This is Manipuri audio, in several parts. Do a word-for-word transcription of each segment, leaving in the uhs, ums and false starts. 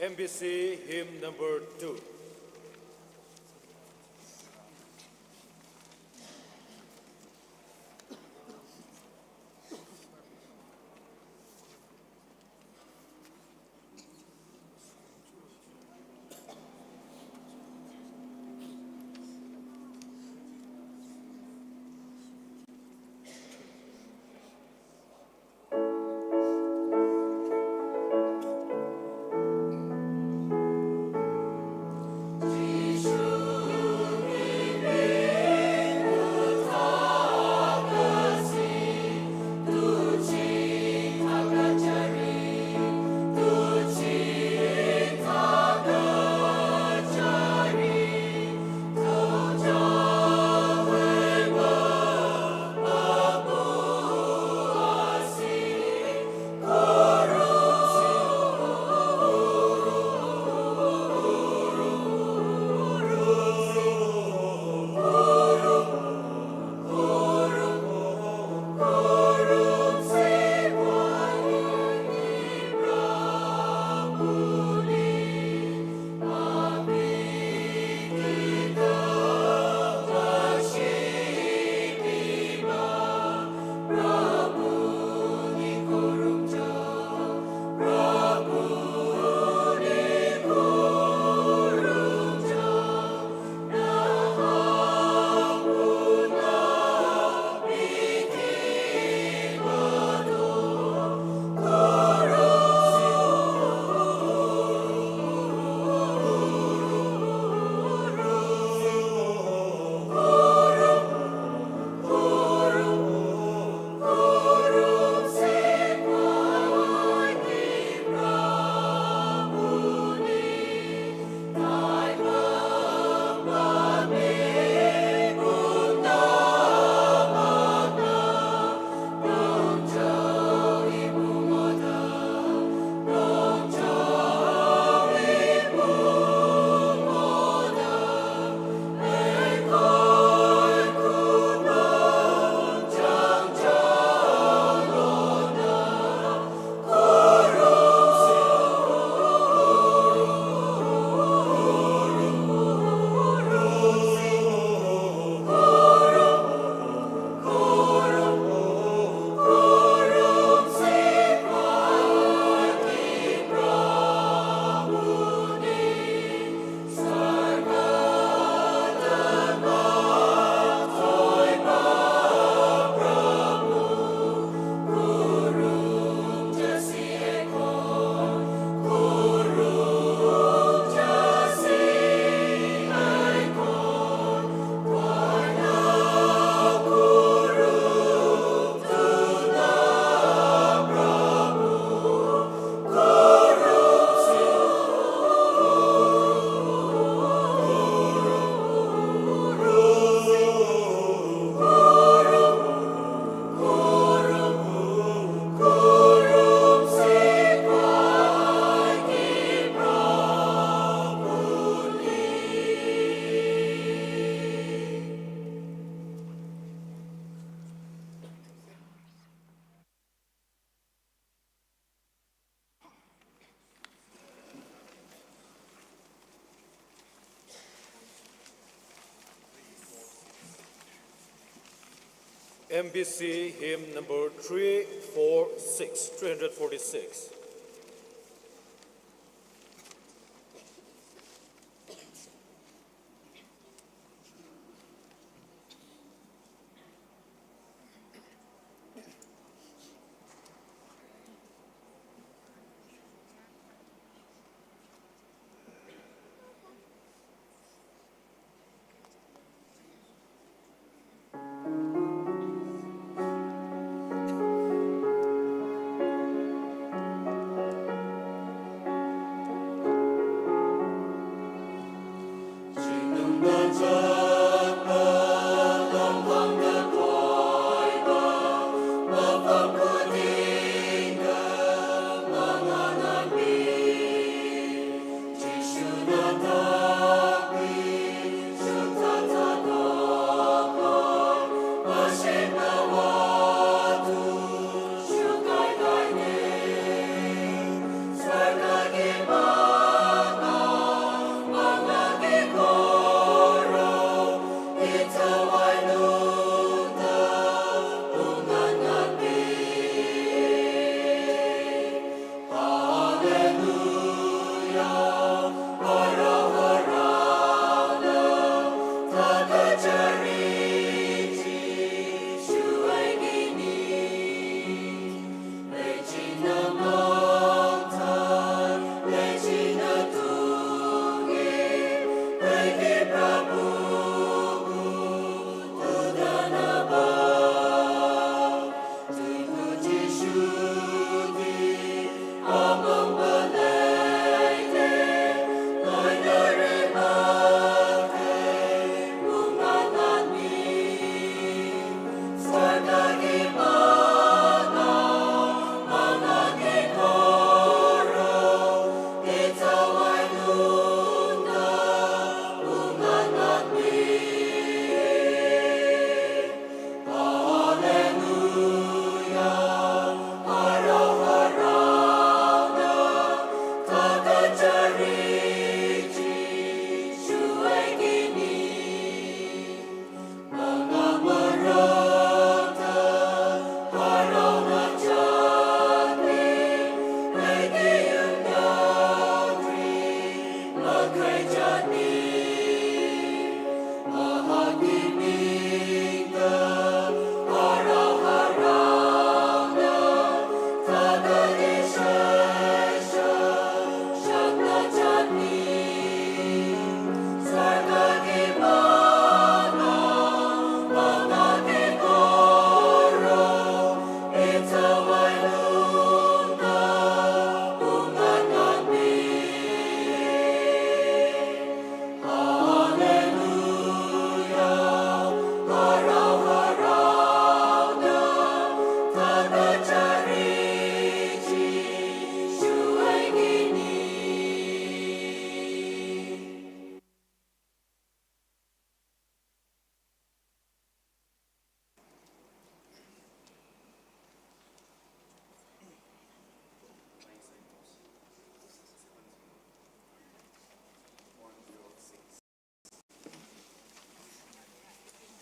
M B C hymn number two. M B C hymn number three four six, three hundred forty-six.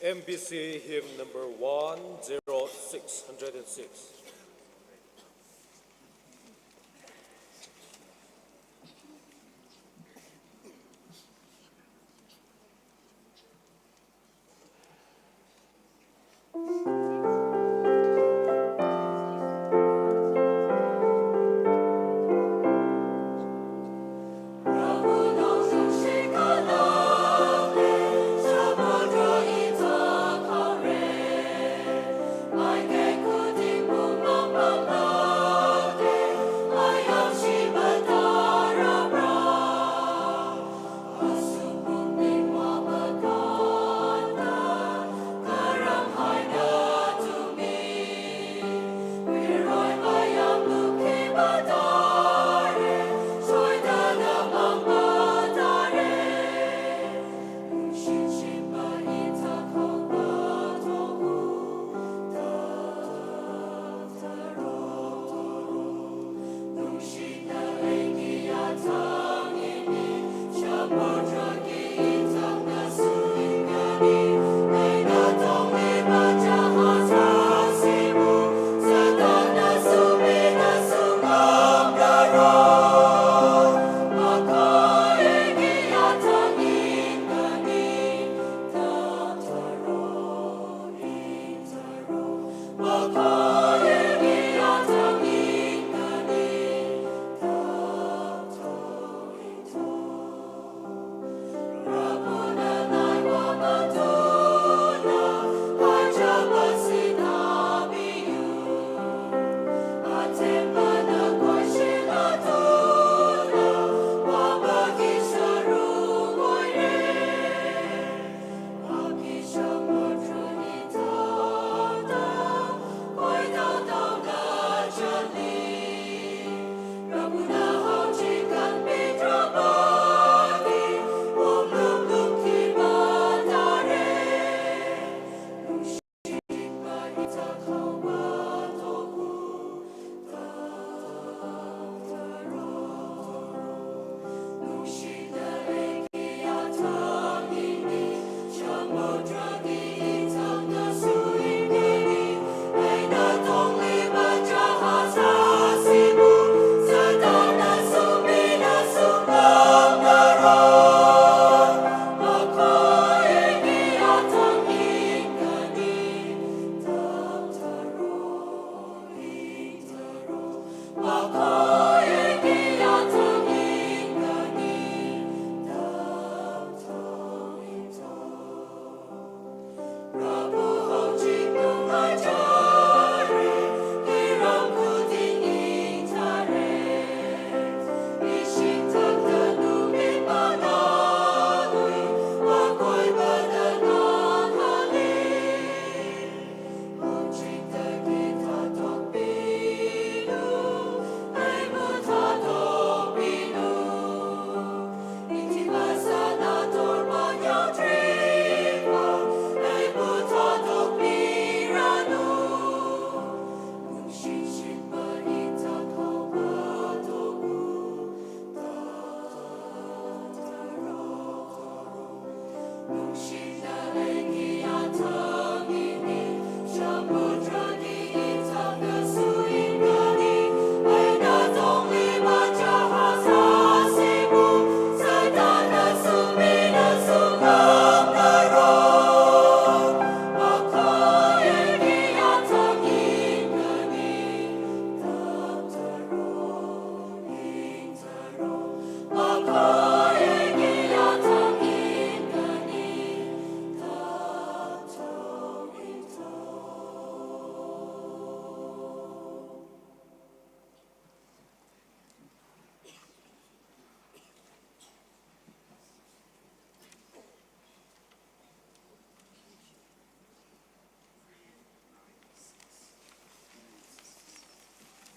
M B C hymn number one zero six, hundred and six.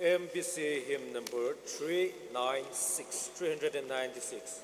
M B C hymn number three nine six, three hundred and ninety-six.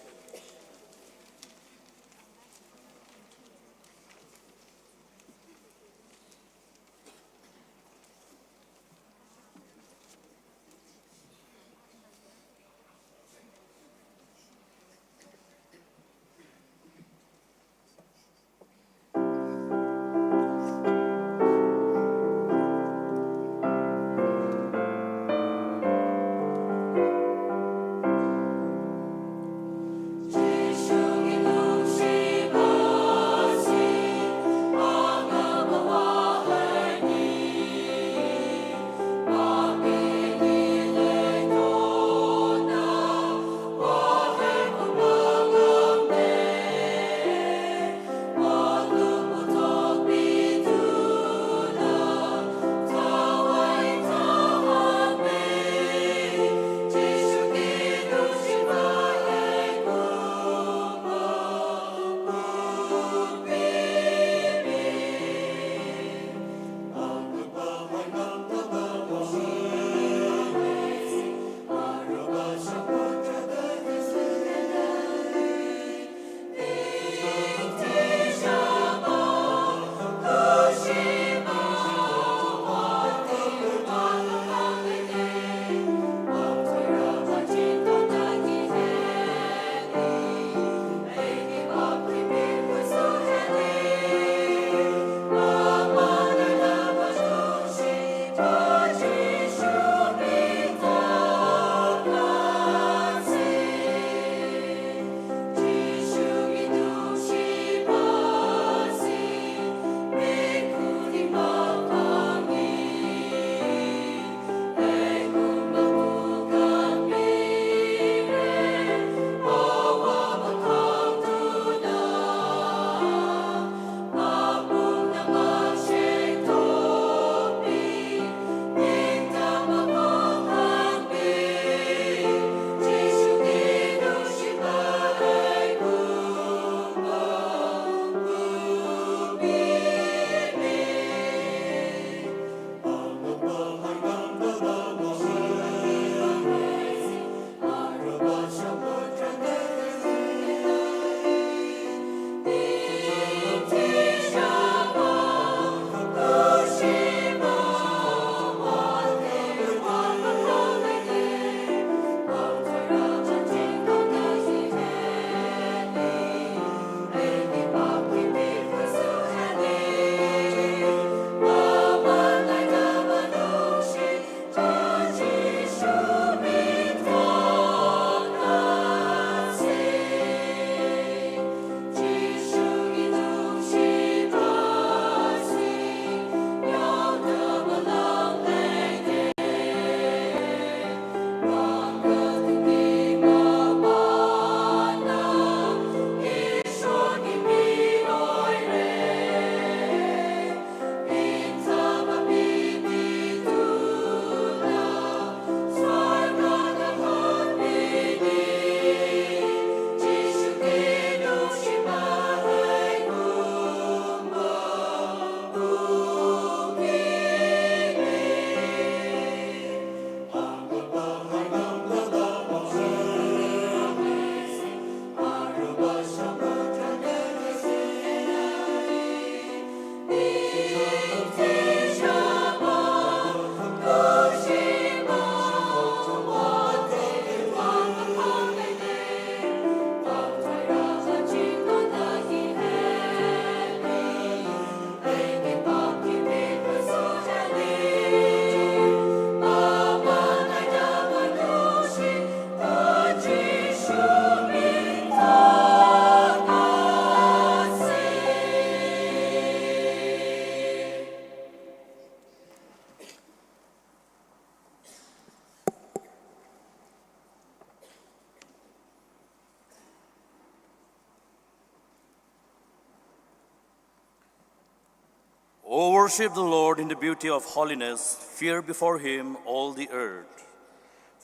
O worship the Lord in the beauty of holiness, fear before him all the earth.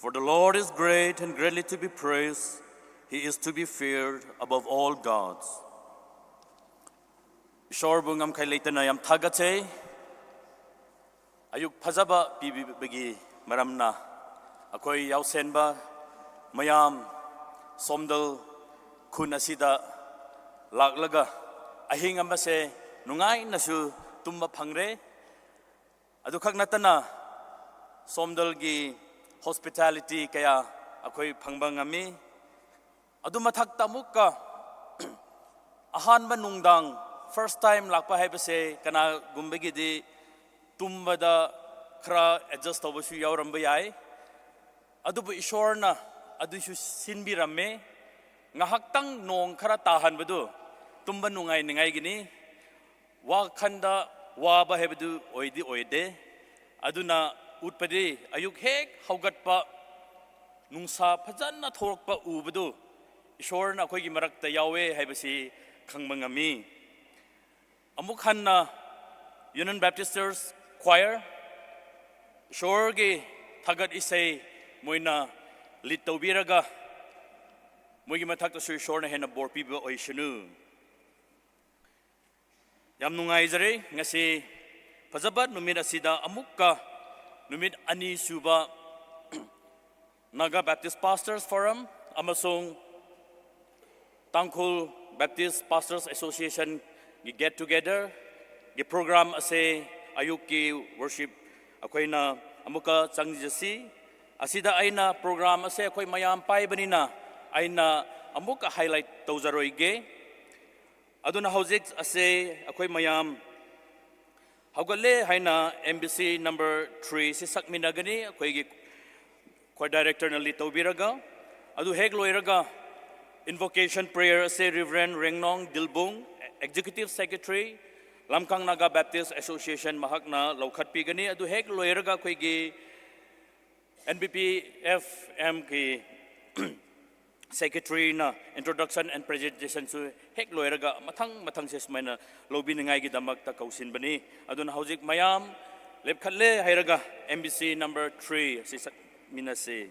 For the Lord is great and greatly to be praised, he is to be feared above all gods. ꯏꯁꯣꯔꯕꯨ ꯉꯝꯈꯩ ꯂꯩꯇꯅ ꯌꯥꯝ ꯊꯥꯒꯠꯆꯩ꯫ ꯑꯌꯨꯛ ꯐꯖꯕ ꯄꯤꯕꯤꯕꯒꯤ ꯃꯔꯝꯅ ꯑꯩꯈꯣꯏ ꯌꯥꯎꯁꯦꯟꯕ ꯃꯌꯥꯝ ꯁꯣꯝꯗꯜ ꯈꯨꯟ ꯑꯁꯤꯗ ꯂꯥꯛꯂꯒ ꯑꯍꯤꯡ ꯑꯃꯁꯦ ꯅꯨꯡꯉꯥꯏꯅꯁꯨ ꯇꯨꯝꯕ ꯐꯪꯔꯦ꯫ ꯑꯗꯨꯈꯛ ꯅꯠꯇꯅ ꯁꯣꯝꯗꯜꯒꯤ hospitality ꯀꯌꯥ ꯑꯩꯈꯣꯏ ꯐꯪꯕ ꯉꯝꯃꯤ꯫ ꯑꯗꯨ ꯃꯊꯛꯇ ꯑꯃꯨꯛꯀ ꯑꯍꯥꯟꯕ ꯅꯨꯡꯗꯥꯡ, first time ꯂꯥꯛꯄ ꯍꯥꯏꯕꯁꯦ ꯀꯅꯥꯒꯨꯝꯕꯒꯤꯗꯤ ꯇꯨꯝꯕꯗ ꯈꯔ adjust ꯇꯧꯕꯁꯨ ꯌꯥꯎꯔꯝꯕ ꯌꯥꯏ꯫ ꯑꯗꯨꯕꯨ ꯏꯁꯣꯔꯅ ꯑꯗꯨꯁꯨ ꯁꯤꯟꯕꯤꯔꯝꯃꯦ꯫ ꯉꯥꯏꯍꯥꯛꯇꯪ ꯅꯣꯡ ꯈꯔ ꯇꯥꯍꯟꯕꯗꯨ ꯇꯨꯝꯕ ꯅꯨꯡꯉꯥꯏꯅꯤꯉꯥꯏꯒꯤꯅꯤ꯫ ꯋꯥꯈꯟꯗ ꯋꯥꯕ ꯍꯥꯏꯕꯗꯨ ꯑꯣꯏꯗꯤ ꯑꯣꯏꯗꯦ꯫ ꯑꯗꯨꯅ ꯎꯠꯄꯗꯤ ꯑꯌꯨꯛ ꯍꯦꯛ ꯍꯧꯒꯠꯄ ꯅꯨꯡꯁꯥ ꯐꯖꯅ ꯊꯣꯛꯂꯛꯄ ꯎꯕꯗꯨ ꯏꯁꯣꯔꯅ ꯑꯩꯈꯣꯏꯒꯤ ꯃꯔꯛꯇ ꯌꯥꯎꯋꯦ ꯍꯥꯏꯕꯁꯤ ꯈꯪꯕ ꯉꯝꯃꯤ꯫ ꯑꯃꯨꯛ ꯍꯟꯅ Union Baptist Church Choir ꯏꯁꯣꯔꯒꯤ ꯊꯥꯒꯠ ꯏꯁꯩ ꯃꯣꯏꯅ lead ꯇꯧꯕꯤꯔꯒ ꯃꯣꯏꯒꯤ ꯃꯊꯛꯇꯁꯨ ꯏꯁꯣꯔꯅ ꯍꯦꯟꯅ ꯕꯣꯔ ꯄꯤꯕ ꯑꯣꯏꯁꯅꯨ꯫ ꯌꯥꯝ ꯅꯨꯡꯉꯥꯏꯖꯔꯦ ꯉꯁꯤ ꯐꯖꯕ ꯅꯨꯃꯤꯠ ꯑꯁꯤꯗ ꯑꯃꯨꯛꯀ ꯅꯨꯃꯤꯠ ꯑꯅꯤ ꯁꯨꯕ Naga Baptist Pastors Forum ꯑꯃꯁꯨꯡ Tangkhul Baptist Pastors Association ꯒꯤ get together ꯒꯤ program ꯑꯁꯦ ꯑꯌꯨꯛꯀꯤ worship ꯑꯩꯈꯣꯏꯅ ꯑꯃꯨꯛꯀ ꯆꯪꯖꯁꯤ꯫ ꯑꯁꯤꯗ ꯑꯩꯅ program ꯑꯁꯦ ꯑꯩꯈꯣꯏ ꯃꯌꯥꯝ ꯄꯥꯏꯕꯅꯤꯅ ꯑꯩꯅ ꯑꯃꯨꯛꯀ highlight ꯇꯧꯖꯔꯣꯏꯒꯦ꯫ ꯑꯗꯨꯅ ꯍꯧꯖꯤꯛ ꯑꯁꯦ ꯑꯩꯈꯣꯏ ꯃꯌꯥꯝ ꯍꯧꯒꯠꯂꯦ ꯍꯥꯏꯅ M B C number three ꯁꯤ ꯁꯛꯃꯤꯟꯅꯒꯅꯤ ꯑꯩꯈꯣꯏꯒꯤ choir director ꯅ lead ꯇꯧꯕꯤꯔꯒ꯫ ꯑꯗꯨ ꯍꯦꯛ ꯂꯣꯏꯔꯒ invocation prayer ꯑꯁꯦ Reverend ꯔꯦꯡꯅꯣꯡ ꯗꯤꯜꯕꯨꯡ, Executive Secretary, Lamkang Naga Baptist Association, ꯃꯍꯥꯛꯅ ꯂꯧꯈꯠꯄꯤꯒꯅꯤ꯫ ꯑꯗꯨ ꯍꯦꯛ ꯂꯣꯏꯔꯒ ꯑꯩꯈꯣꯏꯒꯤ N B P F M ꯒꯤ Secretary-ꯅ introduction and presentation-ꯁꯨ ꯍꯦꯛ ꯂꯣꯏꯔꯒ ꯃꯊꯪ ꯃꯊꯪꯁꯦ ꯁꯨꯃꯥꯏꯅ ꯂꯧꯕꯤꯅꯤꯡꯉꯥꯏꯒꯤꯗꯃꯛꯇ ꯀꯧꯁꯤꯟꯕꯅꯤ꯫ ꯑꯗꯨꯅ ꯍꯧꯖꯤꯛ ꯃꯌꯥꯝ ꯂꯦꯞꯈꯠꯂꯦ ꯍꯥꯏꯔꯒ M B C number three ꯑꯁꯤ ꯁꯛꯃꯤꯟꯅꯁꯤ꯫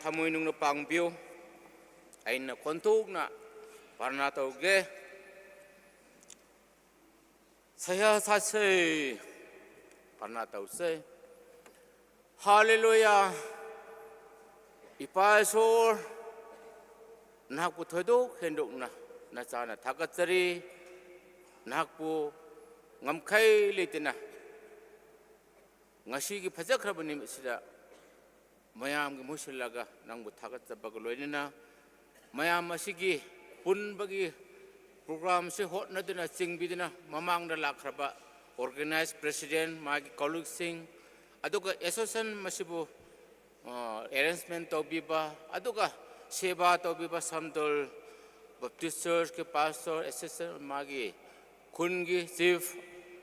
ꯊꯃꯣꯏ ꯅꯨꯡꯅ ꯄꯥꯡꯕꯤꯌꯨ꯫ ꯑꯩꯅ ꯈꯣꯟꯊꯣꯛꯅ ꯄ꯭ꯔꯥꯔꯊꯅꯥ ꯇꯧꯒꯦ꯫ ꯁꯍ꯭ꯌꯥ ꯁꯥꯁꯦ꯫ ꯄ꯭ꯔꯥꯔꯊꯅꯥ ꯇꯧꯁꯦ꯫ ꯍꯥꯂꯦꯂꯨꯌꯥ꯫ ꯏꯄꯥ ꯏꯁꯣꯔ, ꯅꯍꯥꯛꯄꯨ ꯊꯣꯏꯗꯣꯛ ꯍꯦꯟꯗꯣꯛꯅ ꯅꯆꯥꯅ ꯊꯥꯒꯠꯆꯔꯤ꯫ ꯅꯍꯥꯛꯄꯨ ꯉꯝꯈꯩ ꯂꯩꯇꯅ ꯉꯁꯤꯒꯤ ꯐꯖꯈ꯭ꯔꯕ ꯅꯨꯃꯤꯠꯁꯤꯗ ꯃꯌꯥꯝꯒꯤ ꯃꯍꯨꯠ ꯁꯤꯜꯂꯒ ꯅꯪꯕꯨ ꯊꯥꯒꯠꯆꯕꯒ ꯂꯣꯏꯅꯅ ꯃꯌꯥꯝ ꯑꯁꯤꯒꯤ ꯄꯨꯟꯕꯒꯤ ꯄ꯭ꯔꯣꯒ꯭ꯔꯥꯝꯁꯦ ꯍꯣꯠꯅꯗꯨꯅ ꯆꯤꯡꯕꯤꯗꯨꯅ ꯃꯃꯥꯡꯗ ꯂꯥꯛꯈ꯭ꯔꯕ ꯑꯣꯔꯒꯅꯥꯏꯖ ꯄ꯭ꯔꯦꯁꯤꯗꯦꯟ, ꯃꯥꯒꯤ ꯀꯣꯂꯤꯛꯁꯤꯡ, ꯑꯗꯨꯒ ꯑꯦꯁꯣꯁꯤꯌꯦꯁꯟ ꯃꯁꯤꯕꯨ ꯑꯦꯔꯦꯟꯖꯃꯦꯟ ꯇꯧꯕꯤꯕ, ꯑꯗꯨꯒ ꯁꯦꯕꯥ ꯇꯧꯕꯤꯕ ꯁꯝꯗꯣꯜ ꯕꯞꯇꯤꯁ ꯆꯔꯆꯀꯤ ꯄꯥꯁꯇꯔ, ꯑꯦꯁꯤꯁꯇꯦꯟ, ꯃꯥꯒꯤ ꯈꯨꯟꯒꯤ ꯆꯤꯐ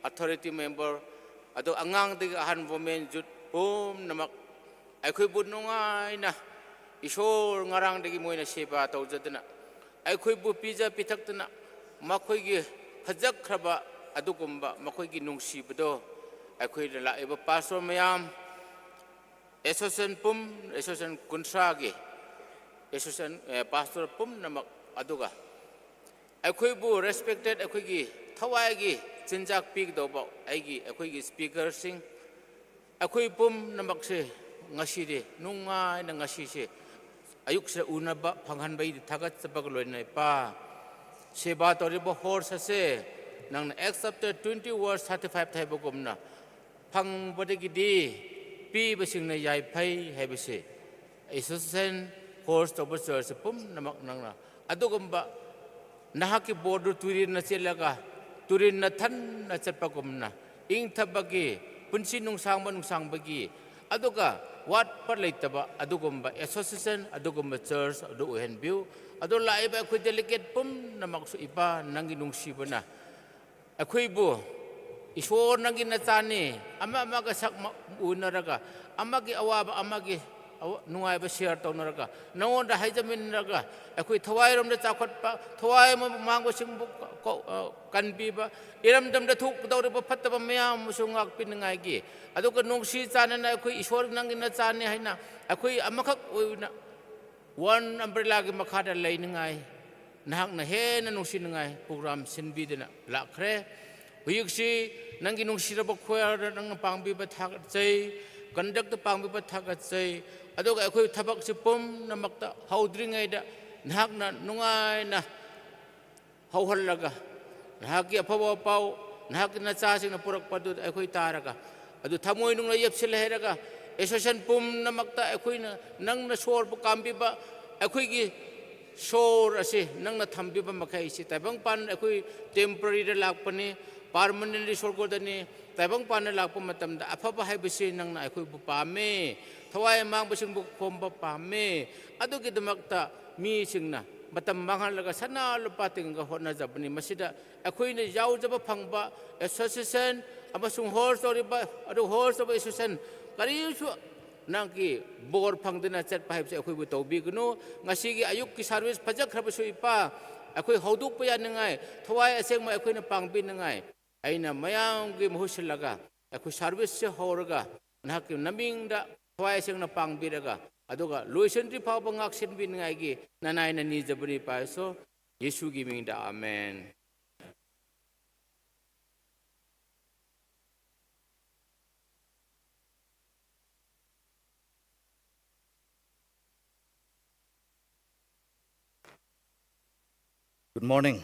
ꯑꯣꯊꯣꯔꯤꯇꯤ ꯃꯦꯝꯕꯔ, ꯑꯗꯣ ꯑꯉꯥꯡꯗꯒꯤ ꯑꯍꯟ, ꯋꯨꯃꯦꯟ, ꯌꯨꯠ ꯄꯨꯝꯅꯃꯛ ꯑꯩꯈꯣꯏꯕꯨ ꯅꯨꯡꯉꯥꯏꯅ ꯏꯁꯣꯔ ꯉꯔꯥꯡꯗꯒꯤ ꯃꯣꯏꯅ ꯁꯦꯕꯥ ꯇꯧꯖꯗꯅ ꯑꯩꯈꯣꯏꯕꯨ ꯄꯤꯖ ꯄꯤꯊꯛꯇꯅ ꯃꯈꯣꯏꯒꯤ ꯐꯖꯈ꯭ꯔꯕ ꯑꯗꯨꯒꯨꯝꯕ ꯃꯈꯣꯏꯒꯤ ꯅꯨꯡꯁꯤꯕꯗꯣ ꯑꯩꯈꯣꯏꯅ ꯂꯥꯛꯏꯕ ꯄꯥꯁꯇꯔ ꯃꯌꯥꯝ, ꯑꯦꯁꯣꯁꯤꯌꯦꯁꯟ ꯄꯨꯝ-, ꯑꯦꯁꯣꯁꯤꯌꯦꯁꯟ ꯀꯨꯟꯊ꯭ꯔꯥꯒꯤ ꯑꯦꯁꯣꯁꯤꯌꯦꯁꯟ, ꯑꯦ, ꯄꯥꯁꯇꯔ ꯄꯨꯝꯅꯃꯛ, ꯑꯗꯨꯒ ꯑꯩꯈꯣꯏꯕꯨ ꯔꯦꯁꯄꯦꯛꯇꯦꯠ, ꯑꯩꯈꯣꯏꯒꯤ ꯊꯋꯥꯏꯒꯤ ꯆꯤꯟꯖꯥꯛ ꯄꯤꯒꯗꯧꯕ ꯑꯩꯒꯤ, ꯑꯩꯈꯣꯏꯒꯤ ꯁ꯭ꯄꯤꯀꯔꯁꯤꯡ, ꯑꯩꯈꯣꯏ ꯄꯨꯝꯅꯃꯛꯁꯦ ꯉꯁꯤꯗꯤ ꯅꯨꯡꯉꯥꯏꯅ ꯉꯁꯤꯁꯦ ꯑꯌꯨꯛꯁꯤꯗ ꯎꯅꯕ ꯐꯪꯍꯟꯕꯒꯤꯗꯤ ꯊꯥꯒꯠꯆꯕꯒ ꯂꯣꯏꯅꯅ, ꯏꯄꯥ, ꯁꯦꯕꯥ ꯇꯧꯔꯤꯕ ꯍꯣꯔꯁ ꯑꯁꯦ ꯅꯪꯅ Acts chapter twenty verse thirty five ꯍꯥꯏꯕꯒꯨꯝꯅ ꯐꯪꯕꯗꯒꯤꯗꯤ ꯄꯤꯕꯁꯤꯡꯅ ꯌꯥꯏꯐꯩ ꯍꯥꯏꯕꯁꯦ ꯑꯦꯁꯣꯁꯤꯌꯦꯁꯟ ꯍꯣꯔꯁ ꯇꯧꯕ ꯆꯔꯆ ꯄꯨꯝꯅꯃꯛ ꯅꯪꯅ ꯑꯗꯨꯒꯨꯝꯕ ꯅꯍꯥꯛꯀꯤ ꯕꯣꯔꯗꯨ ꯇꯨꯔꯦꯟꯅ ꯆꯦꯜꯂꯒ ꯇꯨꯔꯦꯟꯅ ꯊꯟꯅ ꯆꯠꯄꯒꯨꯝꯅ ꯏꯪꯊꯕꯒꯤ, ꯄꯨꯟꯁꯤ ꯅꯨꯡꯁꯥꯡꯕ ꯅꯨꯡꯁꯥꯡꯕꯒꯤ, ꯑꯗꯨꯒ ꯋꯥꯠꯄ ꯂꯩꯇꯕ ꯑꯗꯨꯒꯨꯝꯕ ꯑꯦꯁꯣꯁꯤꯌꯦꯁꯟ, ꯑꯗꯨꯒꯨꯝꯕ ꯆꯔꯆ ꯑꯗꯨ ꯑꯣꯏꯍꯟꯕꯤꯌꯨ꯫ ꯑꯗꯣ ꯂꯥꯛꯏꯕ ꯑꯩꯈꯣꯏ ꯗꯦꯂꯤꯒꯦꯠ ꯄꯨꯝꯅꯃꯛꯁꯨ, ꯏꯄꯥ, ꯅꯪꯒꯤ ꯅꯨꯡꯁꯤꯕꯅ ꯑꯩꯈꯣꯏꯕꯨ, "ꯏꯁꯣꯔ ꯅꯪꯒꯤ ꯅꯆꯥꯅꯤ", ꯑꯃ ꯑꯃꯒ ꯁꯛ ꯃ-, ꯎꯅꯔꯒ ꯑꯃꯒꯤ ꯑꯋꯥꯕ ꯑꯃꯒꯤ ꯑꯋ-, ꯅꯨꯡꯉꯥꯏꯕ share ꯇꯧꯅꯔꯒ, ꯅꯉꯣꯟꯗ ꯍꯥꯏꯖꯃꯤꯟꯅꯔꯒ, ꯑꯩꯈꯣꯏ ꯊꯋꯥꯏꯔꯣꯝꯗ ꯆꯥꯎꯈꯠꯄ, ꯊꯋꯥꯏ ꯑꯃ ꯃꯥꯡꯕꯁꯤꯡꯕꯨ ꯀ-, ꯀꯧ-, ꯑ, ꯀꯟꯕꯤꯕ, ꯏꯔꯝꯗꯝꯗ ꯊꯣꯛꯀꯗꯧꯔꯤꯕ ꯐꯠꯇꯕ ꯃꯌꯥꯝ ꯑꯃꯁꯨ ꯉꯥꯛꯄꯤꯅꯤꯡꯉꯥꯏꯒꯤ, ꯑꯗꯨꯒ ꯅꯨꯡꯁꯤ ꯆꯥꯟꯅꯅ ꯑꯩꯈꯣꯏ ꯏꯁꯣꯔ ꯅꯪꯒꯤ ꯅꯆꯥꯅꯤ ꯍꯥꯏꯅ ꯑꯩꯈꯣꯏ ꯑꯃꯈꯛ ꯑꯣꯏꯅ one umbrellaꯒꯤ ꯃꯈꯥꯗ ꯂꯩꯅꯤꯡꯉꯥꯏ ꯅꯍꯥꯛꯅ ꯍꯦꯟꯅ ꯅꯨꯡꯁꯤꯅꯤꯡꯉꯥꯏ program ꯁꯤꯟꯕꯤꯗꯨꯅ ꯂꯥꯛꯈ꯭ꯔꯦ꯫ ꯍꯧꯖꯤꯛꯁꯤ ꯅꯪꯒꯤ ꯅꯨꯡꯁꯤꯔꯕ choirꯗ ꯅꯪꯅ ꯄꯥꯡꯕꯤꯕ ꯊꯥꯒꯠꯆꯩ, conductꯇ ꯄꯥꯡꯕꯤꯕ ꯊꯥꯒꯠꯆꯩ꯫ ꯑꯗꯨꯒ ꯑꯩꯈꯣꯏ ꯊꯕꯛꯁꯤ ꯄꯨꯝꯅꯃꯛꯇ ꯍꯧꯗ꯭ꯔꯤꯉꯩꯗ ꯅꯍꯥꯛꯅ ꯅꯨꯡꯉꯥꯏꯅ ꯍꯧꯍꯜꯂꯒ, ꯅꯍꯥꯛꯀꯤ ꯑꯐꯕ ꯄꯥꯎ ꯅꯍꯥꯛꯀꯤ ꯅꯆꯥꯁꯤꯡꯅ ꯄꯨꯔꯛꯄ ꯑꯗꯨꯗ ꯑꯩꯈꯣꯏ ꯇꯥꯔꯒ, ꯑꯗꯨ ꯊꯃꯣꯏ ꯅꯨꯡꯅ ꯌꯦꯞꯁꯤꯜꯂꯦ ꯍꯥꯏꯔꯒ, association ꯄꯨꯝꯅꯃꯛꯇ ꯑꯩꯈꯣꯏꯅ ꯅꯪꯅ ꯁꯣꯔꯕꯨ ꯀꯥꯝꯕꯤꯕ, ꯑꯩꯈꯣꯏꯒꯤ ꯁꯣꯔ ꯑꯁꯤ ꯅꯪꯅ ꯊꯝꯕꯤꯕ ꯃꯈꯩꯁꯤ ꯇꯥꯏꯕꯪꯄꯥꯟ ꯑꯩꯈꯣꯏ temporaryꯗ ꯂꯥꯛꯄꯅꯤ, permanently ꯁꯣꯔꯒꯣꯗꯅꯤ꯫ ꯇꯥꯏꯕꯪꯄꯥꯟꯗ ꯂꯥꯛꯄ ꯃꯇꯝꯗ ꯑꯐꯕ ꯍꯥꯏꯕꯁꯤ ꯅꯪꯅ ꯑꯩꯈꯣꯏꯕꯨ ꯄꯥꯝꯃꯦ, ꯊꯋꯥꯏ ꯑꯃꯥꯡꯕꯁꯤꯡꯕꯨ ꯈꯣꯝꯕ ꯄꯥꯝꯃꯦ꯫ ꯑꯗꯨꯒꯤꯗꯃꯛꯇ ꯃꯤꯁꯤꯡꯅ ꯃꯇꯝ ꯃꯥꯡꯍꯜꯂꯒ ꯁꯅꯥ ꯂꯨꯄꯥ ꯇꯤꯡꯉꯒ ꯍꯣꯠꯅꯖꯕꯅꯤ꯫ ꯃꯁꯤꯗ ꯑꯩꯈꯣꯏꯅ ꯌꯥꯎꯖꯕ ꯐꯪꯕ association ꯑꯃꯁꯨꯡ host ꯇꯧꯔꯤꯕ, ꯑꯗꯨ host ꯇꯧꯕ association ꯀꯔꯤꯁꯨ ꯅꯪꯒꯤ ꯕꯣꯔ ꯐꯪꯗꯅ ꯆꯠꯄ ꯍꯥꯏꯕꯁꯦ ꯑꯩꯈꯣꯏꯕꯨ ꯇꯧꯕꯤꯒꯅꯨ꯫ ꯉꯁꯤꯒꯤ ꯑꯌꯨꯛꯀꯤ service ꯐꯖꯈ꯭ꯔꯕꯁꯨ, ꯏꯄꯥ, ꯑꯩꯈꯣꯏ ꯍꯧꯗꯣꯛꯄ ꯌꯥꯅꯤꯡꯉꯥꯏ, ꯊꯋꯥꯏ ꯑꯁꯦꯡꯕ ꯑꯩꯈꯣꯏꯅ ꯄꯥꯡꯕꯤꯅꯤꯡꯉꯥꯏ, ꯑꯩꯅ ꯃꯌꯥꯝꯒꯤ ꯃꯍꯨꯠ ꯁꯤꯜꯂꯒ ꯑꯩꯈꯣꯏ serviceꯁꯦ ꯍꯧꯔꯒ ꯅꯍꯥꯛꯀꯤ ꯅꯃꯤꯡꯗ ꯊꯋꯥꯏ ꯁꯦꯡꯅ ꯄꯥꯡꯕꯤꯔꯒ, ꯑꯗꯨꯒ ꯂꯣꯏꯁꯤꯟꯗ꯭ꯔꯤ ꯐꯥꯎꯕ ꯉꯥꯛꯁꯦꯟꯕꯤꯅꯤꯡꯉꯥꯏꯒꯤ ꯅꯅꯥꯏꯅ ꯅꯤꯖꯕꯅꯤ, ꯏꯄꯥ ꯏꯁꯣꯔ, ꯌꯦꯁꯨꯒꯤ ꯃꯤꯡꯗ, ꯑꯥꯃꯦꯟ꯫ Good morning.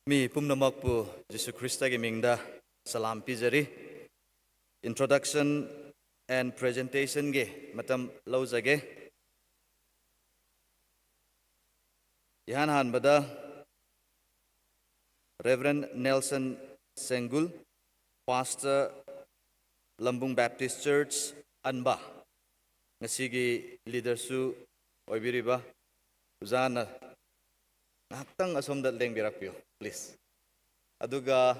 ꯃꯤ ꯄꯨꯝꯅꯃꯛꯄꯨ ꯖꯤꯁꯨ ꯈ꯭ꯔꯤꯁꯇꯒꯤ ꯃꯤꯡꯗ ꯁꯂꯥꯝ ꯄꯤꯖꯔꯤ꯫ Introduction and presentationꯒꯤ ꯃꯇꯝ ꯂꯧꯖꯒꯦ꯫ ꯏꯍꯥꯟ ꯍꯥꯟꯕꯗ Reverend Nelson Sengul, Pastor, Lambung Baptist Church, ꯑꯟꯕ, ꯉꯁꯤꯒꯤ leaderꯁꯨ ꯑꯣꯏꯕꯤꯔꯤꯕ ꯑꯣꯖꯥꯅ ꯉꯥꯏꯍꯥꯛꯇꯪ ꯑꯁꯣꯝꯗ ꯂꯦꯡꯕꯤꯔꯛꯄꯤꯌꯨ, please꯫ ꯑꯗꯨꯒ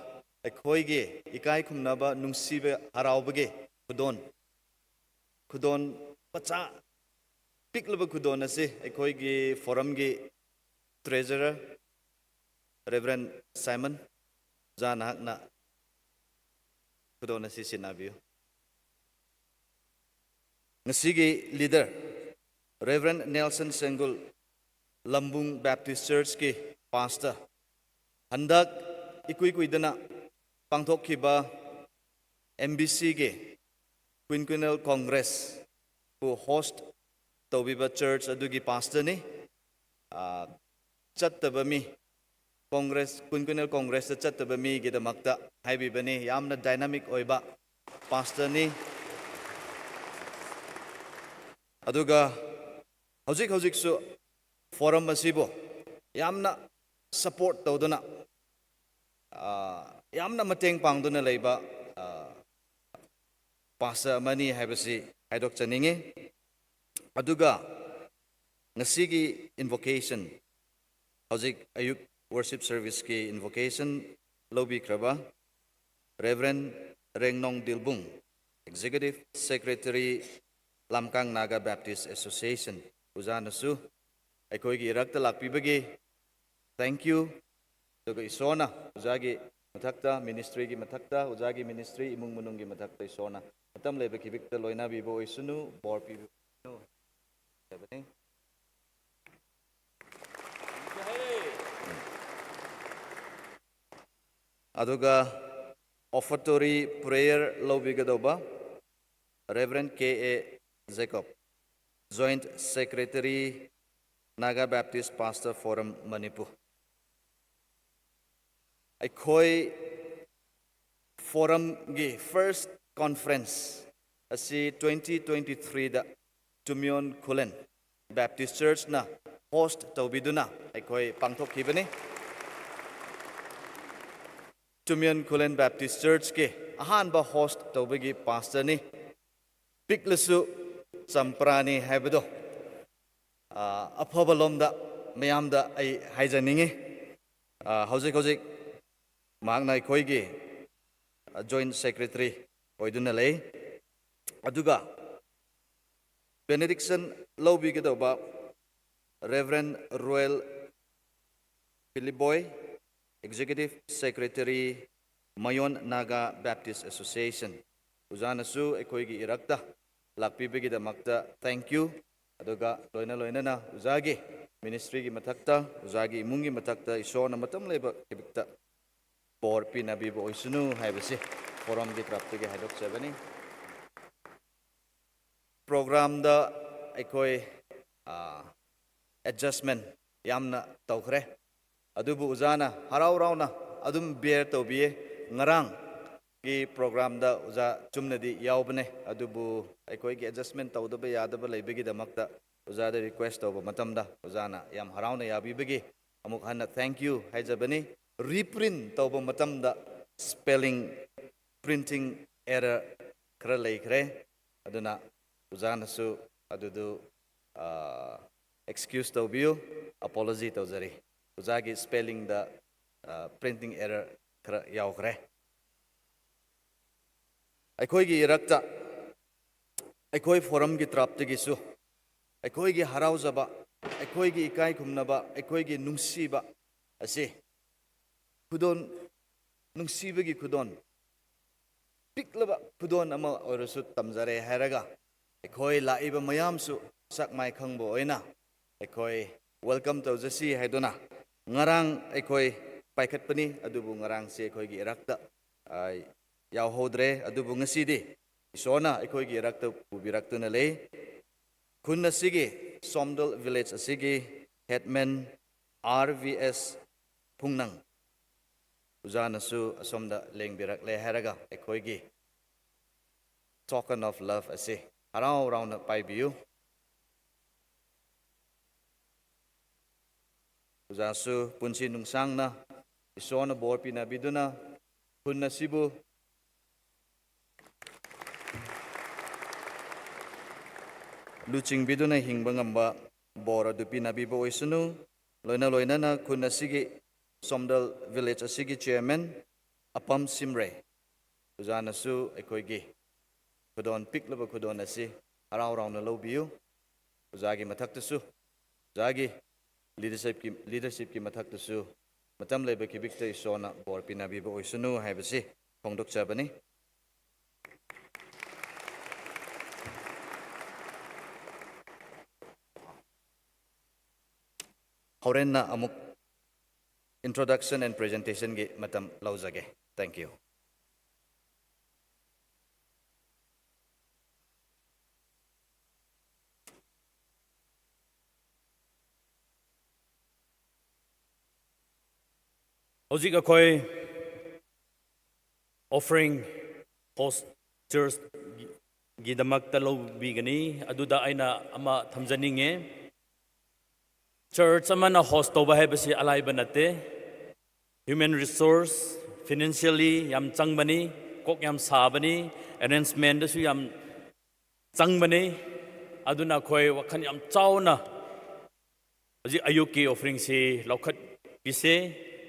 ꯑꯩꯈꯣꯏꯒꯤ ꯏꯀꯥꯏ ꯈꯨꯝꯅꯕ ꯅꯨꯡꯁꯤꯕ ꯍꯔꯥꯎꯕꯒꯤ ꯈꯨꯗꯣꯟ, ꯈꯨꯗꯣꯟ ꯃꯆꯥ, ꯄꯤꯛꯂꯕ ꯈꯨꯗꯣꯟ ꯑꯁꯤ ꯑꯩꯈꯣꯏꯒꯤ forumꯒꯤ treasurer Reverend Simon ꯑꯣꯖꯥ, ꯅꯍꯥꯛꯅ ꯈꯨꯗꯣꯟ ꯑꯁꯤ ꯁꯤꯟꯅꯕꯤꯌꯨ꯫ ꯉꯁꯤꯒꯤ leader Reverend Nelson ꯁꯦꯡꯒꯨꯜ, ꯂꯝꯕꯨꯡ Baptist Churchꯀꯤ pastor, ꯍꯟꯗꯛ ꯏꯀꯨꯏ ꯀꯨꯏꯗꯅ ꯄꯥꯡꯊꯣꯛꯈꯤꯕ MBCꯒꯤ Quinquennial Congressꯄꯨ host ꯇꯧꯕꯤꯕ church ꯑꯗꯨꯒꯤ pastorꯅꯤ꯫ ꯑꯥ, ꯆꯠꯇꯕ ꯃꯤ, Congress, Quinquennial Congressꯇ ꯆꯠꯇꯕ ꯃꯤꯒꯤꯗꯃꯛꯇ ꯍꯥꯏꯕꯤꯕꯅꯤ, ꯌꯥꯝꯅ dynamic ꯑꯣꯏꯕ pastorꯅꯤ꯫ ꯑꯗꯨꯒ ꯍꯧꯖꯤꯛ ꯍꯧꯖꯤꯛꯁꯨ forum ꯑꯁꯤꯕꯨ ꯌꯥꯝꯅ support ꯇꯧꯗꯨꯅ, ꯑꯥ, ꯌꯥꯝꯅ ꯃꯇꯦꯡ ꯄꯥꯡꯗꯨꯅ ꯂꯩꯕ, ꯑꯥ, pastor ꯑꯃꯅꯤ ꯍꯥꯏꯕꯁꯤ ꯍꯥꯏꯗꯣꯛꯆꯅꯤꯡꯉꯤ꯫ ꯑꯗꯨꯒ ꯉꯁꯤꯒꯤ invocation, ꯍꯧꯖꯤꯛ ꯑꯌꯨꯛ worship serviceꯀꯤ invocation ꯂꯧꯕꯤꯈ꯭ꯔꯕ Reverend ꯔꯦꯡꯅꯣꯡ ꯗꯤꯜꯕꯨꯡ, Executive Secretary, ꯂꯝꯀꯥꯡ Naga Baptist Association, ꯑꯣꯖꯥꯅꯁꯨ ꯑꯩꯈꯣꯏꯒꯤ ꯏꯔꯛꯇ ꯂꯥꯛꯄꯤꯕꯒꯤ thank you꯫ ꯑꯗꯨꯒ ꯏꯁꯣꯔꯅ ꯑꯣꯖꯥꯒꯤ ꯃꯊꯛꯇ, ministryꯒꯤ ꯃꯊꯛꯇ, ꯑꯣꯖꯥꯒꯤ ministry ꯏꯃꯨꯡ ꯃꯅꯨꯡꯒꯤ ꯃꯊꯛꯇ ꯏꯁꯣꯔꯅ ꯃꯇꯝ ꯂꯩꯕ ꯈꯤꯕꯤꯛꯇ ꯂꯣꯏꯅꯕꯤꯕ ꯑꯣꯏꯁꯅꯨ, ꯕꯣꯔ ꯄꯤꯕꯤꯌꯨ ꯍꯥꯏꯕꯅꯤ꯫ ꯑꯗꯨꯒ offertory prayer ꯂꯧꯕꯤꯒꯗꯧꯕ Reverend K A Jacob, Joint Secretary, Naga Baptist Pastor Forum, Manipur꯫ ꯑꯩꯈꯣꯏ forumꯒꯤ first conference ꯑꯁꯤ twenty twenty-threeꯗ ꯆꯨꯝꯌꯣꯟ ꯈꯨꯂꯦꯟ Baptist Churchꯅ host ꯇꯧꯕꯤꯗꯨꯅ ꯑꯩꯈꯣꯏ ꯄꯥꯡꯊꯣꯛꯈꯤꯕꯅꯤ꯫ ꯆꯨꯝꯌꯣꯟ ꯈꯨꯂꯦꯟ Baptist Churchꯀꯤ ꯑꯍꯥꯟꯕ host ꯇꯧꯕꯒꯤ pastorꯅꯤ꯫ ꯄꯤꯛꯂꯁꯨ ꯆꯝꯄ꯭ꯔꯥꯅꯤ ꯍꯥꯏꯕꯗꯣ, ꯑꯥ, ꯑꯐꯕ ꯂꯣꯝꯗ ꯃꯌꯥꯝꯗ ꯑꯩ ꯍꯥꯏꯖꯅꯤꯡꯉꯤ꯫ ꯑꯥ, ꯍꯧꯖꯤꯛ ꯍꯧꯖꯤꯛ ꯃꯍꯥꯛꯅ ꯑꯩꯈꯣꯏꯒꯤ, ꯑꯥ, Joint Secretary ꯑꯣꯏꯗꯨꯅ ꯂꯩ꯫ ꯑꯗꯨꯒ benediction ꯂꯧꯕꯤꯒꯗꯧꯕ Reverend Royal Philip Boy, Executive Secretary, Mayon Naga Baptist Association꯫ ꯑꯣꯖꯥꯅꯁꯨ ꯑꯩꯈꯣꯏꯒꯤ ꯏꯔꯛꯇ ꯂꯥꯛꯄꯤꯕꯒꯤꯗꯃꯛꯇ thank you꯫ ꯑꯗꯨꯒ ꯂꯣꯏꯅ ꯂꯣꯏꯅꯅ ꯑꯣꯖꯥꯒꯤ ministryꯒꯤ ꯃꯊꯛꯇ, ꯑꯣꯖꯥꯒꯤ ꯏꯃꯨꯡꯒꯤ ꯃꯊꯛꯇ ꯏꯁꯣꯔꯅ ꯃꯇꯝ ꯂꯩꯕ ꯈꯤꯕꯤꯛꯇ ꯕꯣꯔ ꯄꯤꯅꯕꯤꯕ ꯑꯣꯏꯁꯅꯨ ꯍꯥꯏꯕꯁꯤ forumꯒꯤ ꯇꯔꯞꯇꯒꯤ ꯍꯥꯏꯗꯣꯛꯆꯕꯅꯤ꯫ Programꯗ ꯑꯩꯈꯣꯏ, ꯑ, adjustment ꯌꯥꯝꯅ ꯇꯧꯈ꯭ꯔꯦ꯫ ꯑꯗꯨꯕꯨ ꯑꯣꯖꯥꯅ ꯍꯔꯥꯎ ꯍꯔꯥꯎꯅ ꯑꯗꯨꯝ bear ꯇꯧꯕꯤꯌꯦ꯫ ꯉꯔꯥꯡꯒꯤ programꯗ ꯑꯣꯖꯥ ꯆꯨꯝꯅꯗꯤ ꯌꯥꯎꯕꯅꯦ, ꯑꯗꯨꯕꯨ ꯑꯩꯈꯣꯏꯒꯤ adjustment ꯇꯧꯗꯕ ꯌꯥꯗꯕ ꯂꯩꯕꯒꯤꯗꯃꯛꯇ ꯑꯣꯖꯥꯗ request ꯇꯧꯕ ꯃꯇꯝꯗ ꯑꯣꯖꯥꯅ ꯌꯥꯝ ꯍꯔꯥꯎꯅ ꯌꯥꯕꯤꯕꯒꯤ ꯑꯃꯨꯛ ꯍꯟꯅ thank you ꯍꯥꯏꯖꯕꯅꯤ꯫ Reprint ꯇꯧꯕ ꯃꯇꯝꯗ spelling, printing error ꯈꯔ ꯂꯩꯈ꯭ꯔꯦ꯫ ꯑꯗꯨꯅ ꯑꯣꯖꯥꯅꯁꯨ ꯑꯗꯨꯗꯨ, ꯑ, excuse ꯇꯧꯕꯤꯌꯨ, apology ꯇꯧꯖꯔꯤ꯫ ꯑꯣꯖꯥꯒꯤ spellingꯗ, ꯑ, printing error ꯈꯔ ꯌꯥꯎꯈ꯭ꯔꯦ꯫ ꯑꯩꯈꯣꯏꯒꯤ ꯏꯔꯛꯇ ꯑꯩꯈꯣꯏ forumꯒꯤ ꯇꯔꯞꯇꯒꯤꯁꯨ ꯑꯩꯈꯣꯏꯒꯤ ꯍꯔꯥꯎꯖꯕ, ꯑꯩꯈꯣꯏꯒꯤ ꯏꯀꯥꯏ ꯈꯨꯝꯅꯕ, ꯑꯩꯈꯣꯏꯒꯤ ꯅꯨꯡꯁꯤꯕ ꯑꯁꯤ ꯈꯨꯗꯣꯟ, ꯅꯨꯡꯁꯤꯕꯒꯤ ꯈꯨꯗꯣꯟ, ꯄꯤꯛꯂꯕ ꯈꯨꯗꯣꯟ ꯑꯃ ꯑꯣꯏꯔꯁꯨ ꯇꯝꯖꯔꯦ ꯍꯥꯏꯔꯒ ꯑꯩꯈꯣꯏ ꯂꯥꯛꯏꯕ ꯃꯌꯥꯝꯁꯨ ꯁꯛ ꯃꯥꯏ ꯈꯪꯕ ꯑꯣꯏꯅ ꯑꯩꯈꯣꯏ welcome ꯇꯧꯖꯁꯤ ꯍꯥꯏꯗꯨꯅ ꯉꯔꯥꯡ ꯑꯩꯈꯣꯏ ꯄꯥꯏꯈꯠꯄꯅꯤ꯫ ꯑꯗꯨꯕꯨ ꯉꯔꯥꯡꯁꯦ ꯑꯩꯈꯣꯏꯒꯤ ꯏꯔꯛꯇ, ꯑ, ꯌꯥꯎꯍꯧꯗ꯭ꯔꯦ꯫ ꯑꯗꯨꯕꯨ ꯉꯁꯤꯗꯤ ꯏꯁꯣꯔꯅ ꯑꯩꯈꯣꯏꯒꯤ ꯏꯔꯛꯇ ꯄꯨꯕꯤꯔꯛꯇꯨꯅ ꯂꯩ꯫ ꯈꯨꯟ ꯑꯁꯤꯒꯤ, ꯁꯣꯝꯗꯣꯜ village ꯑꯁꯤꯒꯤ headman R V S ꯐꯨꯡꯅꯪ ꯑꯣꯖꯥꯅꯁꯨ ꯑꯁꯣꯝꯗ ꯂꯦꯡꯕꯤꯔꯛꯂꯦ ꯍꯥꯏꯔꯒ ꯑꯩꯈꯣꯏꯒꯤ token of love ꯑꯁꯤ ꯍꯔꯥꯎ ꯍꯔꯥꯎꯅ ꯄꯥꯏꯕꯤꯌꯨ꯫ ꯑꯣꯖꯥꯁꯨ ꯄꯨꯟꯁꯤ ꯅꯨꯡꯁꯥꯡꯅ ꯏꯁꯣꯔꯅ ꯕꯣꯔ ꯄꯤꯅꯕꯤꯗꯨꯅ ꯈꯨꯟ ꯑꯁꯤꯕꯨ ꯂꯨꯆꯤꯡꯕꯤꯗꯨꯅ ꯍꯤꯡꯕ ꯉꯝꯕ ꯕꯣꯔ ꯑꯗꯨ ꯄꯤꯅꯕꯤꯕ ꯑꯣꯏꯁꯅꯨ꯫ ꯂꯣꯏꯅ ꯂꯣꯏꯅꯅ ꯈꯨꯟ ꯑꯁꯤꯒꯤ, ꯁꯣꯝꯗꯜ village ꯑꯁꯤꯒꯤ chairman ꯑꯄꯝ ꯁꯤꯝꯔꯩ ꯑꯣꯖꯥꯅꯁꯨ ꯑꯩꯈꯣꯏꯒꯤ ꯈꯨꯗꯣꯜ, ꯄꯤꯛꯂꯕ ꯈꯨꯗꯣꯜ ꯑꯁꯤ ꯍꯔꯥꯎ ꯍꯔꯥꯎꯅ ꯂꯧꯕꯤꯌꯨ꯫ ꯑꯣꯖꯥꯒꯤ ꯃꯊꯛꯇꯁꯨ, ꯑꯣꯖꯥꯒꯤ leadershipꯀꯤ, leadershipꯀꯤ ꯃꯊꯛꯇꯁꯨ ꯃꯇꯝ ꯂꯩꯕ ꯈꯤꯕꯤꯛꯇ ꯏꯁꯣꯔꯅ ꯕꯣꯔ ꯄꯤꯅꯕꯤꯕ ꯑꯣꯏꯁꯅꯨ ꯍꯥꯏꯕꯁꯤ ꯐꯣꯡꯗꯣꯛꯆꯕꯅꯤ꯫ ꯍꯣꯔꯦꯟꯅ ꯑꯃꯨꯛ introduction and presentationꯒꯤ ꯃꯇꯝ ꯂꯧꯖꯒꯦ꯫ Thank you꯫ ꯍꯧꯖꯤꯛ ꯑꯩꯈꯣꯏ offering host churchꯒꯤꯗꯃꯛꯇ ꯂꯧꯕꯤꯒꯅꯤ꯫ ꯑꯗꯨꯗ ꯑꯩꯅ ꯑꯃ ꯊꯝꯖꯅꯤꯡꯉꯦ꯫ Church ꯑꯃꯅ host ꯇꯧꯕ ꯍꯥꯏꯕꯁꯤ ꯑꯂꯥꯏꯕ ꯅꯠꯇꯦ꯫ Human resource, financially ꯌꯥꯝ ꯆꯪꯕꯅꯤ, ꯀꯣꯛ ꯌꯥꯝ ꯁꯥꯕꯅꯤ, arrangementꯗꯁꯨ ꯌꯥꯝ ꯆꯪꯕꯅꯤ꯫ ꯑꯗꯨꯅ ꯑꯩꯈꯣꯏ ꯋꯥꯈꯜ ꯌꯥꯝ ꯆꯥꯎꯅ ꯍꯧꯖꯤꯛ ꯑꯌꯨꯛꯀꯤ offeringꯁꯤ ꯂꯧꯈꯠꯄꯤꯁꯦ꯫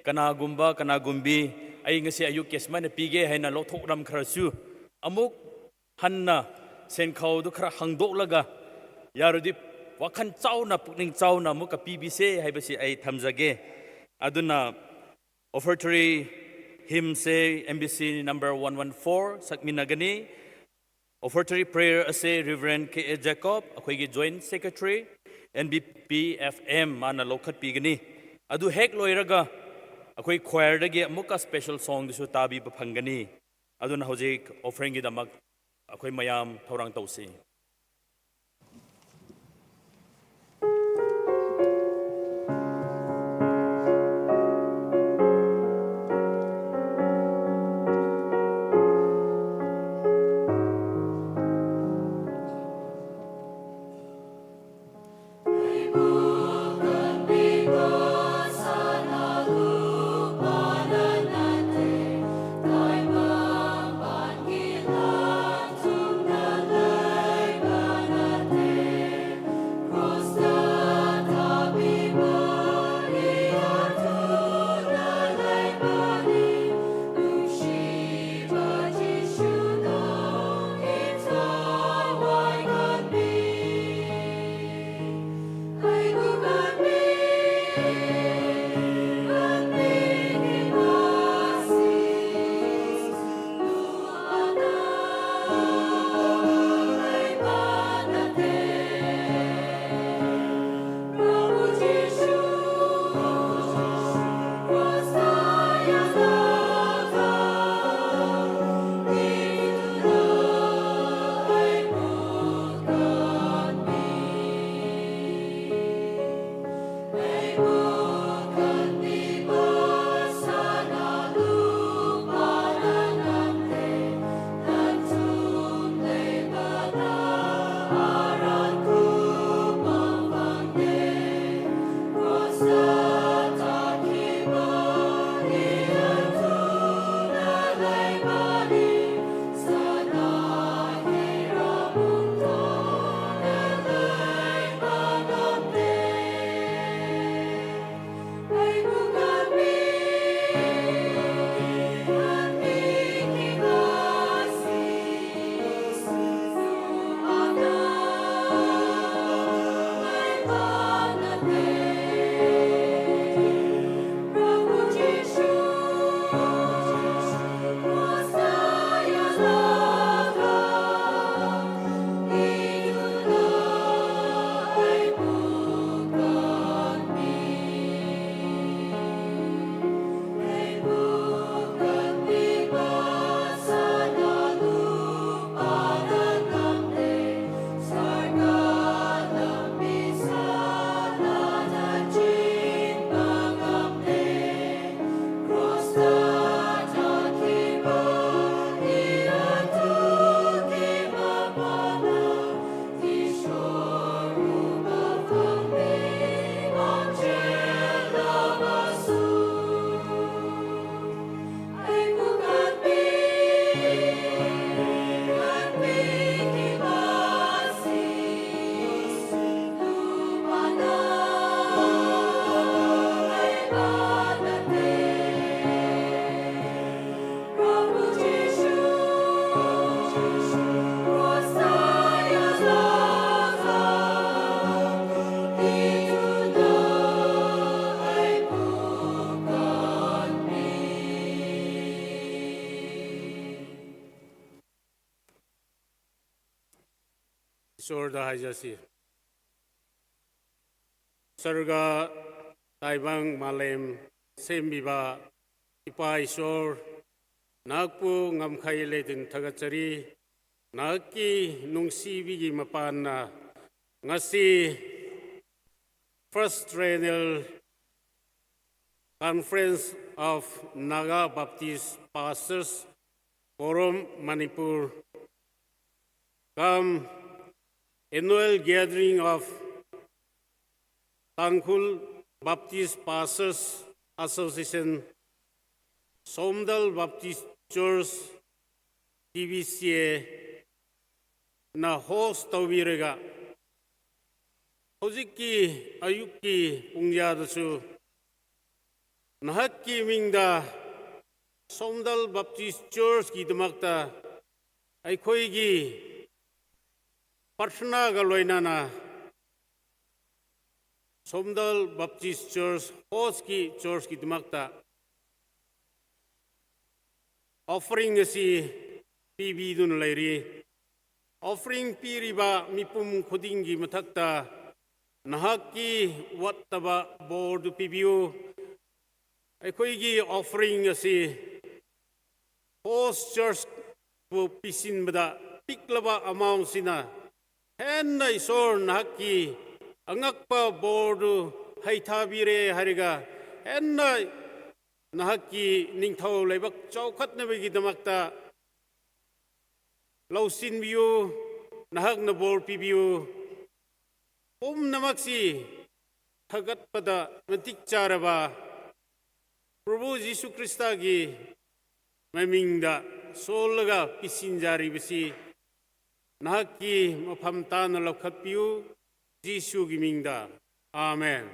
ꯀꯅꯥꯒꯨꯝꯕ, ꯀꯅꯥꯒꯨꯝꯕꯤ, "ꯑꯩ ꯉꯁꯤ ꯑꯌꯨꯛꯀꯤ ꯁꯨꯃꯥꯏꯅ ꯄꯤꯒꯦ" ꯍꯥꯏꯅ ꯂꯧꯊꯣꯛꯂꯝꯈ꯭ꯔꯁꯨ, ꯑꯃꯨꯛ ꯍꯟꯅ ꯁꯦꯟꯈꯥꯎꯗꯨ ꯈꯔ ꯍꯥꯡꯗꯣꯛꯂꯒ, ꯌꯥꯔꯗꯤ ꯋꯥꯈꯜ ꯆꯥꯎꯅ, ꯄꯨꯛꯅꯤꯡ ꯆꯥꯎꯅ ꯑꯃꯨꯛꯀ ꯄꯤꯕꯤꯁꯦ ꯍꯥꯏꯕꯁꯤ ꯑꯩ ꯊꯝꯖꯒꯦ꯫ ꯑꯗꯨꯅ offertory hymnꯁꯦ M B C number one one four ꯁꯛꯃꯤꯟꯅꯒꯅꯤ꯫ Offertory prayer ꯑꯁꯦ Reverend K A Jacob, ꯑꯩꯈꯣꯏꯒꯤ Joint Secretary, N B P F M, ꯃꯥꯅ ꯂꯧꯈꯠꯄꯤꯒꯅꯤ꯫ ꯑꯗꯨ ꯍꯦꯛ ꯂꯣꯏꯔꯒ ꯑꯩꯈꯣꯏ choirꯗꯒꯤ ꯑꯃꯨꯛꯀ special songꯗꯨꯁꯨ ꯇꯥꯕꯤꯕ ꯐꯪꯒꯅꯤ꯫ ꯑꯗꯨꯅ ꯍꯧꯖꯤꯛ offeringꯒꯤꯗꯃꯛ ꯑꯩꯈꯣꯏ ꯃꯌꯥꯝ ꯊꯧꯔꯥꯡ ꯇꯧꯁꯤ꯫ ꯏꯁꯣꯔꯗ ꯍꯥꯏꯖꯁꯤ꯫ ꯁꯔꯒ, ꯇꯥꯏꯕꯪ, ꯃꯥꯂꯦꯝ ꯁꯦꯝꯕꯤꯕ ꯏꯄꯥ ꯏꯁꯣꯔ, ꯅꯍꯥꯛꯄꯨ ꯉꯝꯈꯩ ꯂꯩꯇꯅ ꯊꯥꯒꯠꯆꯔꯤ꯫ ꯅꯍꯥꯛꯀꯤ ꯅꯨꯡꯁꯤꯕꯤꯒꯤ ꯃꯄꯥꯟꯅ ꯉꯁꯤ First Triennial Conference of Naga Baptist Pastors Forum Manipur cum Annual Gathering of Tangkhul Baptist Pastors Association, Somdal Baptist Church, T B C A ꯅ host ꯇꯧꯕꯤꯔꯒ, ꯍꯧꯖꯤꯛꯀꯤ ꯑꯌꯨꯛꯀꯤ ꯄꯨꯡ ꯀꯌꯥꯗꯁꯨ ꯅꯍꯥꯛꯀꯤ ꯃꯤꯡꯗ Somdal Baptist Church ꯀꯤꯗꯃꯛꯇ ꯑꯩꯈꯣꯏꯒꯤ ꯄ꯭ꯔꯊꯅꯥꯒ ꯂꯣꯏꯅꯅ Somdal Baptist Church host ꯀꯤ church ꯀꯤꯗꯃꯛꯇ offering ꯑꯁꯤ ꯄꯤꯕꯤꯗꯨꯅ ꯂꯩꯔꯤ꯫ Offering ꯄꯤꯔꯤꯕ ꯃꯤꯄꯨꯝ ꯈꯨꯗꯤꯡꯒꯤ ꯃꯊꯛꯇ ꯅꯍꯥꯛꯀꯤ ꯋꯥꯠꯇꯕ ꯕꯣꯔꯗꯨ ꯄꯤꯕꯤꯌꯨ꯫ ꯑꯩꯈꯣꯏꯒꯤ offering ꯑꯁꯤ host church ꯕꯨ ꯄꯤꯁꯤꯟꯕꯗ ꯄꯤꯛꯂꯕ amount ꯁꯤꯅ ꯍꯦꯟꯅ ꯏꯁꯣꯔ ꯅꯍꯥꯛꯀꯤ ꯑꯉꯛꯄ ꯕꯣꯔꯗꯨ ꯍꯩꯊꯥꯕꯤꯔꯦ ꯍꯥꯏꯔꯒ, ꯍꯦꯟꯅ ꯅꯍꯥꯛꯀꯤ ꯅꯤꯡꯊꯧ ꯂꯩꯕꯥꯛ ꯆꯥꯎꯈꯠꯅꯕꯒꯤꯗꯃꯛꯇ ꯂꯧꯁꯤꯟꯕꯤꯌꯨ, ꯅꯍꯥꯛꯅ ꯕꯣꯔ ꯄꯤꯕꯤꯌꯨ꯫ ꯄꯨꯝꯅꯃꯛꯁꯤ ꯊꯥꯒꯠꯄꯗ ꯃꯇꯤꯛ ꯆꯥꯔꯕ ꯄ꯭ꯔꯚꯨ ꯖꯤꯁꯨ ꯈ꯭ꯔꯤꯁꯇꯒꯤ ꯃꯃꯤꯡꯗ ꯁꯣꯜꯂꯒ ꯄꯤꯁꯤꯟꯖꯔꯤꯕꯁꯤ ꯅꯍꯥꯛꯀꯤ ꯃꯐꯝ ꯇꯥꯅ ꯂꯧꯈꯠꯄꯤꯌꯨ, ꯖꯤꯁꯨꯒꯤ ꯃꯤꯡꯗ꯫ ꯑꯥꯃꯦꯟ꯫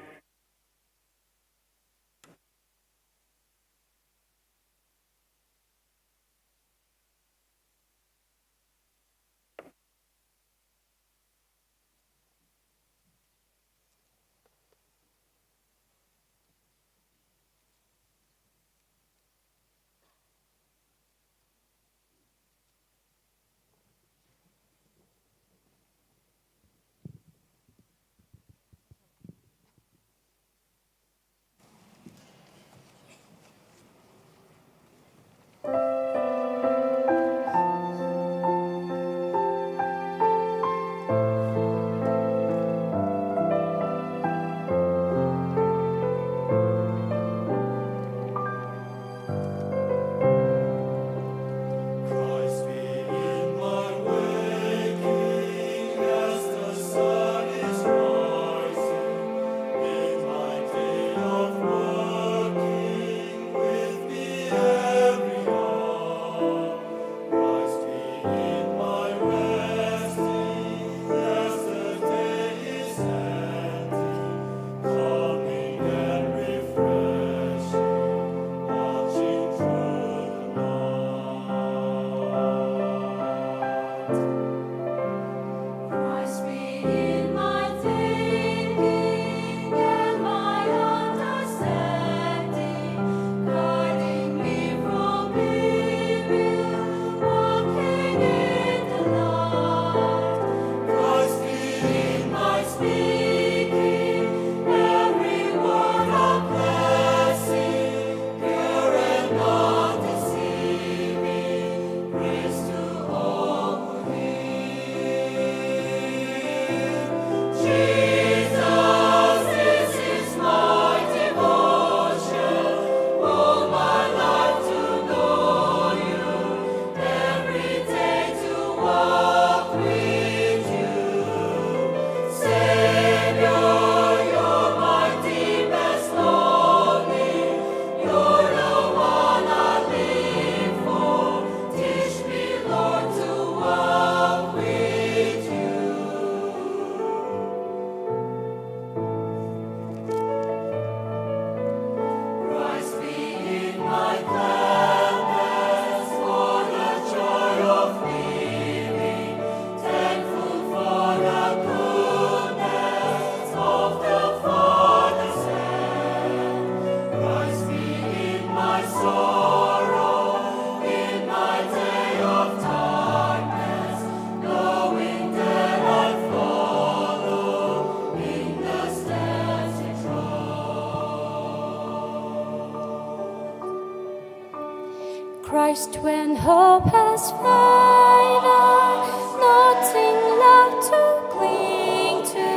When hope has faded, nothing left to cling to.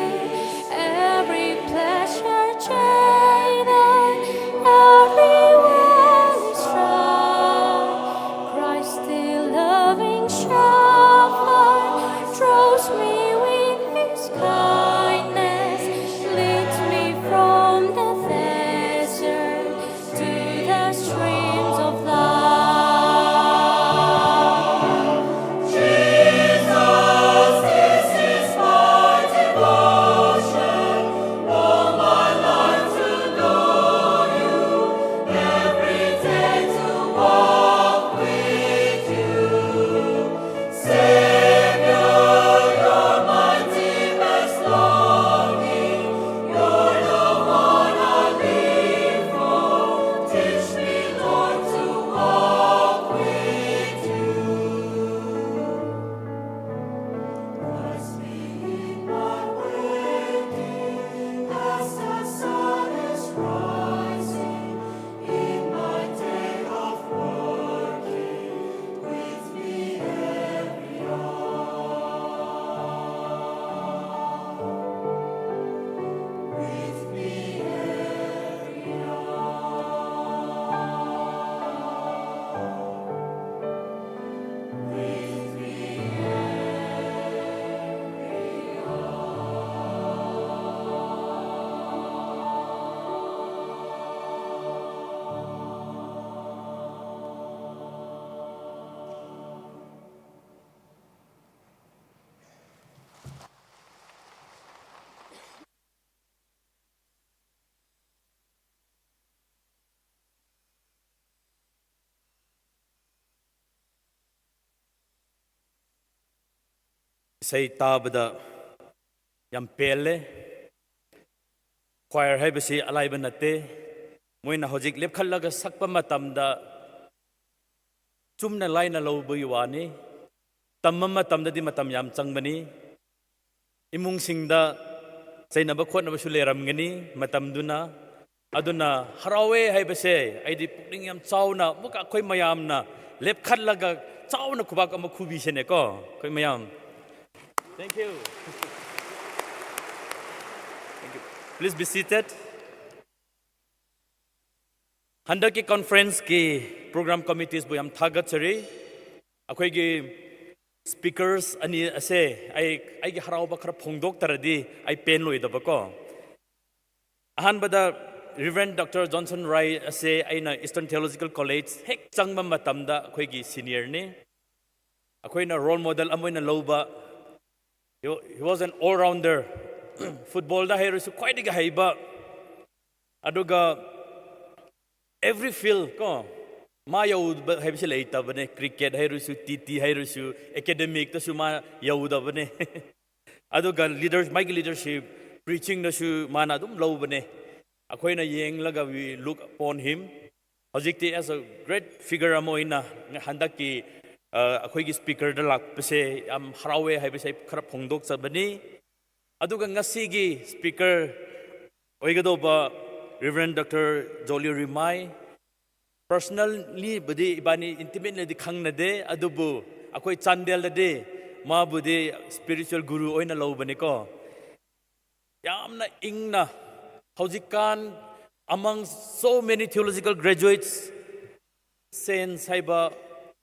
Every pleasure jaded, every will is strong. Christ, the loving shepherd, draws me with his kindness, leads me from the desert to the streams of life. Jesus, this is my devotion, all my life to know you, every day to walk with you. Savior, you're my deepest longing. You're the one I live for. Teach me, Lord, to walk with you. Bless me in my waiting, as the sun is rising, in my day of working, with me every hour. With me every hour. With me every hour. ꯏꯁꯩ ꯇꯥꯕꯗ ꯌꯥꯝ ꯄꯦꯜꯂꯦ꯫ ꯈ꯭ꯋꯥꯏꯔ ꯍꯥꯏꯕꯁꯤ ꯑꯂꯥꯏꯕ ꯅꯠꯇꯦ꯫ ꯃꯣꯏꯅ ꯍꯧꯖꯤꯛ ꯂꯦꯞꯈꯠꯂꯒ ꯁꯛꯄ ꯃꯇꯝꯗ ꯆꯨꯝꯅ ꯂꯥꯏꯅ ꯂꯧꯕꯒꯤ ꯋꯥꯅꯤ꯫ ꯇꯝꯕ ꯃꯇꯝꯗꯗꯤ ꯃꯇꯝ ꯌꯥꯝ ꯆꯪꯕꯅꯤ꯫ ꯏꯃꯨꯡꯁꯤꯡꯗ ꯆꯩꯅꯕ ꯈꯣꯠꯅꯕꯁꯨ ꯂꯩꯔꯝꯒꯅꯤ꯫ ꯃꯇꯝꯗꯨꯅ ꯑꯗꯨꯅ ꯍꯔꯥꯎꯋꯦ ꯍꯥꯏꯕꯁꯦ ꯑꯩꯗꯤ ꯄꯨꯛꯅꯤꯡ ꯌꯥꯝ ꯆꯥꯎꯅ ꯑꯃꯨꯛꯀ ꯑꯩꯈꯣꯏ ꯃꯌꯥꯝꯅ ꯂꯦꯞꯈꯠꯂꯒ ꯆꯥꯎꯅ ꯈꯨꯕꯥꯛ ꯑꯃ ꯈꯨꯕꯤꯁꯦꯅꯦꯀꯣ, ꯑꯩꯈꯣꯏ ꯃꯌꯥꯝ꯫ Thank you. Thank you. Please be seated. ꯍꯟꯗꯛꯀꯤ conferenceꯀꯤ program committeesꯕꯨ ꯌꯥꯝ ꯊꯥꯒꯠꯆꯔꯤ꯫ ꯑꯩꯈꯣꯏꯒꯤ speakers ꯑꯅꯤ ꯑꯁꯦ ꯑꯩ, ꯑꯩꯒꯤ ꯍꯔꯥꯎꯕ ꯈꯔ ꯐꯣꯡꯗꯣꯛꯇ꯭ꯔꯗꯤ ꯑꯩ ꯄꯦꯟꯂꯣꯏꯗꯕꯀꯣ꯫ ꯑꯍꯥꯟꯕꯗ Reverend Doctor Johnson Rai ꯑꯁꯦ ꯑꯩꯅ Eastern Theological College ꯍꯦꯛ ꯆꯪꯕ ꯃꯇꯝꯗ ꯑꯩꯈꯣꯏꯒꯤ seniorꯅꯤ꯫ ꯑꯩꯈꯣꯏꯅ role model ꯑꯃ ꯑꯣꯏꯅ ꯂꯧꯕ, he, he was an all-rounder꯫ Footballꯗ ꯍꯩꯔꯁꯨ ꯈ꯭ꯋꯥꯏꯗꯒꯤ ꯍꯩꯕ, ꯑꯗꯨꯒ every field ꯀꯣ, ꯃꯥ ꯌꯧꯗꯕ ꯍꯥꯏꯕꯁꯤ ꯂꯩꯇꯕꯅꯦ꯫ Cricket ꯍꯥꯏꯔꯁꯨ, ꯇꯤ ꯇꯤ ꯍꯥꯏꯔꯁꯨ, academicꯇꯁꯨ ꯃꯥ ꯌꯧꯗꯕꯅꯦ꯫ ꯑꯗꯨꯒ leaders, ꯃꯥꯒꯤ leadership, preachingꯗꯁꯨ ꯃꯥꯅ ꯑꯗꯨꯝ ꯂꯧꯕꯅꯦ꯫ ꯑꯩꯈꯣꯏꯅ ꯌꯦꯡꯂꯒ we look upon him꯫ ꯍꯧꯖꯤꯛꯇꯤ as a great figure ꯑꯃ ꯑꯣꯏꯅ ꯍꯟꯗꯛꯀꯤ, ꯑ, ꯑꯩꯈꯣꯏꯒꯤ speakerꯗ ꯂꯥꯛꯄꯁꯦ ꯌꯥꯝ ꯍꯔꯥꯎꯋꯦ ꯍꯥꯏꯕꯁꯦ ꯑꯩ ꯈꯔ ꯐꯣꯡꯗꯣꯛꯆꯕꯅꯤ꯫ ꯑꯗꯨꯒ ꯉꯁꯤꯒꯤ speaker ꯑꯣꯏꯒꯗꯧꯕ Reverend Doctor Jolly Rimai, personallyꯕꯨꯗꯤ ꯏꯕꯥꯅꯤ intimatelyꯗꯤ ꯈꯪꯅꯗꯦ, ꯑꯗꯨꯕꯨ ꯑꯩꯈꯣꯏ ꯆꯥꯟꯗꯦꯜꯗꯗꯤ ꯃꯥꯕꯨꯗꯤ spiritual guru ꯑꯣꯏꯅ ꯂꯧꯕꯅꯤꯀꯣ꯫ ꯌꯥꯝꯅ ꯏꯪꯅ, ꯍꯧꯖꯤꯛꯀꯥꯟ among so many theological graduates, saints ꯍꯥꯏꯕ,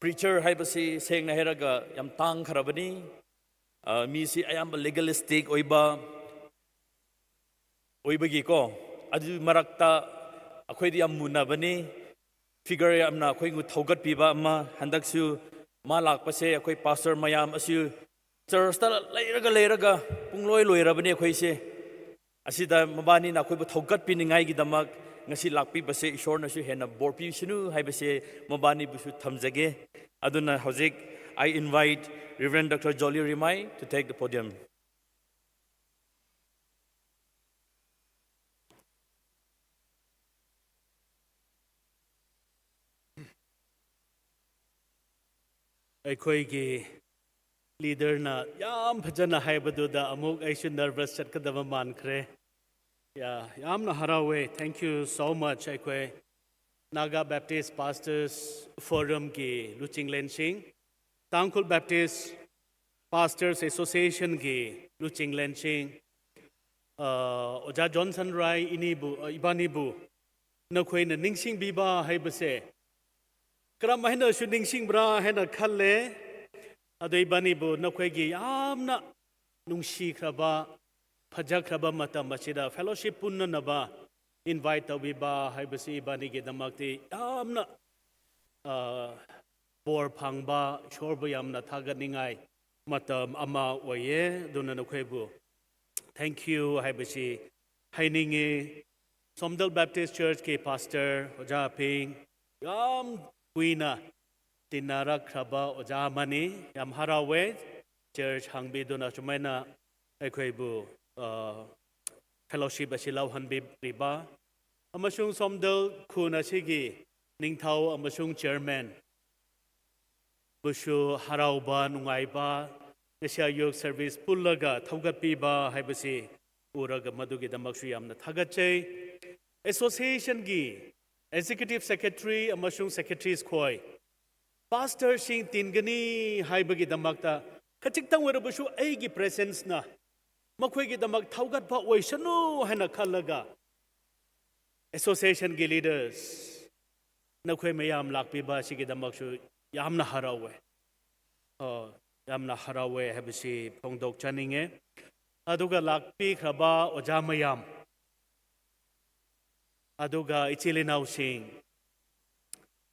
preacher ꯍꯥꯏꯕꯁꯤ ꯁꯦꯡꯅ ꯍꯥꯏꯔꯒ ꯌꯥꯝ ꯇꯥꯡꯈ꯭ꯔꯕꯅꯤ꯫ ꯑ, ꯃꯤꯁꯤ ꯑꯌꯥꯝꯕ legalistic ꯑꯣꯏꯕ ꯑꯣꯏꯕꯒꯤꯀꯣ, ꯑꯗꯨ ꯃꯔꯛꯇ ꯑꯩꯈꯣꯏꯗꯤ ꯌꯥꯝ ꯃꯨꯟꯅꯕꯅꯤ꯫ Figure ꯌꯥꯝꯅ ꯑꯩꯈꯣꯏꯕꯨ ꯊꯧꯒꯠꯄꯤꯕ ꯑꯃ꯫ ꯍꯟꯗꯛꯁꯨ ꯃꯥ ꯂꯥꯛꯄꯁꯦ ꯑꯩꯈꯣꯏ pastor ꯃꯌꯥꯝ ꯑꯁꯤ churchꯇ ꯂꯩꯔꯒ ꯂꯩꯔꯒ ꯄꯨꯡꯂꯣꯏ ꯂꯣꯏꯔꯕꯅꯤ ꯑꯩꯈꯣꯏꯁꯦ꯫ ꯑꯁꯤꯗ ꯃꯕꯥꯅꯤꯅ ꯑꯩꯈꯣꯏꯕꯨ ꯊꯧꯒꯠꯄꯤꯅꯤꯡꯉꯥꯏꯒꯤꯗꯃꯛ ꯉꯁꯤ ꯂꯥꯛꯄꯤꯕꯁꯦ ꯏꯁꯣꯔꯅꯁꯨ ꯍꯦꯟꯅ ꯕꯣꯔ ꯄꯤꯁꯅꯨ ꯍꯥꯏꯕꯁꯦ ꯃꯕꯥꯅꯤꯕꯨꯁꯨ ꯊꯝꯖꯒꯦ꯫ ꯑꯗꯨꯅ ꯍꯧꯖꯤꯛ I invite Reverend Doctor Jolly Rimai to take the podium. ꯑꯩꯈꯣꯏꯒꯤ leaderꯅ ꯌꯥꯝ ꯐꯖꯅ ꯍꯥꯏꯕꯗꯨꯗ ꯑꯃꯨꯛ ꯑꯩꯁꯨ nervous ꯆꯠꯀꯗꯕ ꯃꯥꯟꯈ꯭ꯔꯦ꯫ ꯌꯥ, ꯌꯥꯝꯅ ꯍꯔꯥꯎꯋꯦ꯫ Thank you so much꯫ ꯑꯩꯈꯣꯏ Naga Baptist Pastors Forumꯒꯤ ꯂꯨꯆꯤꯡꯂꯦꯟꯁꯤꯡ, Tangkhul Baptist Pastors Associationꯒꯤ ꯂꯨꯆꯤꯡꯂꯦꯟꯁꯤꯡ, ꯑ, ꯑꯣꯖꯥ ꯖꯣꯟꯁꯟ ꯔꯥꯏ ꯏꯅꯤꯕꯨ, ꯑ, ꯏꯕꯥꯅꯤꯕꯨ ꯅꯈꯣꯏꯅ ꯅꯤꯡꯁꯤꯡꯕꯤꯕ ꯍꯥꯏꯕꯁꯦ ꯀꯔꯝ ꯍꯥꯏꯅꯁꯨ ꯅꯤꯡꯁꯤꯡꯕ꯭ꯔꯥ ꯍꯥꯏꯅ ꯈꯜꯂꯦ꯫ ꯑꯗꯨ ꯏꯕꯥꯅꯤꯕꯨ ꯅꯈꯣꯏꯒꯤ ꯌꯥꯝꯅ ꯅꯨꯡꯁꯤꯈ꯭ꯔꯕ, ꯐꯖꯈ꯭ꯔꯕ ꯃꯇꯝ ꯑꯁꯤꯗ fellowship ꯄꯨꯟꯅꯅꯕ invite ꯇꯧꯕꯤꯕ ꯍꯥꯏꯕꯁꯤ ꯏꯕꯥꯅꯤꯒꯤꯗꯃꯛꯇꯤ ꯌꯥꯝꯅ, ꯑ, ꯕꯣꯔ ꯐꯪꯕ, ꯏꯁꯣꯔꯕꯨ ꯌꯥꯝꯅ ꯊꯥꯒꯠꯅꯤꯡꯉꯥꯏ ꯃꯇꯝ ꯑꯃ ꯑꯣꯏꯌꯦ꯫ ꯑꯗꯨꯅ ꯅꯈꯣꯏꯕꯨ thank you ꯍꯥꯏꯕꯁꯤ ꯍꯥꯏꯅꯤꯡꯉꯤ꯫ ꯁꯣꯝꯗꯜ Baptist Churchꯀꯤ pastor ꯑꯣꯖꯥ ꯑꯄꯤꯡ, ꯌꯥꯝ ꯀꯨꯏꯅ ꯇꯤꯟꯅꯔꯛꯈ꯭ꯔꯕ ꯑꯣꯖꯥ ꯑꯃꯅꯤ꯫ ꯌꯥꯝ ꯍꯔꯥꯎꯋꯦ, church ꯍꯥꯡꯕꯤꯗꯨꯅ ꯁꯨꯃꯥꯏꯅ ꯑꯩꯈꯣꯏꯕꯨ, ꯑ, fellowship ꯑꯁꯤ ꯂꯧꯍꯟꯕꯤꯔꯤꯕ, ꯑꯃꯁꯨꯡ ꯁꯣꯝꯗꯜ ꯈꯨꯟ ꯑꯁꯤꯒꯤ ꯅꯤꯡꯊꯧ ꯑꯃꯁꯨꯡ chairman ꯕꯨꯁꯨ ꯍꯔꯥꯎꯕ, ꯅꯨꯡꯉꯥꯏꯕ, ꯉꯁꯤ ꯑꯌꯨꯛ service ꯄꯨꯜꯂꯒ ꯊꯧꯒꯠꯄꯤꯕ ꯍꯥꯏꯕꯁꯤ ꯎꯔꯒ ꯃꯗꯨꯒꯤꯗꯃꯛꯁꯨ ꯌꯥꯝꯅ ꯊꯥꯒꯠꯆꯩ꯫ Associationꯒꯤ executive secretary ꯑꯃꯁꯨꯡ secretaries ꯈꯣꯏ, pastorꯁꯤꯡ ꯇꯤꯟꯒꯅꯤ ꯍꯥꯏꯕꯒꯤꯗꯃꯛꯇ ꯈꯖꯤꯛꯇꯪ ꯑꯣꯏꯔꯕꯁꯨ ꯑꯩꯒꯤ presenceꯅ ꯃꯈꯣꯏꯒꯤꯗꯃꯛ ꯊꯧꯒꯠꯄ ꯑꯣꯏꯁꯅꯨ ꯍꯥꯏꯅ ꯈꯜꯂꯒ, associationꯒꯤ leaders, ꯅꯈꯣꯏ ꯃꯌꯥꯝ ꯂꯥꯛꯄꯤꯕ ꯑꯁꯤꯒꯤꯗꯃꯛꯁꯨ ꯌꯥꯝꯅ ꯍꯔꯥꯎꯋꯦ꯫ ꯑ, ꯌꯥꯝꯅ ꯍꯔꯥꯎꯋꯦ ꯍꯥꯏꯕꯁꯤ ꯐꯣꯡꯗꯣꯛꯆꯅꯤꯡꯉꯦ꯫ ꯑꯗꯨꯒ ꯂꯥꯛꯄꯤꯈ꯭ꯔꯕ ꯑꯣꯖꯥ ꯃꯌꯥꯝ, ꯑꯗꯨꯒ ꯏꯆꯤꯜ ꯏꯅꯥꯎꯁꯤꯡ,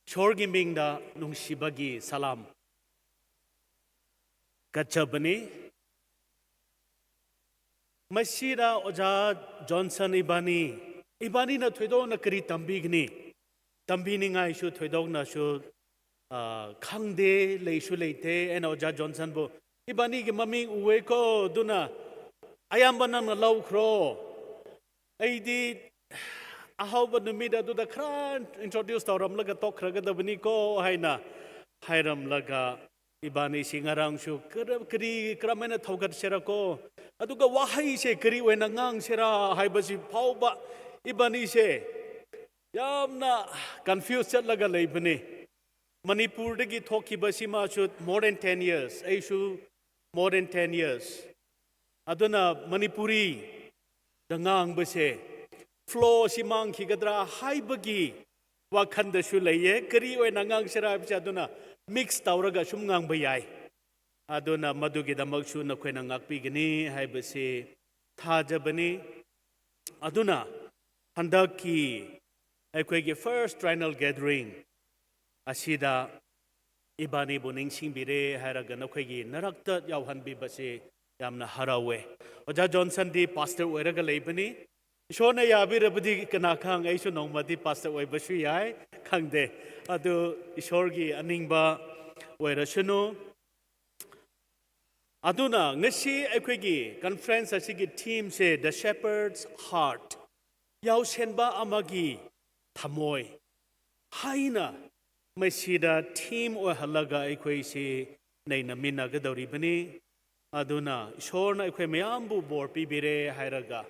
ꯏꯁꯣꯔꯒꯤ ꯃꯤꯡꯗ ꯅꯨꯡꯁꯤꯕꯒꯤ ꯁꯂꯥꯝ ꯀꯠꯆꯕꯅꯤ꯫ ꯃꯁꯤꯗ ꯑꯣꯖꯥ ꯖꯣꯟꯁꯟ ꯏꯕꯥꯅꯤ, ꯏꯕꯥꯅꯤꯅ ꯊꯣꯏꯗꯣꯛꯅ ꯀꯔꯤ ꯇꯝꯕꯤꯒꯅꯤ? ꯇꯝꯕꯤꯅꯤꯡꯉꯥꯏꯁꯨ ꯊꯣꯏꯗꯣꯛꯅꯁꯨ, ꯑ, ꯈꯪꯗꯦ, ꯂꯩꯁꯨ ꯂꯩꯇꯦ꯫ ꯑꯩꯅ ꯑꯣꯖꯥ ꯖꯣꯟꯁꯟꯕꯨ, "ꯏꯕꯥꯅꯤꯒꯤ ꯃꯃꯤꯡ ꯎꯋꯦꯀꯣ, ꯑꯗꯨꯅ ꯑꯌꯥꯝꯕ ꯅꯪꯅ ꯂꯧꯈ꯭ꯔꯣ꯫ ꯑꯩꯗꯤ ꯑꯍꯧꯕ ꯅꯨꯃꯤꯠ ꯑꯗꯨꯗ ꯈꯔ introduce ꯇꯧꯔꯝꯂꯒ ꯇꯣꯛꯈ꯭ꯔꯒꯗꯕꯅꯤꯀꯣ" ꯍꯥꯏꯅ ꯍꯥꯏꯔꯝꯂꯒ, ꯏꯕꯥꯅꯤꯁꯤ ꯉꯔꯥꯡꯁꯨ ꯀꯔ-, ꯀꯔꯤ, ꯀꯔꯝꯍꯥꯏꯅ ꯊꯧꯒꯠꯁꯤꯔꯀꯣ? ꯑꯗꯨꯒ ꯋꯥꯍꯩꯁꯦ ꯀꯔꯤ ꯑꯣꯏꯅ ꯉꯥꯡꯁꯤꯔꯥ ꯍꯥꯏꯕꯁꯤ ꯐꯥꯎꯕ ꯏꯕꯥꯅꯤꯁꯦ ꯌꯥꯝꯅ ꯀꯟꯐ꯭ꯌꯨꯁ ꯆꯠꯂꯒ ꯂꯩꯕꯅꯤ꯫ ꯃꯅꯤꯄꯨꯔꯗꯒꯤ ꯊꯣꯛꯈꯤꯕꯁꯤ ꯃꯥꯁꯨ more than ten years, ꯑꯩꯁꯨ more than ten years꯫ ꯑꯗꯨꯅ ꯃꯅꯤꯄꯨꯔꯤꯗ ꯉꯥꯡꯕꯁꯦ ꯐ꯭ꯂꯣ ꯑꯁꯤ ꯃꯥꯡꯈꯤꯒꯗ꯭ꯔꯥ ꯍꯥꯏꯕꯒꯤ ꯋꯥꯈꯜꯗꯁꯨ ꯂꯩꯌꯦ꯫ ꯀꯔꯤ ꯑꯣꯏꯅ ꯉꯥꯡꯁꯤꯔꯥ ꯍꯥꯏꯕꯁꯦ ꯑꯗꯨꯅ ꯃꯤꯛꯁ ꯇꯧꯔꯒ ꯁꯨꯝ ꯉꯥꯡꯕ ꯌꯥꯏ꯫ ꯑꯗꯨꯅ ꯃꯗꯨꯒꯤꯗꯃꯛꯁꯨ ꯅꯈꯣꯏꯅ ꯉꯥꯛꯄꯤꯒꯅꯤ ꯍꯥꯏꯕꯁꯤ ꯊꯥꯖꯕꯅꯤ꯫ ꯑꯗꯨꯅ ꯍꯟꯗꯛꯀꯤ ꯑꯩꯈꯣꯏꯒꯤ first triennial gathering ꯑꯁꯤꯗ ꯏꯕꯥꯅꯤꯕꯨ ꯅꯤꯡꯁꯤꯡꯕꯤꯔꯦ ꯍꯥꯏꯔꯒ ꯅꯈꯣꯏꯒꯤ ꯅꯔꯛꯇ ꯌꯥꯎꯍꯟꯕꯤꯕꯁꯤ ꯌꯥꯝꯅ ꯍꯔꯥꯎꯋꯦ꯫ ꯑꯣꯖꯥ ꯖꯣꯟꯁꯟꯗꯤ ꯄꯥꯁꯇꯔ ꯑꯣꯏꯔꯒ ꯂꯩꯕꯅꯤ꯫ ꯏꯁꯣꯔꯅ ꯌꯥꯕꯤꯔꯕꯗꯤ ꯀꯅꯥ ꯈꯪ, ꯑꯩꯁꯨ ꯅꯣꯡꯃꯗꯤ ꯄꯥꯁꯇꯔ ꯑꯣꯏꯕꯁꯨ ꯌꯥꯏ, ꯈꯪꯗꯦ꯫ ꯑꯗꯨ ꯏꯁꯣꯔꯒꯤ ꯑꯅꯤꯡꯕ ꯑꯣꯏꯔꯁꯅꯨ꯫ ꯑꯗꯨꯅ ꯉꯁꯤ ꯑꯩꯈꯣꯏꯒꯤ ꯀꯟꯐ꯭ꯔꯦꯟꯁ ꯑꯁꯤꯒꯤ ꯊꯤꯝꯁꯦ The Shepherd's Heart, ꯌꯥꯎꯁꯦꯟꯕ ꯑꯃꯒꯤ ꯊꯃꯣꯏ ꯍꯥꯏꯅ ꯃꯁꯤꯗ ꯊꯤꯝ ꯑꯣꯏꯍꯜꯂꯒ ꯑꯩꯈꯣꯏꯁꯤ ꯅꯩꯅꯃꯤꯟꯅꯒꯗꯧꯔꯤꯕꯅꯤ꯫ ꯑꯗꯨꯅ ꯏꯁꯣꯔꯅ ꯑꯩꯈꯣꯏ ꯃꯌꯥꯝꯕꯨ ꯕꯣꯔ ꯄꯤꯕꯤꯔꯦ ꯍꯥꯏꯔꯒ,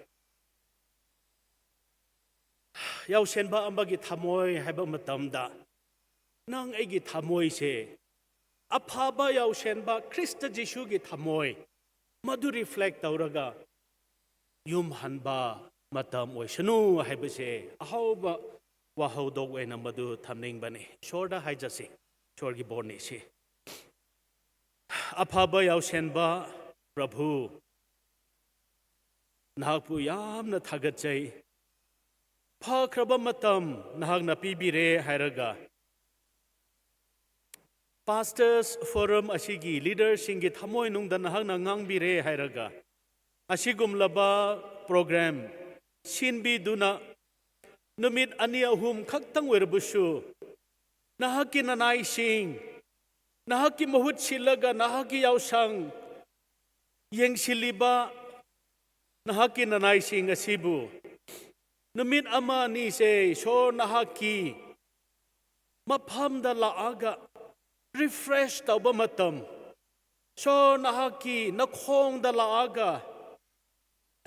ꯌꯥꯎꯁꯦꯟꯕ ꯑꯃꯒꯤ ꯊꯃꯣꯏ ꯍꯥꯏꯕ ꯃꯇꯝꯗ, ꯅꯪ ꯑꯩꯒꯤ ꯊꯃꯣꯏꯁꯦ ꯑꯐꯕ ꯌꯥꯎꯁꯦꯟꯕ ꯈ꯭ꯔꯤꯁꯇ ꯖꯤꯁꯨꯒꯤ ꯊꯃꯣꯏ ꯃꯗꯨ ꯔꯤꯐ꯭ꯂꯦꯛ ꯇꯧꯔꯒ ꯌꯨꯝ ꯍꯟꯕ ꯃꯇꯝ ꯑꯣꯏꯁꯅꯨ ꯍꯥꯏꯕꯁꯦ ꯑꯍꯧꯕ ꯋꯥꯍꯧꯗꯣꯛ ꯑꯣꯏꯅ ꯃꯗꯨ ꯊꯝꯅꯤꯡꯕꯅꯤ꯫ ꯏꯁꯣꯔꯗ ꯍꯥꯏꯖꯁꯤ, ꯏꯁꯣꯔꯒꯤ ꯕꯣꯔꯅꯤꯁꯤ꯫ ꯑꯐꯕ ꯌꯥꯎꯁꯦꯟꯕ ꯄ꯭ꯔꯚꯨ, ꯅꯍꯥꯛꯄꯨ ꯌꯥꯝꯅ ꯊꯥꯒꯠꯆꯩ꯫ ꯐꯈ꯭ꯔꯕ ꯃꯇꯝ ꯅꯍꯥꯛꯅ ꯄꯤꯕꯤꯔꯦ ꯍꯥꯏꯔꯒ, ꯄꯥꯁꯇꯔꯁ ꯐꯣꯔꯝ ꯑꯁꯤꯒꯤ ꯂꯤꯗꯔꯁꯤꯡꯒꯤ ꯊꯃꯣꯏꯅꯨꯡꯗ ꯅꯍꯥꯛꯅ ꯉꯥꯡꯕꯤꯔꯦ ꯍꯥꯏꯔꯒ, ꯑꯁꯤꯒꯨꯝꯂꯕ ꯄ꯭ꯔꯣꯒ꯭ꯔꯥꯝ ꯁꯤꯟꯕꯤꯗꯨꯅ ꯅꯨꯃꯤꯠ ꯑꯅꯤ ꯑꯍꯨꯝ ꯈꯛꯇꯪ ꯑꯣꯏꯔꯕꯁꯨ ꯅꯍꯥꯛꯀꯤ ꯅꯅꯥꯏꯁꯤꯡ, ꯅꯍꯥꯛꯀꯤ ꯃꯍꯨꯠ ꯁꯤꯜꯂꯒ ꯅꯍꯥꯛꯀꯤ ꯌꯥꯎꯁꯪ ꯌꯦꯡꯁꯤꯜꯂꯤꯕ ꯅꯍꯥꯛꯀꯤ ꯅꯅꯥꯏꯁꯤꯡ ꯑꯁꯤꯕꯨ ꯅꯨꯃꯤꯠ ꯑꯃ ꯑꯅꯤꯁꯦ ꯏꯁꯣꯔ ꯅꯍꯥꯛꯀꯤ ꯃꯐꯝꯗ ꯂꯥꯛꯑꯒ ꯔꯤꯐ꯭ꯔꯦꯁ ꯇꯧꯕ ꯃꯇꯝ, ꯏꯁꯣꯔ ꯅꯍꯥꯛꯀꯤ ꯅꯈꯣꯡꯗ ꯂꯥꯛꯑꯒ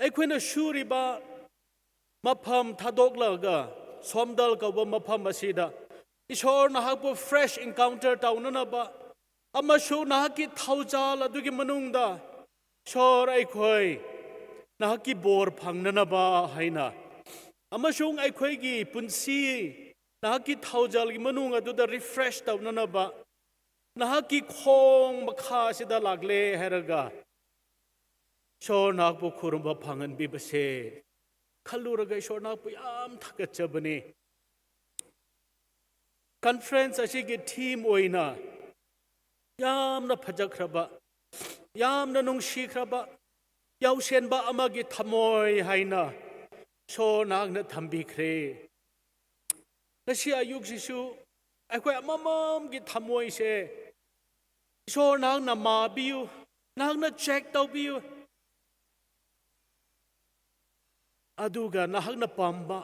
ꯑꯩꯈꯣꯏꯅ ꯁꯨꯔꯤꯕ ꯃꯐꯝ ꯊꯥꯗꯣꯛꯂꯒ ꯁꯣꯝꯗꯜ ꯀꯧꯕ ꯃꯐꯝ ꯑꯁꯤꯗ ꯏꯁꯣꯔ ꯅꯍꯥꯛꯄꯨ fresh encounter ꯇꯧꯅꯅꯕ ꯑꯃꯁꯨꯡ ꯅꯍꯥꯛꯀꯤ ꯊꯧꯖꯥꯜ ꯑꯗꯨꯒꯤ ꯃꯅꯨꯡꯗ ꯏꯁꯣꯔ ꯑꯩꯈꯣꯏ ꯅꯍꯥꯛꯀꯤ ꯕꯣꯔ ꯐꯪꯅꯅꯕ ꯍꯥꯏꯅ ꯑꯃꯁꯨꯡ ꯑꯩꯈꯣꯏꯒꯤ ꯄꯨꯟꯁꯤ ꯅꯍꯥꯛꯀꯤ ꯊꯧꯖꯥꯜꯒꯤ ꯃꯅꯨꯡ ꯑꯗꯨꯗ refresh ꯇꯧꯅꯅꯕ ꯅꯍꯥꯛꯀꯤ ꯈꯣꯡ ꯃꯈꯥꯁꯤꯗ ꯂꯥꯛꯂꯦ ꯍꯥꯏꯔꯒ ꯏꯁꯣꯔ ꯅꯍꯥꯛꯄꯨ ꯈꯨꯔꯨꯝꯕ ꯐꯪꯍꯟꯕꯤꯕꯁꯦ ꯈꯜꯂꯨꯔꯒ ꯏꯁꯣꯔ ꯅꯍꯥꯛꯄꯨ ꯌꯥꯝ ꯊꯥꯒꯠꯆꯕꯅꯤ꯫ Conference ꯑꯁꯤꯒꯤ theme ꯑꯣꯏꯅ ꯌꯥꯝꯅ ꯐꯖꯈ꯭ꯔꯕ, ꯌꯥꯝꯅ ꯅꯨꯡꯁꯤꯈ꯭ꯔꯕ ꯌꯥꯎꯁꯦꯟꯕ ꯑꯃꯒꯤ ꯊꯃꯣꯏ ꯍꯥꯏꯅ ꯏꯁꯣꯔ ꯅꯍꯥꯛꯅ ꯊꯝꯕꯤꯈ꯭ꯔꯦ꯫ ꯉꯁꯤ ꯑꯌꯨꯛꯁꯤꯁꯨ ꯑꯩꯈꯣꯏ ꯑꯃꯃꯝꯒꯤ ꯊꯃꯣꯏꯁꯦ ꯏꯁꯣꯔ ꯅꯍꯥꯛꯅ ꯃꯥꯕꯤꯌꯨ, ꯅꯍꯥꯛꯅ check ꯇꯧꯕꯤꯌꯨ꯫ ꯑꯗꯨꯒ ꯅꯍꯥꯛꯅ ꯄꯥꯝꯕ,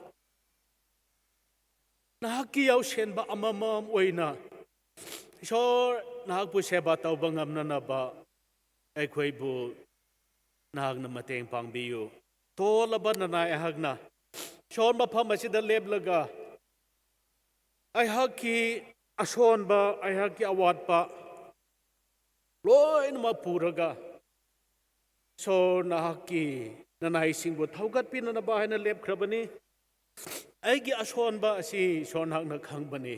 ꯅꯍꯥꯛꯀꯤ ꯌꯥꯎꯁꯦꯟꯕ ꯑꯃꯃꯝ ꯑꯣꯏꯅ ꯏꯁꯣꯔ ꯅꯍꯥꯛꯄꯨ ꯁꯦꯕꯥ ꯇꯧꯕ ꯉꯝꯅꯅꯕ ꯑꯩꯈꯣꯏꯕꯨ ꯅꯍꯥꯛꯅ ꯃꯇꯦꯡ ꯄꯥꯡꯕꯤꯌꯨ꯫ ꯇꯣꯜꯂꯕ ꯅꯅꯥꯏ ꯑꯩꯍꯥꯛꯅ ꯏꯁꯣꯔ ꯃꯐꯝ ꯑꯁꯤꯗ ꯂꯦꯞꯂꯒ ꯑꯩꯍꯥꯛꯀꯤ ꯑꯁꯣꯟꯕ, ꯑꯩꯍꯥꯛꯀꯤ ꯑꯋꯥꯠꯄ ꯂꯣꯏꯅꯃꯛ ꯄꯨꯔꯒ ꯏꯁꯣꯔ ꯅꯍꯥꯛꯀꯤ ꯅꯅꯥꯏꯁꯤꯡꯕꯨ ꯊꯧꯒꯠꯄꯤꯅꯅꯕ ꯍꯥꯏꯅ ꯂꯦꯞꯈ꯭ꯔꯕꯅꯤ꯫ ꯑꯩꯒꯤ ꯑꯁꯣꯟꯕ ꯑꯁꯤ ꯏꯁꯣꯔ ꯅꯍꯥꯛꯅ ꯈꯪꯕꯅꯤ꯫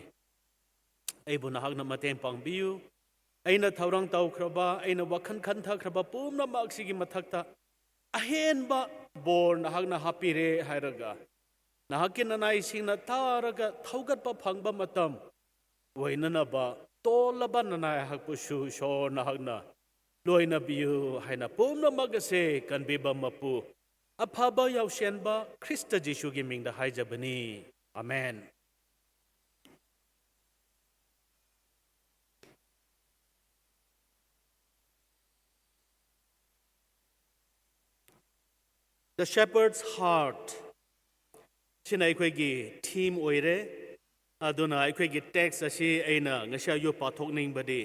ꯑꯩꯕꯨ ꯅꯍꯥꯛꯅ ꯃꯇꯦꯡ ꯄꯥꯡꯕꯤꯌꯨ꯫ ꯑꯩꯅ ꯊꯧꯔꯥꯡ ꯇꯧꯈ꯭ꯔꯕ, ꯑꯩꯅ ꯋꯥꯈꯜ ꯈꯟꯊꯈ꯭ꯔꯕ ꯄꯨꯝꯅꯃꯛꯁꯤꯒꯤ ꯃꯊꯛꯇ ꯑꯍꯦꯟꯕ ꯕꯣꯔ ꯅꯍꯥꯛꯅ ꯍꯥꯞꯄꯤꯔꯦ ꯍꯥꯏꯔꯒ ꯅꯍꯥꯛꯀꯤ ꯅꯅꯥꯏꯁꯤꯡꯅ ꯇꯥꯔꯒ ꯊꯧꯒꯠꯄ ꯐꯪꯕ ꯃꯇꯝ ꯑꯣꯏꯅꯅꯕ ꯇꯣꯜꯂꯕ ꯅꯅꯥꯏ ꯑꯩꯍꯥꯛꯄꯨꯁꯨ ꯏꯁꯣꯔ ꯅꯍꯥꯛꯅ ꯂꯣꯏꯅꯕꯤꯌꯨ ꯍꯥꯏꯅ ꯄꯨꯝꯅꯃꯛ ꯑꯁꯦ ꯀꯟꯕꯤꯕ ꯃꯄꯨ ꯑꯐꯕ ꯌꯥꯎꯁꯦꯟꯕ ꯈ꯭ꯔꯤꯁꯇ ꯖꯤꯁꯨꯒꯤ ꯃꯤꯡꯗ ꯍꯥꯏꯖꯕꯅꯤ꯫ ꯑꯃꯦꯟ꯫ The Shepherd's Heart ꯁꯤꯅ ꯑꯩꯈꯣꯏꯒꯤ theme ꯑꯣꯏꯔꯦ꯫ ꯑꯗꯨꯅ ꯑꯩꯈꯣꯏꯒꯤ text ꯑꯁꯤ ꯑꯩꯅ ꯉꯁꯤ ꯑꯌꯨꯛ ꯄꯥꯊꯣꯛꯅꯤꯡꯕꯗꯤ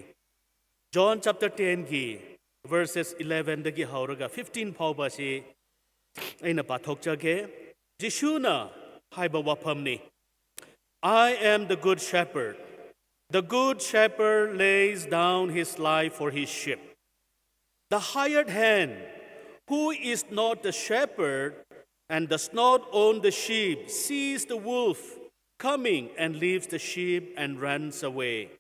John chapter ten ꯒꯤ verses eleven ꯗꯒꯤ ꯍꯧꯔꯒ fifteen ꯐꯥꯎꯕ ꯑꯁꯤ ꯑꯩꯅ ꯄꯥꯊꯣꯛꯆꯒꯦ꯫ ꯖꯤꯁꯨꯅ ꯍꯥꯏꯕ ꯋꯥꯐꯝꯅꯤ, "I am the good shepherd. The good shepherd lays down his life for his sheep. The hired hand, who is not the shepherd and does not own the sheep, sees the wolf coming and leaves the sheep and runs away.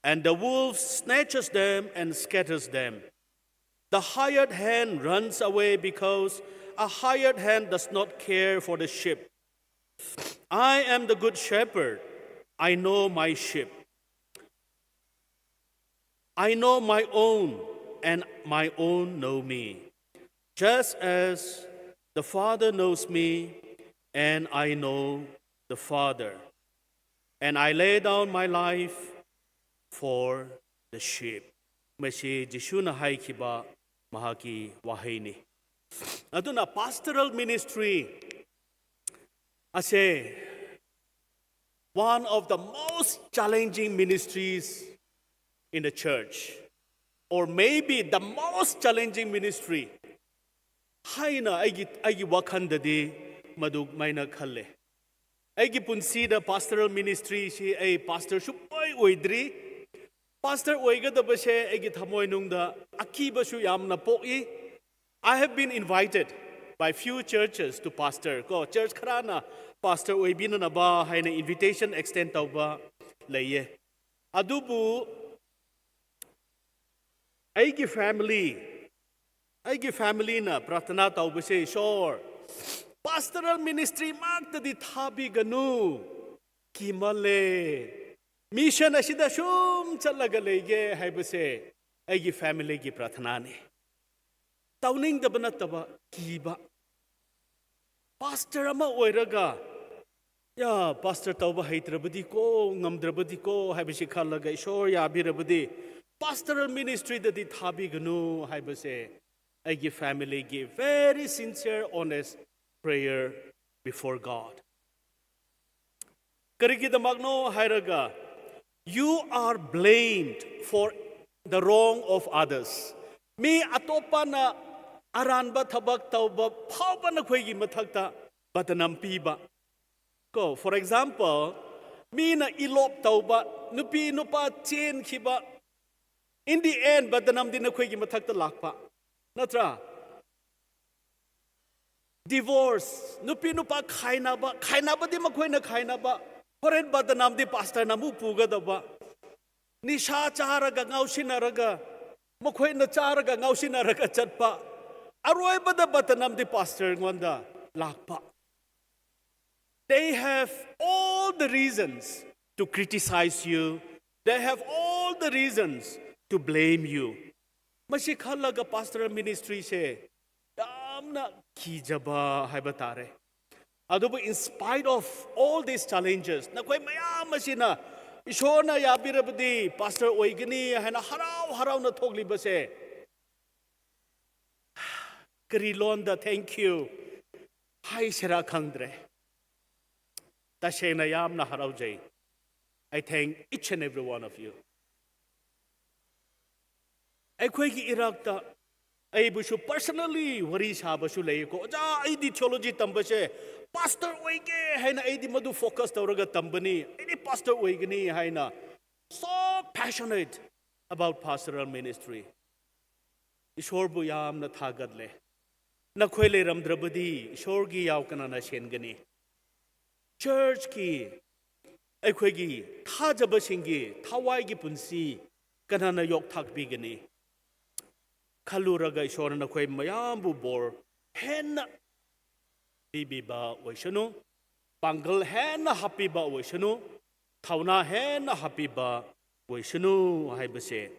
And the wolf snatches them and scatters them. The hired hand runs away because a hired hand does not care for the sheep. I am the good shepherd. I know my sheep. I know my own, and my own know me. Just as the Father knows me, and I know the Father. And I lay down my life for the sheep." ꯃꯁꯤ ꯖꯤꯁꯨꯅ ꯍꯥꯏꯈꯤꯕ ꯃꯍꯥꯛꯀꯤ ꯋꯥꯍꯩꯅꯤ꯫ ꯑꯗꯨꯅ pastoral ministry ꯑꯁꯦ one of the most challenging ministries in the church, or maybe the most challenging ministry ꯍꯥꯏꯅ ꯑꯩꯒꯤ, ꯑꯩꯒꯤ ꯋꯥꯈꯜꯗꯗꯤ ꯃꯗꯨꯃꯥꯏꯅ ꯈꯜꯂꯦ꯫ ꯑꯩꯒꯤ ꯄꯨꯟꯁꯤꯗ pastoral ministry ꯁꯤ ꯑꯩ pastor ꯁꯨꯡꯑꯣꯏ ꯑꯣꯏꯗ꯭ꯔꯤ꯫ Pastor ꯑꯣꯏꯒꯗꯕꯁꯦ ꯑꯩꯒꯤ ꯊꯃꯣꯏꯅꯨꯡꯗ ꯑꯀꯤꯕꯁꯨ ꯌꯥꯝꯅ ꯄꯣꯛꯏ꯫ I have been invited by few churches to pastor. ꯀꯣ, church ꯈꯔꯅ pastor ꯑꯣꯏꯕꯤꯅꯅꯕ ꯍꯥꯏꯅ invitation extend ꯇꯧꯕ ꯂꯩꯌꯦ꯫ ꯑꯗꯨꯕꯨ ꯑꯩꯒꯤ family, ꯑꯩꯒꯤ familyꯅ ꯄ꯭ꯔꯥꯔꯊꯅꯥ ꯇꯧꯕꯁꯦ, "ꯏꯁꯣꯔ, pastoral ministry ꯃꯛꯇꯗꯤ ꯊꯥꯕꯤꯒꯅꯨ, ꯀꯤꯃꯜꯂꯦ꯫ Mission ꯑꯁꯤꯗ ꯁꯨꯝ ꯆꯠꯂꯒ ꯂꯩꯒꯦ" ꯍꯥꯏꯕꯁꯦ ꯑꯩꯒꯤ familyꯒꯤ ꯄ꯭ꯔꯥꯔꯊꯅꯥꯅꯤ꯫ ꯇꯧꯅꯤꯡꯗꯕ ꯅꯠꯇꯕ, ꯀꯤꯕ꯫ Pastor ꯑꯃ ꯑꯣꯏꯔꯒ, "ꯌꯥ, pastor ꯇꯧꯕ ꯍꯩꯇ꯭ꯔꯕꯗꯤ ꯀꯣ, ꯉꯝꯗ꯭ꯔꯕꯗꯤ ꯀꯣ" ꯍꯥꯏꯕꯁꯤ ꯈꯜꯂꯒ, "ꯏꯁꯣꯔ ꯌꯥꯕꯤꯔꯕꯗꯤ pastoral ministryꯗꯗꯤ ꯊꯥꯕꯤꯒꯅꯨ" ꯍꯥꯏꯕꯁꯦ ꯑꯩꯒꯤ familyꯒꯤ very sincere, honest prayer before God. ꯀꯔꯤꯒꯤꯗꯃꯛꯅꯣ ꯍꯥꯏꯔꯒ, "You are blamed for the wrong of others." ꯃꯤ ꯑꯇꯣꯞꯄꯅ ꯑꯔꯥꯟꯕ ꯊꯕꯛ ꯇꯧꯕ ꯐꯥꯎꯕ ꯅꯈꯣꯏꯒꯤ ꯃꯊꯛꯇ ꯕꯗꯅꯥꯝ ꯄꯤꯕ꯫ ꯀꯣ, for example, ꯃꯤꯅ elope ꯇꯧꯕ, ꯅꯨꯄꯤ ꯅꯨꯄꯥ ꯆꯦꯟꯈꯤꯕ, in the end ꯕꯗꯅꯥꯝꯗꯤ ꯅꯈꯣꯏꯒꯤ ꯃꯊꯛꯇ ꯂꯥꯛꯄ, ꯅꯠꯇ꯭ꯔꯥ? Divorce, ꯅꯨꯄꯤ ꯅꯨꯄꯥ ꯈꯥꯏꯅꯕ, ꯈꯥꯏꯅꯕꯗꯤ ꯃꯈꯣꯏꯅ ꯈꯥꯏꯅꯕ, ꯍꯣꯔꯦꯟ ꯕꯗꯅꯥꯝꯗꯤ ꯄꯥꯁꯇꯔꯅ ꯑꯃꯨꯛ ꯄꯨꯒꯗꯕ꯫ ꯅꯤꯁꯥ ꯆꯥꯔꯒ ꯉꯥꯎꯁꯤꯟꯅꯔꯒ, ꯃꯈꯣꯏꯅ ꯆꯥꯔꯒ ꯉꯥꯎꯁꯤꯟꯅꯔꯒ ꯆꯠꯄ, ꯑꯔꯣꯏꯕꯗ ꯕꯗꯅꯥꯝꯗꯤ ꯄꯥꯁꯇꯔꯉꯣꯟꯗ ꯂꯥꯛꯄ꯫ They have all the reasons to criticize you. They have all the reasons to blame you. ꯃꯁꯤ ꯈꯜꯂꯒ pastoral ministryꯁꯦ ꯌꯥꯝꯅ ꯀꯤꯖꯕ ꯍꯥꯏꯕ ꯇꯥꯔꯦ꯫ ꯑꯗꯨꯕꯨ in spite of all these challenges, ꯅꯈꯣꯏ ꯃꯌꯥꯝ ꯑꯁꯤꯅ ꯏꯁꯣꯔꯅ ꯌꯥꯕꯤꯔꯕꯗꯤ pastor ꯑꯣꯏꯒꯅꯤ ꯍꯥꯏꯅ ꯍꯔꯥꯎ ꯍꯔꯥꯎꯅ ꯊꯣꯛꯂꯤꯕꯁꯦ, ꯀꯔꯤ ꯂꯣꯟꯗ thank you ꯍꯥꯏꯁꯤꯔꯥ ꯈꯪꯗ꯭ꯔꯦ꯫ ꯇꯁꯦꯡꯅ ꯌꯥꯝꯅ ꯍꯔꯥꯎꯖꯩ꯫ I thank each and every one of you. ꯑꯩꯈꯣꯏꯒꯤ ꯏꯔꯛꯇ ꯑꯩꯕꯨꯁꯨ personally ꯋꯥꯔꯤ ꯁꯥꯕꯁꯨ ꯂꯩꯀꯣ, "ꯑꯣꯖꯥ, ꯑꯩꯗꯤ theology ꯇꯝꯕꯁꯦ pastor ꯑꯣꯏꯒꯦ ꯍꯥꯏꯅ ꯑꯩꯗꯤ ꯃꯗꯨ focus ꯇꯧꯔꯒ ꯇꯝꯕꯅꯤ, ꯑꯩꯗꯤ pastor ꯑꯣꯏꯒꯅꯤ" ꯍꯥꯏꯅ, so passionate about pastoral ministry. ꯏꯁꯣꯔꯕꯨ ꯌꯥꯝꯅ ꯊꯥꯒꯠꯂꯦ꯫ ꯅꯈꯣꯏ ꯂꯩꯔꯝꯗ꯭ꯔꯕꯗꯤ ꯏꯁꯣꯔꯒꯤ ꯌꯥꯎ ꯀꯅꯥꯅ ꯁꯦꯟꯒꯅꯤ? Churchꯀꯤ, ꯑꯩꯈꯣꯏꯒꯤ ꯊꯥꯖꯕꯁꯤꯡꯒꯤ ꯊꯋꯥꯏꯒꯤ ꯄꯨꯟꯁꯤ ꯀꯅꯥꯅ ꯌꯣꯛꯊꯥꯛꯄꯤꯒꯅꯤ? ꯈꯜꯂꯨꯔꯒ ꯏꯁꯣꯔꯅ ꯅꯈꯣꯏ ꯃꯌꯥꯝꯕꯨ ꯕꯣꯔ ꯍꯦꯟꯅ ꯄꯤꯕꯤꯕ ꯑꯣꯏꯁꯅꯨ, ꯄꯥꯡꯒꯜ ꯍꯦꯟꯅ ꯍꯥꯞꯄꯤꯕ ꯑꯣꯏꯁꯅꯨ, ꯊꯧꯅꯥ ꯍꯦꯟꯅ ꯍꯥꯞꯄꯤꯕ ꯑꯣꯏꯁꯅꯨ ꯍꯥꯏꯕꯁꯦ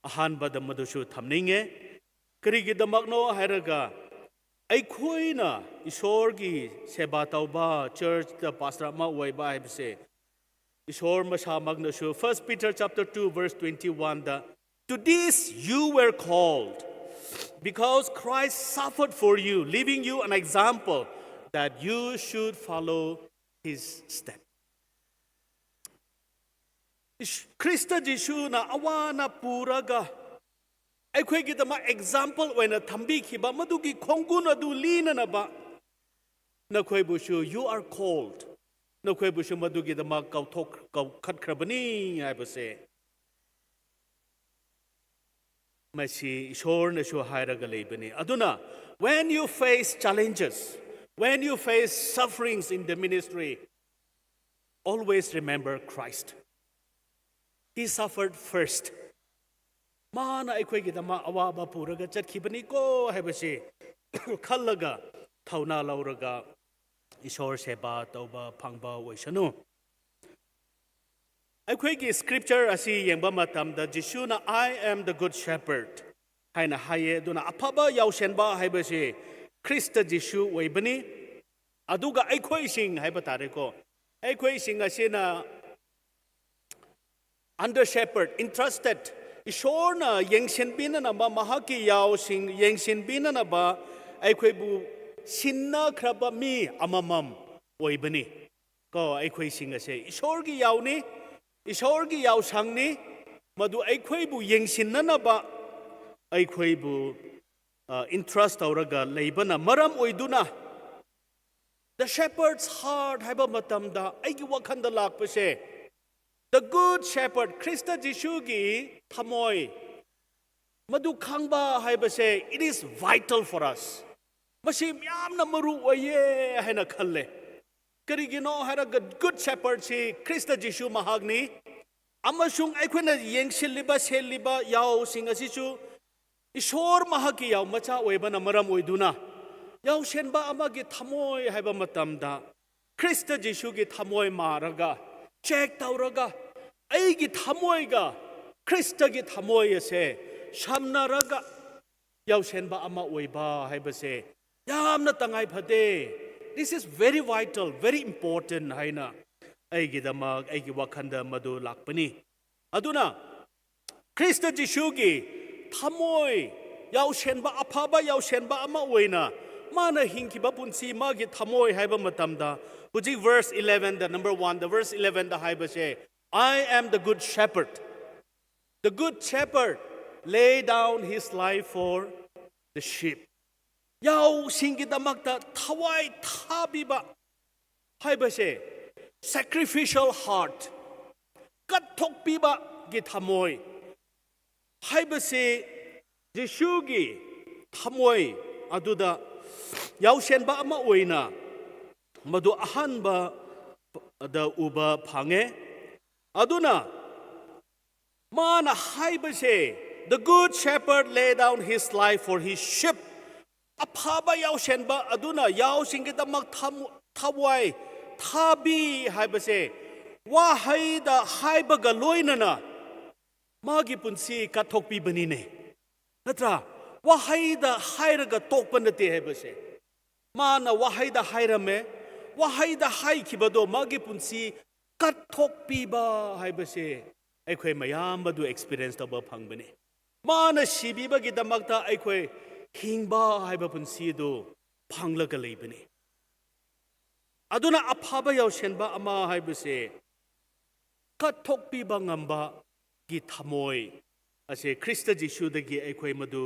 ꯑꯍꯥꯟꯕꯗ ꯃꯗꯨꯁꯨ ꯊꯝꯅꯤꯡꯉꯦ꯫ ꯀꯔꯤꯒꯤꯗꯃꯛꯅꯣ ꯍꯥꯏꯔꯒ, ꯑꯩꯈꯣꯏꯅ ꯏꯁꯣꯔꯒꯤ ꯁꯦꯕꯥ ꯇꯧꯕ, churchꯇ pastor ꯑꯃ ꯑꯣꯏꯕ ꯍꯥꯏꯕꯁꯦ, ꯏꯁꯣꯔ ꯃꯁꯥꯃꯛꯅꯁꯨ First Peter chapter two verse twenty-oneꯗ, "To this you were called, because Christ suffered for you, leaving you an example that you should follow his step." ꯏꯁ-, ꯈ꯭ꯔꯤꯁꯇ ꯖꯤꯁꯨꯅ ꯑꯋꯥꯅ ꯄꯨꯔꯒ ꯑꯩꯈꯣꯏꯒꯤꯗꯃꯛ ꯑꯦꯛꯖꯥꯝꯄꯜ ꯑꯣꯏꯅ ꯊꯝꯕꯤꯈꯤꯕ ꯃꯗꯨꯒꯤ ꯈꯣꯡꯒꯨꯟ ꯑꯗꯨ ꯂꯤꯅꯅꯕ ꯅꯈꯣꯏꯕꯨꯁꯨ, you are called, ꯅꯈꯣꯏꯕꯨꯁꯨ ꯃꯗꯨꯒꯤꯗꯃꯛ ꯀꯧꯊꯣꯛ ꯀꯧꯈꯠꯈ꯭ꯔꯕꯅꯤ ꯍꯥꯏꯕꯁꯦ ꯃꯁꯤ ꯏꯁꯣꯔꯅꯁꯨ ꯍꯥꯏꯔꯒ ꯂꯩꯕꯅꯤ꯫ ꯑꯗꯨꯅ, when you face challenges, when you face sufferings in the ministry, always remember Christ. He suffered first. ꯃꯥꯅ ꯑꯩꯈꯣꯏꯒꯤꯗꯃꯛ ꯑꯋꯥꯕ ꯄꯨꯔꯒ ꯆꯠꯈꯤꯕꯅꯤꯀꯣ ꯍꯥꯏꯕꯁꯤ ꯈꯜꯂꯒ, ꯊꯧꯅꯥ ꯂꯧꯔꯒ ꯏꯁꯣꯔ ꯁꯦꯕꯥ ꯇꯧꯕ ꯐꯪꯕ ꯑꯣꯏꯁꯅꯨ꯫ ꯑꯩꯈꯣꯏꯒꯤ ꯁ꯭ꯀ꯭ꯔꯤꯞꯆꯔ ꯑꯁꯤ ꯌꯦꯡꯕ ꯃꯇꯝꯗ ꯖꯤꯁꯨꯅ, "I am the good shepherd" ꯍꯥꯏꯅ ꯍꯥꯏꯌꯦ꯫ ꯑꯗꯨꯅ ꯑꯐꯕ ꯌꯥꯎꯁꯦꯟꯕ ꯍꯥꯏꯕꯁꯤ ꯈ꯭ꯔꯤꯁꯇ ꯖꯤꯁꯨ ꯑꯣꯏꯕꯅꯤ꯫ ꯑꯗꯨꯒ ꯑꯩꯈꯣꯏꯁꯤꯡ ꯍꯥꯏꯕ ꯇꯥꯔꯦꯀꯣ, ꯑꯩꯈꯣꯏꯁꯤꯡ ꯑꯁꯤꯅ under shepherd, entrusted, ꯏꯁꯣꯔꯅ ꯌꯦꯡꯁꯤꯟꯕꯤꯅꯅꯕ, ꯃꯍꯥꯛꯀꯤ ꯌꯥꯎꯁꯤꯡ ꯌꯦꯡꯁꯤꯟꯕꯤꯅꯅꯕ ꯑꯩꯈꯣꯏꯕꯨ ꯁꯤꯟꯅꯈ꯭ꯔꯕ ꯃꯤ ꯑꯃꯃꯝ ꯑꯣꯏꯕꯅꯤ꯫ ꯀꯣ, ꯑꯩꯈꯣꯏꯁꯤꯡ ꯑꯁꯦ ꯏꯁꯣꯔꯒꯤ ꯌꯥꯎꯅꯤ, ꯏꯁꯣꯔꯒꯤ ꯌꯥꯎꯁꯪꯅꯤ꯫ ꯃꯗꯨ ꯑꯩꯈꯣꯏꯕꯨ ꯌꯦꯡꯁꯤꯟꯅꯅꯕ ꯑꯩꯈꯣꯏꯕꯨ, ꯑ, entrust ꯇꯧꯔꯒ ꯂꯩꯕꯅ ꯃꯔꯝ ꯑꯣꯏꯗꯨꯅ, the shepherd's heart ꯍꯥꯏꯕ ꯃꯇꯝꯗ ꯑꯩꯒꯤ ꯋꯥꯈꯜꯗ ꯂꯥꯛꯄꯁꯦ, the good shepherd, ꯈ꯭ꯔꯤꯁꯇ ꯖꯤꯁꯨꯒꯤ ꯊꯃꯣꯏ, ꯃꯗꯨ ꯈꯪꯕ ꯍꯥꯏꯕꯁꯦ, it is vital for us. ꯃꯁꯤ ꯌꯥꯝꯅ ꯃꯔꯨ ꯑꯣꯏꯌꯦ ꯍꯥꯏꯅ ꯈꯜꯂꯦ꯫ ꯀꯔꯤꯒꯤꯅꯣ ꯍꯥꯏꯔꯒ, good shepherdꯁꯤ ꯈ꯭ꯔꯤꯁꯇ ꯖꯤꯁꯨ ꯃꯍꯥꯛꯅꯤ꯫ ꯑꯃꯁꯨꯡ ꯑꯩꯈꯣꯏꯅ ꯌꯦꯡꯁꯤꯜꯂꯤꯕ, ꯁꯦꯜꯂꯤꯕ ꯌꯥꯎꯁꯤꯡ ꯑꯁꯤꯁꯨ ꯏꯁꯣꯔ ꯃꯍꯥꯛꯀꯤ ꯌꯥꯎ ꯃꯆꯥ ꯑꯣꯏꯕꯅ ꯃꯔꯝ ꯑꯣꯏꯗꯨꯅ, ꯌꯥꯎꯁꯦꯟꯕ ꯑꯃꯒꯤ ꯊꯃꯣꯏ ꯍꯥꯏꯕ ꯃꯇꯝꯗ, ꯈ꯭ꯔꯤꯁꯇ ꯖꯤꯁꯨꯒꯤ ꯊꯃꯣꯏ ꯃꯥꯔꯒ, ꯆꯦꯛ ꯇꯧꯔꯒ, ꯑꯩꯒꯤ ꯊꯃꯣꯏꯒ ꯈ꯭ꯔꯤꯁꯇꯒꯤ ꯊꯃꯣꯏ ꯑꯁꯦ ꯁꯝꯅꯔꯒ ꯌꯥꯎꯁꯦꯟꯕ ꯑꯃ ꯑꯣꯏꯕ ꯍꯥꯏꯕꯁꯦ ꯌꯥꯝꯅ ꯇꯉꯥꯏ ꯐꯗꯦ꯫ This is very vital, very important ꯍꯥꯏꯅ ꯑꯩꯒꯤꯗꯃꯛ, ꯑꯩꯒꯤ ꯋꯥꯈꯜꯗ ꯃꯗꯨ ꯂꯥꯛꯄꯅꯤ꯫ ꯑꯗꯨꯅ ꯈ꯭ꯔꯤꯁꯇ ꯖꯤꯁꯨꯒꯤ ꯊꯃꯣꯏ ꯌꯥꯎꯁꯦꯟꯕ, ꯑꯐꯕ ꯌꯥꯎꯁꯦꯟꯕ ꯑꯃ ꯑꯣꯏꯅ ꯃꯥꯅ ꯍꯤꯡꯈꯤꯕ ꯄꯨꯟꯁꯤ, ꯃꯥꯒꯤ ꯊꯃꯣꯏ ꯍꯥꯏꯕ ꯃꯇꯝꯗ, ꯍꯧꯖꯤꯛ verse elevenꯗ, number oneꯗ, verse elevenꯗ ꯍꯥꯏꯕꯁꯦ, "I am the good shepherd." The good shepherd, lay down his life for the sheep. ꯌꯥꯎꯁꯤꯡꯒꯤꯗꯃꯛꯇ ꯊꯋꯥꯏ ꯊꯥꯕꯤꯕ ꯍꯥꯏꯕꯁꯦ, sacrificial heart, ꯀꯠꯊꯣꯛꯄꯤꯕꯒꯤ ꯊꯃꯣꯏ ꯍꯥꯏꯕꯁꯤ ꯖꯤꯁꯨꯒꯤ ꯊꯃꯣꯏ ꯑꯗꯨꯗ ꯌꯥꯎꯁꯦꯟꯕ ꯑꯃ ꯑꯣꯏꯅ ꯃꯗꯨ ꯑꯍꯥꯟꯕꯗ ꯎꯕ ꯐꯪꯉꯦ꯫ ꯑꯗꯨꯅ ꯃꯥꯅ ꯍꯥꯏꯕꯁꯦ, "The good shepherd lay down his life for his sheep." ꯑꯐꯕ ꯌꯥꯎꯁꯦꯟꯕ ꯑꯗꯨꯅ ꯌꯥꯎꯁꯤꯡꯒꯤꯗꯃꯛ ꯊꯝ-, ꯊꯋꯥꯏ ꯊꯥꯕꯤ ꯍꯥꯏꯕꯁꯦ, ꯋꯥꯍꯩꯗ ꯍꯥꯏꯕꯒ ꯂꯣꯏꯅꯅ ꯃꯥꯒꯤ ꯄꯨꯟꯁꯤ ꯀꯠꯊꯣꯛꯄꯤꯕꯅꯤꯅꯦ꯫ ꯅꯠꯇ꯭ꯔꯥ? ꯋꯥꯍꯩꯗ ꯍꯥꯏꯔꯒ ꯇꯣꯛꯄ ꯅꯠꯇꯦ ꯍꯥꯏꯕꯁꯦ꯫ ꯃꯥꯅ ꯋꯥꯍꯩꯗ ꯍꯥꯏꯔꯝꯃꯦ꯫ ꯋꯥꯍꯩꯗ ꯍꯥꯏꯈꯤꯕꯗꯣ ꯃꯥꯒꯤ ꯄꯨꯟꯁꯤ ꯀꯠꯊꯣꯛꯄꯤꯕ ꯍꯥꯏꯕꯁꯦ ꯑꯩꯈꯣꯏ ꯃꯌꯥꯝ ꯑꯗꯨ experience ꯇꯧꯕ ꯐꯪꯕꯅꯤ꯫ ꯃꯥꯅ ꯁꯤꯕꯤꯕꯒꯤꯗꯃꯛꯇ ꯑꯩꯈꯣꯏ ꯍꯤꯡꯕ ꯍꯥꯏꯕ ꯄꯨꯟꯁꯤ ꯑꯗꯨ ꯐꯪꯂꯒ ꯂꯩꯕꯅꯤ꯫ ꯑꯗꯨꯅ ꯑꯐꯕ ꯌꯥꯎꯁꯦꯟꯕ ꯑꯃ ꯍꯥꯏꯕꯁꯦ ꯀꯠꯊꯣꯛꯄꯤꯕ ꯉꯝꯕꯒꯤ ꯊꯃꯣꯏ ꯑꯁꯦ ꯈ꯭ꯔꯤꯁꯇ ꯖꯤꯁꯨꯗꯒꯤ ꯑꯩꯈꯣꯏ ꯃꯗꯨ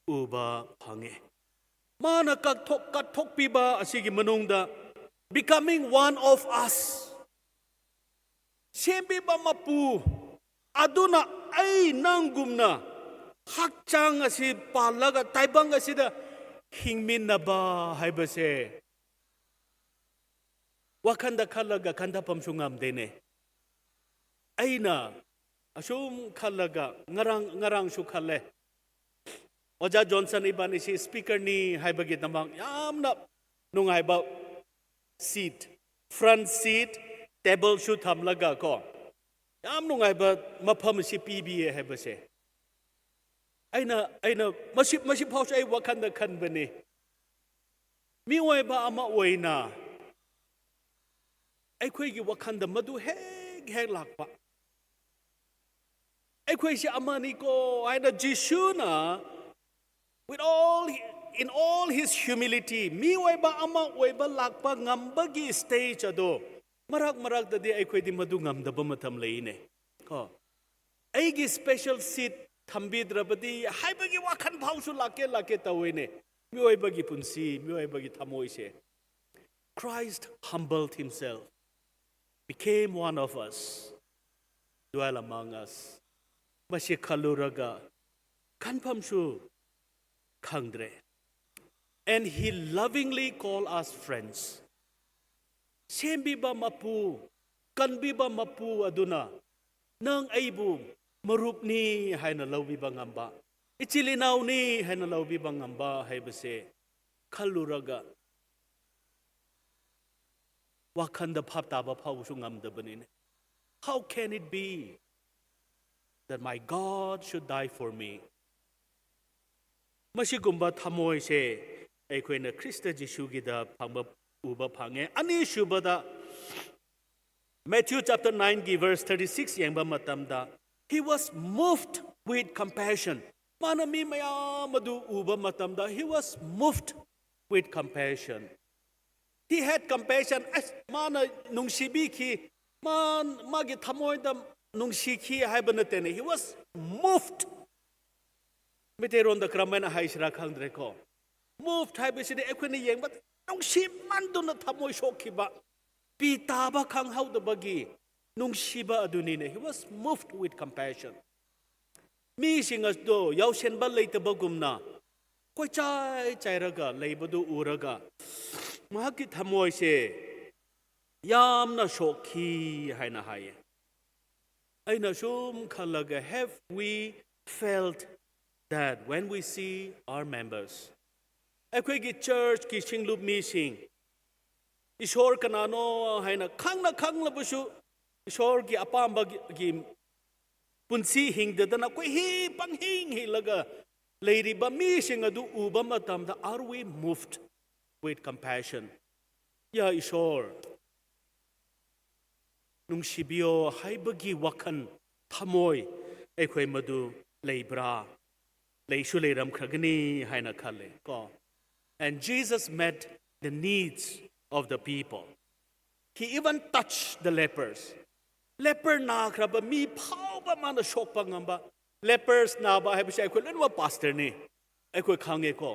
ꯎꯕ ꯐꯪꯉꯦ꯫ ꯃꯥꯅ ꯀꯠꯊꯣꯛ-, ꯀꯠꯊꯣꯛꯄꯤꯕ ꯑꯁꯤꯒꯤ ꯃꯅꯨꯡꯗ, becoming one of us, ꯁꯦꯝꯕꯤꯕ ꯃꯄꯨ ꯑꯗꯨꯅ ꯑꯩ ꯅꯪꯒꯨꯝꯅ ꯍꯛꯆꯥꯡ ꯑꯁꯤ ꯄꯥꯜꯂꯒ ꯇꯥꯏꯕꯪ ꯑꯁꯤꯗ ꯍꯤꯡꯃꯤꯟꯅꯕ ꯍꯥꯏꯕꯁꯦ ꯋꯥꯈꯟꯗ ꯈꯜꯂꯒ ꯈꯟꯊꯐꯝꯁꯨ ꯉꯝꯗꯦꯅꯦ꯫ ꯑꯩꯅ ꯑꯁꯨꯝ ꯈꯜꯂꯒ ꯉꯔꯥꯡ, ꯉꯔꯥꯡꯁꯨ ꯈꯜꯂꯦ꯫ ꯑꯣꯖꯥ ꯖꯣꯟꯁꯟ ꯏꯕꯥꯅꯤꯁꯤ speakerꯅꯤ ꯍꯥꯏꯕꯒꯤꯗꯃꯛ ꯌꯥꯝꯅ ꯅꯨꯡꯉꯥꯏꯕ seat, front seat, tableꯁꯨ ꯊꯝꯂꯒ ꯀꯣ, ꯌꯥꯝ ꯅꯨꯡꯉꯥꯏꯕ ꯃꯐꯝ ꯑꯁꯤ ꯄꯤꯕꯤꯌꯦ ꯍꯥꯏꯕꯁꯦ꯫ ꯑꯩꯅ, ꯑꯩꯅ ꯃꯁꯤ, ꯃꯁꯤ ꯐꯥꯎꯁꯨ ꯑꯩ ꯋꯥꯈꯜꯗ ꯈꯟꯕꯅꯤ꯫ ꯃꯤꯑꯣꯏꯕ ꯑꯃ ꯑꯣꯏꯅ ꯑꯩꯈꯣꯏꯒꯤ ꯋꯥꯈꯜꯗ ꯃꯗꯨ ꯍꯦꯛ ꯍꯦꯛ ꯂꯥꯛꯄ꯫ ꯑꯩꯈꯣꯏꯁꯦ ꯑꯃꯅꯤꯀꯣ ꯍꯥꯏꯅ ꯖꯤꯁꯨꯅ, with all, in all his humility, ꯃꯤꯑꯣꯏꯕ ꯑꯃ ꯑꯣꯏꯕ ꯂꯥꯛꯄ ꯉꯝꯕꯒꯤ stage ꯑꯗꯣ, ꯃꯔꯛ ꯃꯔꯛꯇꯗꯤ ꯑꯩꯈꯣꯏꯗꯤ ꯃꯗꯨ ꯉꯝꯗꯕ ꯃꯇꯝ ꯂꯩꯅꯦ꯫ ꯀꯣ? ꯑꯩꯒꯤ special seat ꯊꯝꯕꯤꯗ꯭ꯔꯕꯗꯤ ꯍꯥꯏꯕꯒꯤ ꯋꯥꯈꯜ ꯐꯥꯎꯁꯨ ꯂꯥꯛꯀꯦ ꯂꯥꯛꯀꯦ ꯇꯧꯋꯤꯅꯦ꯫ ꯃꯤꯑꯣꯏꯕꯒꯤ ꯄꯨꯟꯁꯤ, ꯃꯤꯑꯣꯏꯕꯒꯤ ꯊꯃꯣꯏꯁꯦ꯫ Christ humbled himself, became one of us, dwell among us. ꯃꯁꯤ ꯈꯜꯂꯨꯔꯒ ꯈꯟꯐꯝꯁꯨ ꯈꯪꯗ꯭ꯔꯦ꯫ And he lovingly call us friends. ꯁꯦꯝꯕꯤꯕ ꯃꯄꯨ, ꯀꯟꯕꯤꯕ ꯃꯄꯨ ꯑꯗꯨꯅ ꯅꯪ ꯑꯩꯕꯨ ꯃꯔꯨꯞꯅꯤ ꯍꯥꯏꯅ ꯂꯧꯕꯤꯕ ꯉꯝꯕ, ꯏꯆꯤꯜ ꯏꯅꯥꯎꯅꯤ ꯍꯥꯏꯅ ꯂꯧꯕꯤꯕ ꯉꯝꯕ ꯍꯥꯏꯕꯁꯦ ꯈꯜꯂꯨꯔꯒ ꯋꯥꯈꯜꯗ ꯚꯥꯞ ꯇꯥꯕ ꯐꯥꯎꯕꯁꯨ ꯉꯝꯗꯕꯅꯤꯅꯦ꯫ How can it be that my God should die for me? ꯃꯁꯤꯒꯨꯝꯕ ꯊꯃꯣꯏꯁꯦ ꯑꯩꯈꯣꯏꯅ ꯈ꯭ꯔꯤꯁꯇ ꯖꯤꯁꯨꯒꯤꯗ ꯐꯪꯕ, ꯎꯕ ꯐꯪꯉꯦ꯫ ꯑꯅꯤꯁꯨꯕꯗ, Matthew chapter nine ꯒꯤ verse thirty six ꯌꯦꯡꯕ ꯃꯇꯝꯗ, he was moved with compassion. ꯃꯥꯅ ꯃꯤ ꯃꯌꯥꯝ ꯑꯗꯨ ꯎꯕ ꯃꯇꯝꯗ, he was moved with compassion. He had compassion. ꯑꯁ, ꯃꯥꯅ ꯅꯨꯡꯁꯤꯕꯤꯈꯤ, ꯃꯥ, ꯃꯥꯒꯤ ꯊꯃꯣꯏꯗ ꯅꯨꯡꯁꯤꯈꯤ ꯍꯥꯏꯕ ꯅꯠꯇꯦꯅꯦ, he was moved. ꯃꯩꯇꯩꯔꯣꯟꯗ ꯀꯔꯝꯍꯥꯏꯅ ꯍꯥꯏꯁꯤꯔꯥ ꯈꯪꯗ꯭ꯔꯦꯀꯣ꯫ Moved ꯍꯥꯏꯕꯁꯤꯗꯤ ꯑꯩꯈꯣꯏꯅ ꯌꯦꯡꯕ ꯅꯨꯡꯁꯤꯃꯟꯗꯨꯅ ꯊꯃꯣꯏ ꯁꯣꯛꯈꯤꯕ, ꯄꯤ ꯇꯥꯕ ꯈꯪꯍꯧꯗꯕꯒꯤ ꯅꯨꯡꯁꯤꯕ ꯑꯗꯨꯅꯤꯅꯦ꯫ He was moved with compassion. ꯃꯤꯁꯤꯡ ꯑꯗꯣ ꯌꯥꯎꯁꯦꯟꯕ ꯂꯩꯇꯕꯒꯨꯝꯅ ꯀꯣꯏꯆꯥꯏ ꯆꯥꯏꯔꯒ ꯂꯩꯕꯗꯨ ꯎꯔꯒ ꯃꯍꯥꯛꯀꯤ ꯊꯃꯣꯏꯁꯦ ꯌꯥꯝꯅ ꯁꯣꯛꯈꯤ ꯍꯥꯏꯅ ꯍꯥꯏꯌꯦ꯫ ꯑꯩꯅ ꯁꯨꯝ ꯈꯜꯂꯒ, have we felt that when we see our members? ꯑꯩꯈꯣꯏꯒꯤ church ꯀꯤ ꯁꯤꯡꯂꯨꯞ ꯃꯤꯁꯤꯡ, ꯏꯁꯣꯔ ꯀꯅꯥꯅꯣ ꯍꯥꯏꯅ ꯈꯪꯅ ꯈꯪꯂꯕꯁꯨ, ꯏꯁꯣꯔꯒꯤ ꯑꯄꯥꯝꯕꯒꯤ ꯄꯨꯟꯁꯤ ꯍꯤꯡꯗꯗꯅ ꯀꯣꯏꯍꯤ ꯄꯪꯍꯤꯡ ꯍꯤꯡꯂꯒ ꯂꯩꯔꯤꯕ ꯃꯤꯁꯤꯡ ꯑꯗꯨ ꯎꯕ ꯃꯇꯝꯗ, are we moved with compassion? ꯌꯥ ꯏꯁꯣꯔ, ꯅꯨꯡꯁꯤꯕꯤꯌꯣ ꯍꯥꯏꯕꯒꯤ ꯋꯥꯈꯜ, ꯊꯃꯣꯏ ꯑꯩꯈꯣꯏ ꯃꯗꯨ ꯂꯩꯕ꯭ꯔꯥ? ꯂꯩꯁꯨ ꯂꯩꯔꯝꯈ꯭ꯔꯒꯅꯤ ꯍꯥꯏꯅ ꯈꯜꯂꯦ ꯀꯣ꯫ And Jesus met the needs of the people. He even touched the lepers. Leper ꯅꯥꯈ꯭ꯔꯕ ꯃꯤ ꯐꯥꯎꯕ ꯃꯥꯅ ꯁꯣꯛꯄ ꯉꯝꯕ, Lepers ꯅꯥꯕ ꯍꯥꯏꯕꯁꯦ ꯑꯩꯈꯣꯏ ꯂꯣꯏꯅꯃꯛ ꯄꯥꯁꯇꯔꯅꯤ, ꯑꯩꯈꯣꯏ ꯈꯪꯉꯦꯀꯣ꯫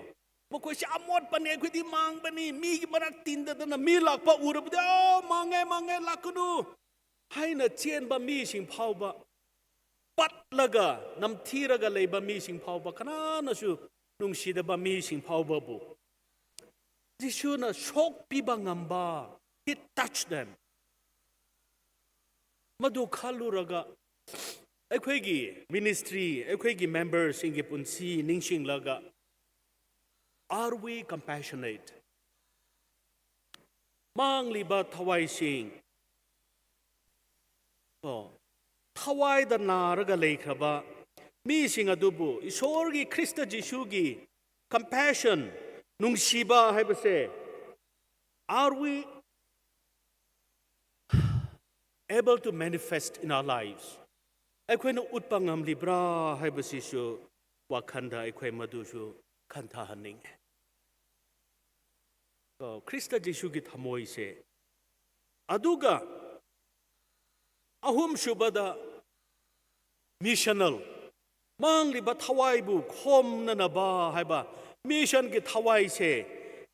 ꯃꯈꯣꯏꯁꯦ ꯑꯃꯣꯠꯄꯅꯤ, ꯑꯩꯈꯣꯏꯗꯤ ꯃꯥꯡꯕꯅꯤ, ꯃꯤꯒꯤ ꯃꯔꯛ ꯇꯤꯟꯗꯗꯅ ꯃꯤ ꯂꯥꯛꯄ ꯎꯔꯕꯗꯤ, "ꯑꯣ, ꯃꯥꯡꯉꯦ, ꯃꯥꯡꯉꯦ, ꯂꯥꯛꯀꯅꯨ" ꯍꯥꯏꯅ ꯆꯦꯟꯕ ꯃꯤꯁꯤꯡ ꯐꯥꯎꯕ, ꯄꯠꯂꯒ ꯅꯝꯊꯤꯔꯒ ꯂꯩꯕ ꯃꯤꯁꯤꯡ ꯐꯥꯎꯕ, ꯀꯅꯥꯅꯁꯨ ꯅꯨꯡꯁꯤꯗꯕ ꯃꯤꯁꯤꯡ ꯐꯥꯎꯕꯕꯨ ꯖꯤꯁꯨꯅ ꯁꯣꯛꯄꯤꯕ ꯉꯝꯕ, He touched them꯫ ꯃꯗꯨ ꯈꯜꯂꯨꯔꯒ ꯑꯩꯈꯣꯏꯒꯤ ꯃꯤꯅꯤꯁꯇ꯭ꯔꯤ, ꯑꯩꯈꯣꯏꯒꯤ ꯃꯦꯝꯕꯔꯁꯤꯡꯒꯤ ꯄꯨꯟꯁꯤ ꯅꯤꯡꯁꯤꯡꯂꯒ, are we compassionate? ꯃꯥꯡꯂꯤꯕ ꯊꯋꯥꯏꯁꯤꯡ, ꯀꯣ, ꯊꯋꯥꯏꯗ ꯅꯥꯔꯒ ꯂꯩꯈ꯭ꯔꯕ ꯃꯤꯁꯤꯡ ꯑꯗꯨꯕꯨ ꯏꯁꯣꯔꯒꯤ, ꯈ꯭ꯔꯤꯁꯇ ꯖꯤꯁꯨꯒꯤ compassion, ꯅꯨꯡꯁꯤꯕ ꯍꯥꯏꯕꯁꯦ, are we able to manifest in our lives? ꯑꯩꯈꯣꯏꯅ ꯎꯠꯄ ꯉꯝꯂꯤꯕ꯭ꯔꯥ ꯍꯥꯏꯕꯁꯤꯁꯨ ꯋꯥꯈꯜꯗ ꯑꯩꯈꯣꯏ ꯃꯗꯨꯁꯨ ꯈꯟꯊꯍꯟꯅꯤꯡꯉꯤ꯫ ꯀꯣ, ꯈ꯭ꯔꯤꯁꯇ ꯖꯤꯁꯨꯒꯤ ꯊꯃꯣꯏꯁꯦ꯫ ꯑꯗꯨꯒ ꯑꯍꯨꯝꯁꯨꯕꯗ, missional, ꯃꯥꯡꯂꯤꯕ ꯊꯋꯥꯏꯕꯨ ꯈꯣꯝꯅꯅꯕ ꯍꯥꯏꯕ ꯃꯤꯁꯟꯒꯤ ꯊꯋꯥꯏꯁꯦ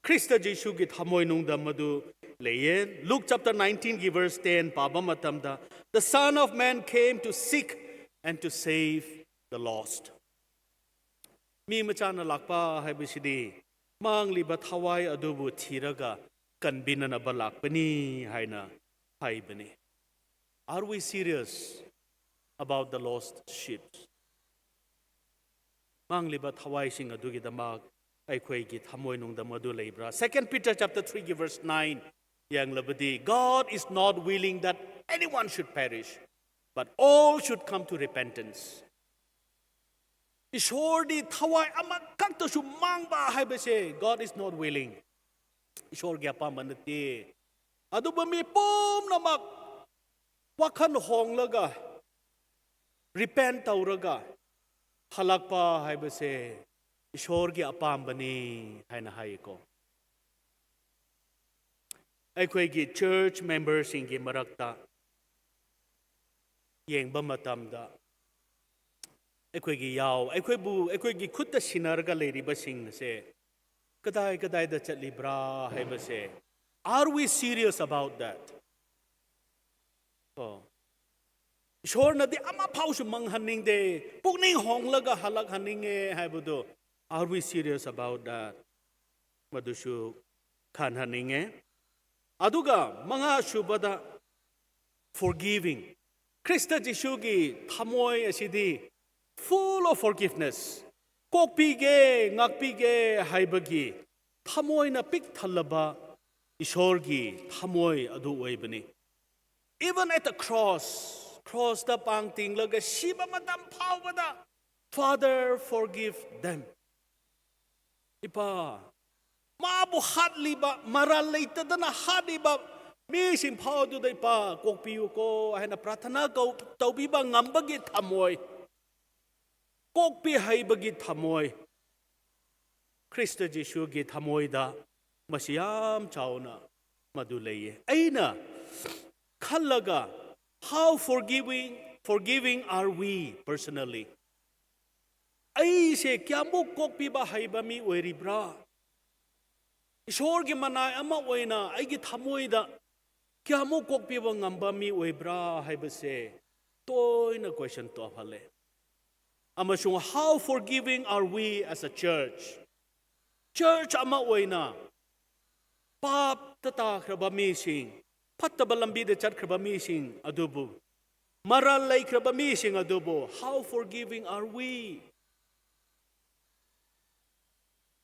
ꯈ꯭ꯔꯤꯁꯇ ꯖꯤꯁꯨꯒꯤ ꯊꯃꯣꯏꯅꯨꯡꯗ ꯃꯗꯨ ꯂꯩꯌꯦ꯫ Luke chapter nineteenꯒꯤ verse ten ꯄꯥꯕ ꯃꯇꯝꯗ, "The Son of Man came to seek and to save the lost." ꯃꯤ ꯃꯆꯥꯅ ꯂꯥꯛꯄ ꯍꯥꯏꯕꯁꯤꯗꯤ ꯃꯥꯡꯂꯤꯕ ꯊꯋꯥꯏ ꯑꯗꯨꯕꯨ ꯊꯤꯔꯒ ꯀꯟꯕꯤꯅꯅꯕ ꯂꯥꯛꯄꯅꯤ ꯍꯥꯏꯅ ꯍꯥꯏꯕꯅꯤ꯫ Are we serious about the lost sheep? ꯃꯥꯡꯂꯤꯕ ꯊꯋꯥꯏꯁꯤꯡ ꯑꯗꯨꯒꯤꯗꯃꯛ ꯑꯩꯈꯣꯏꯒꯤ ꯊꯃꯣꯏꯅꯨꯡꯗ ꯃꯗꯨ ꯂꯩꯕ꯭ꯔꯥ? Second Peter chapter threeꯒꯤ verse nine ꯌꯦꯡꯂꯕꯗꯤ, "God is not willing that anyone should perish, but all should come to repentance." ꯏꯁꯣꯔꯗꯤ ꯊꯋꯥꯏ ꯑꯃꯈꯛꯇꯁꯨ ꯃꯥꯡꯕ ꯍꯥꯏꯕꯁꯦ, God is not willing. ꯏꯁꯣꯔꯒꯤ ꯑꯄꯥꯝꯕ ꯅꯠꯇꯦ꯫ ꯑꯗꯨꯕꯨ ꯃꯤ ꯄꯨꯝꯅꯃꯛ ꯋꯥꯈꯜ ꯍꯣꯡꯂꯒ, repent ꯇꯧꯔꯒ ꯍꯜꯂꯛꯄ ꯍꯥꯏꯕꯁꯦ ꯏꯁꯣꯔꯒꯤ ꯑꯄꯥꯝꯕꯅꯤ ꯍꯥꯏꯅ ꯍꯥꯏꯌꯦꯀꯣ꯫ ꯑꯩꯈꯣꯏꯒꯤ church memberꯁꯤꯡꯒꯤ ꯃꯔꯛꯇ ꯌꯦꯡꯕ ꯃꯇꯝꯗ, ꯑꯩꯈꯣꯏꯒꯤ ꯌꯥꯎ, ꯑꯩꯈꯣꯏꯕꯨ, ꯑꯩꯈꯣꯏꯒꯤ ꯈꯨꯠꯇ ꯁꯤꯟꯅꯔꯒ ꯂꯩꯔꯤꯕꯁꯤꯡ ꯑꯁꯦ ꯀꯗꯥꯏ ꯀꯗꯥꯏꯗ ꯆꯠꯂꯤꯕ꯭ꯔꯥ ꯍꯥꯏꯕꯁꯦ, are we serious about that? ꯀꯣ, ꯏꯁꯣꯔꯅꯗꯤ ꯑꯃꯐꯥꯎꯁꯨ ꯃꯥꯡꯍꯟꯅꯤꯡꯗꯦ, ꯄꯨꯛꯅꯤꯡ ꯍꯣꯡꯂꯒ ꯍꯜꯂꯛꯍꯟꯅꯤꯡꯉꯦ ꯍꯥꯏꯕꯗꯨ, are we serious about that? ꯃꯗꯨꯁꯨ ꯈꯟꯍꯟꯅꯤꯡꯉꯦ꯫ ꯑꯗꯨꯒ ꯃꯉꯥꯁꯨꯕꯗ, forgiving. ꯈ꯭ꯔꯤꯁꯇ ꯖꯤꯁꯨꯒꯤ ꯊꯃꯣꯏ ꯑꯁꯤꯗꯤ full of forgiveness, ꯀꯣꯛꯄꯤꯒꯦ, ꯉꯥꯛꯄꯤꯒꯦ ꯍꯥꯏꯕꯒꯤ ꯊꯃꯣꯏꯅ ꯄꯤꯛ ꯊꯜꯂꯕ ꯏꯁꯣꯔꯒꯤ ꯊꯃꯣꯏ ꯑꯗꯨ ꯑꯣꯏꯕꯅꯤ꯫ Even at the cross, crossꯇ ꯄꯥꯡ ꯇꯤꯡꯂꯒ ꯁꯤꯕ ꯃꯇꯝ ꯐꯥꯎꯕꯗ, "Father, forgive them." ꯏꯄꯥ, ꯃꯥꯕꯨ ꯍꯥꯠꯂꯤꯕ, ꯃꯔꯥꯜ ꯂꯩꯇꯗꯅ ꯍꯥꯠꯂꯤꯕ ꯃꯤꯁꯤꯡ ꯐꯥꯎ ꯑꯗꯨꯗ, "ꯏꯄꯥ, ꯀꯣꯛꯄꯤꯌꯨꯀꯣ" ꯍꯥꯏꯅ ꯄ꯭ꯔꯥꯊꯅꯥ ꯀꯧ-, ꯇꯧꯕꯤꯕ ꯉꯝꯕꯒꯤ ꯊꯃꯣꯏ, ꯀꯣꯛꯄꯤ ꯍꯩꯕꯒꯤ ꯊꯃꯣꯏ, ꯈ꯭ꯔꯤꯁꯇ ꯖꯤꯁꯨꯒꯤ ꯊꯃꯣꯏꯗ ꯃꯁꯤ ꯌꯥꯝ ꯆꯥꯎꯅ ꯃꯗꯨ ꯂꯩꯌꯦ꯫ ꯑꯩꯅ ꯈꯜꯂꯒ, how forgiving, forgiving are we personally? ꯑꯩꯁꯦ ꯀꯌꯥꯃꯨꯛ ꯀꯣꯛꯄꯤꯕ ꯍꯩꯕ ꯃꯤ ꯑꯣꯏꯔꯤꯕ꯭ꯔꯥ? ꯏꯁꯣꯔꯒꯤ ꯃꯅꯥꯏ ꯑꯃ ꯑꯣꯏꯅ ꯑꯩꯒꯤ ꯊꯃꯣꯏꯗ ꯀꯌꯥꯃꯨꯛ ꯀꯣꯛꯄꯤꯕ ꯉꯝꯕ ꯃꯤ ꯑꯣꯏꯕ꯭ꯔꯥ ꯍꯥꯏꯕꯁꯦ ꯇꯣꯏꯅ question ꯇꯧꯍꯜꯂꯦ꯫ ꯑꯃꯁꯨꯡ how forgiving are we as a church? Church ꯑꯃ ꯑꯣꯏꯅ ꯄꯥꯞꯇ ꯇꯥꯈ꯭ꯔꯕ ꯃꯤꯁꯤꯡ, ꯐꯠꯇꯕ ꯂꯝꯕꯤꯗ ꯆꯠꯈ꯭ꯔꯕ ꯃꯤꯁꯤꯡ ꯑꯗꯨꯕꯨ, ꯃꯔꯥꯜ ꯂꯩꯈ꯭ꯔꯕ ꯃꯤꯁꯤꯡ ꯑꯗꯨꯕꯨ, how forgiving are we?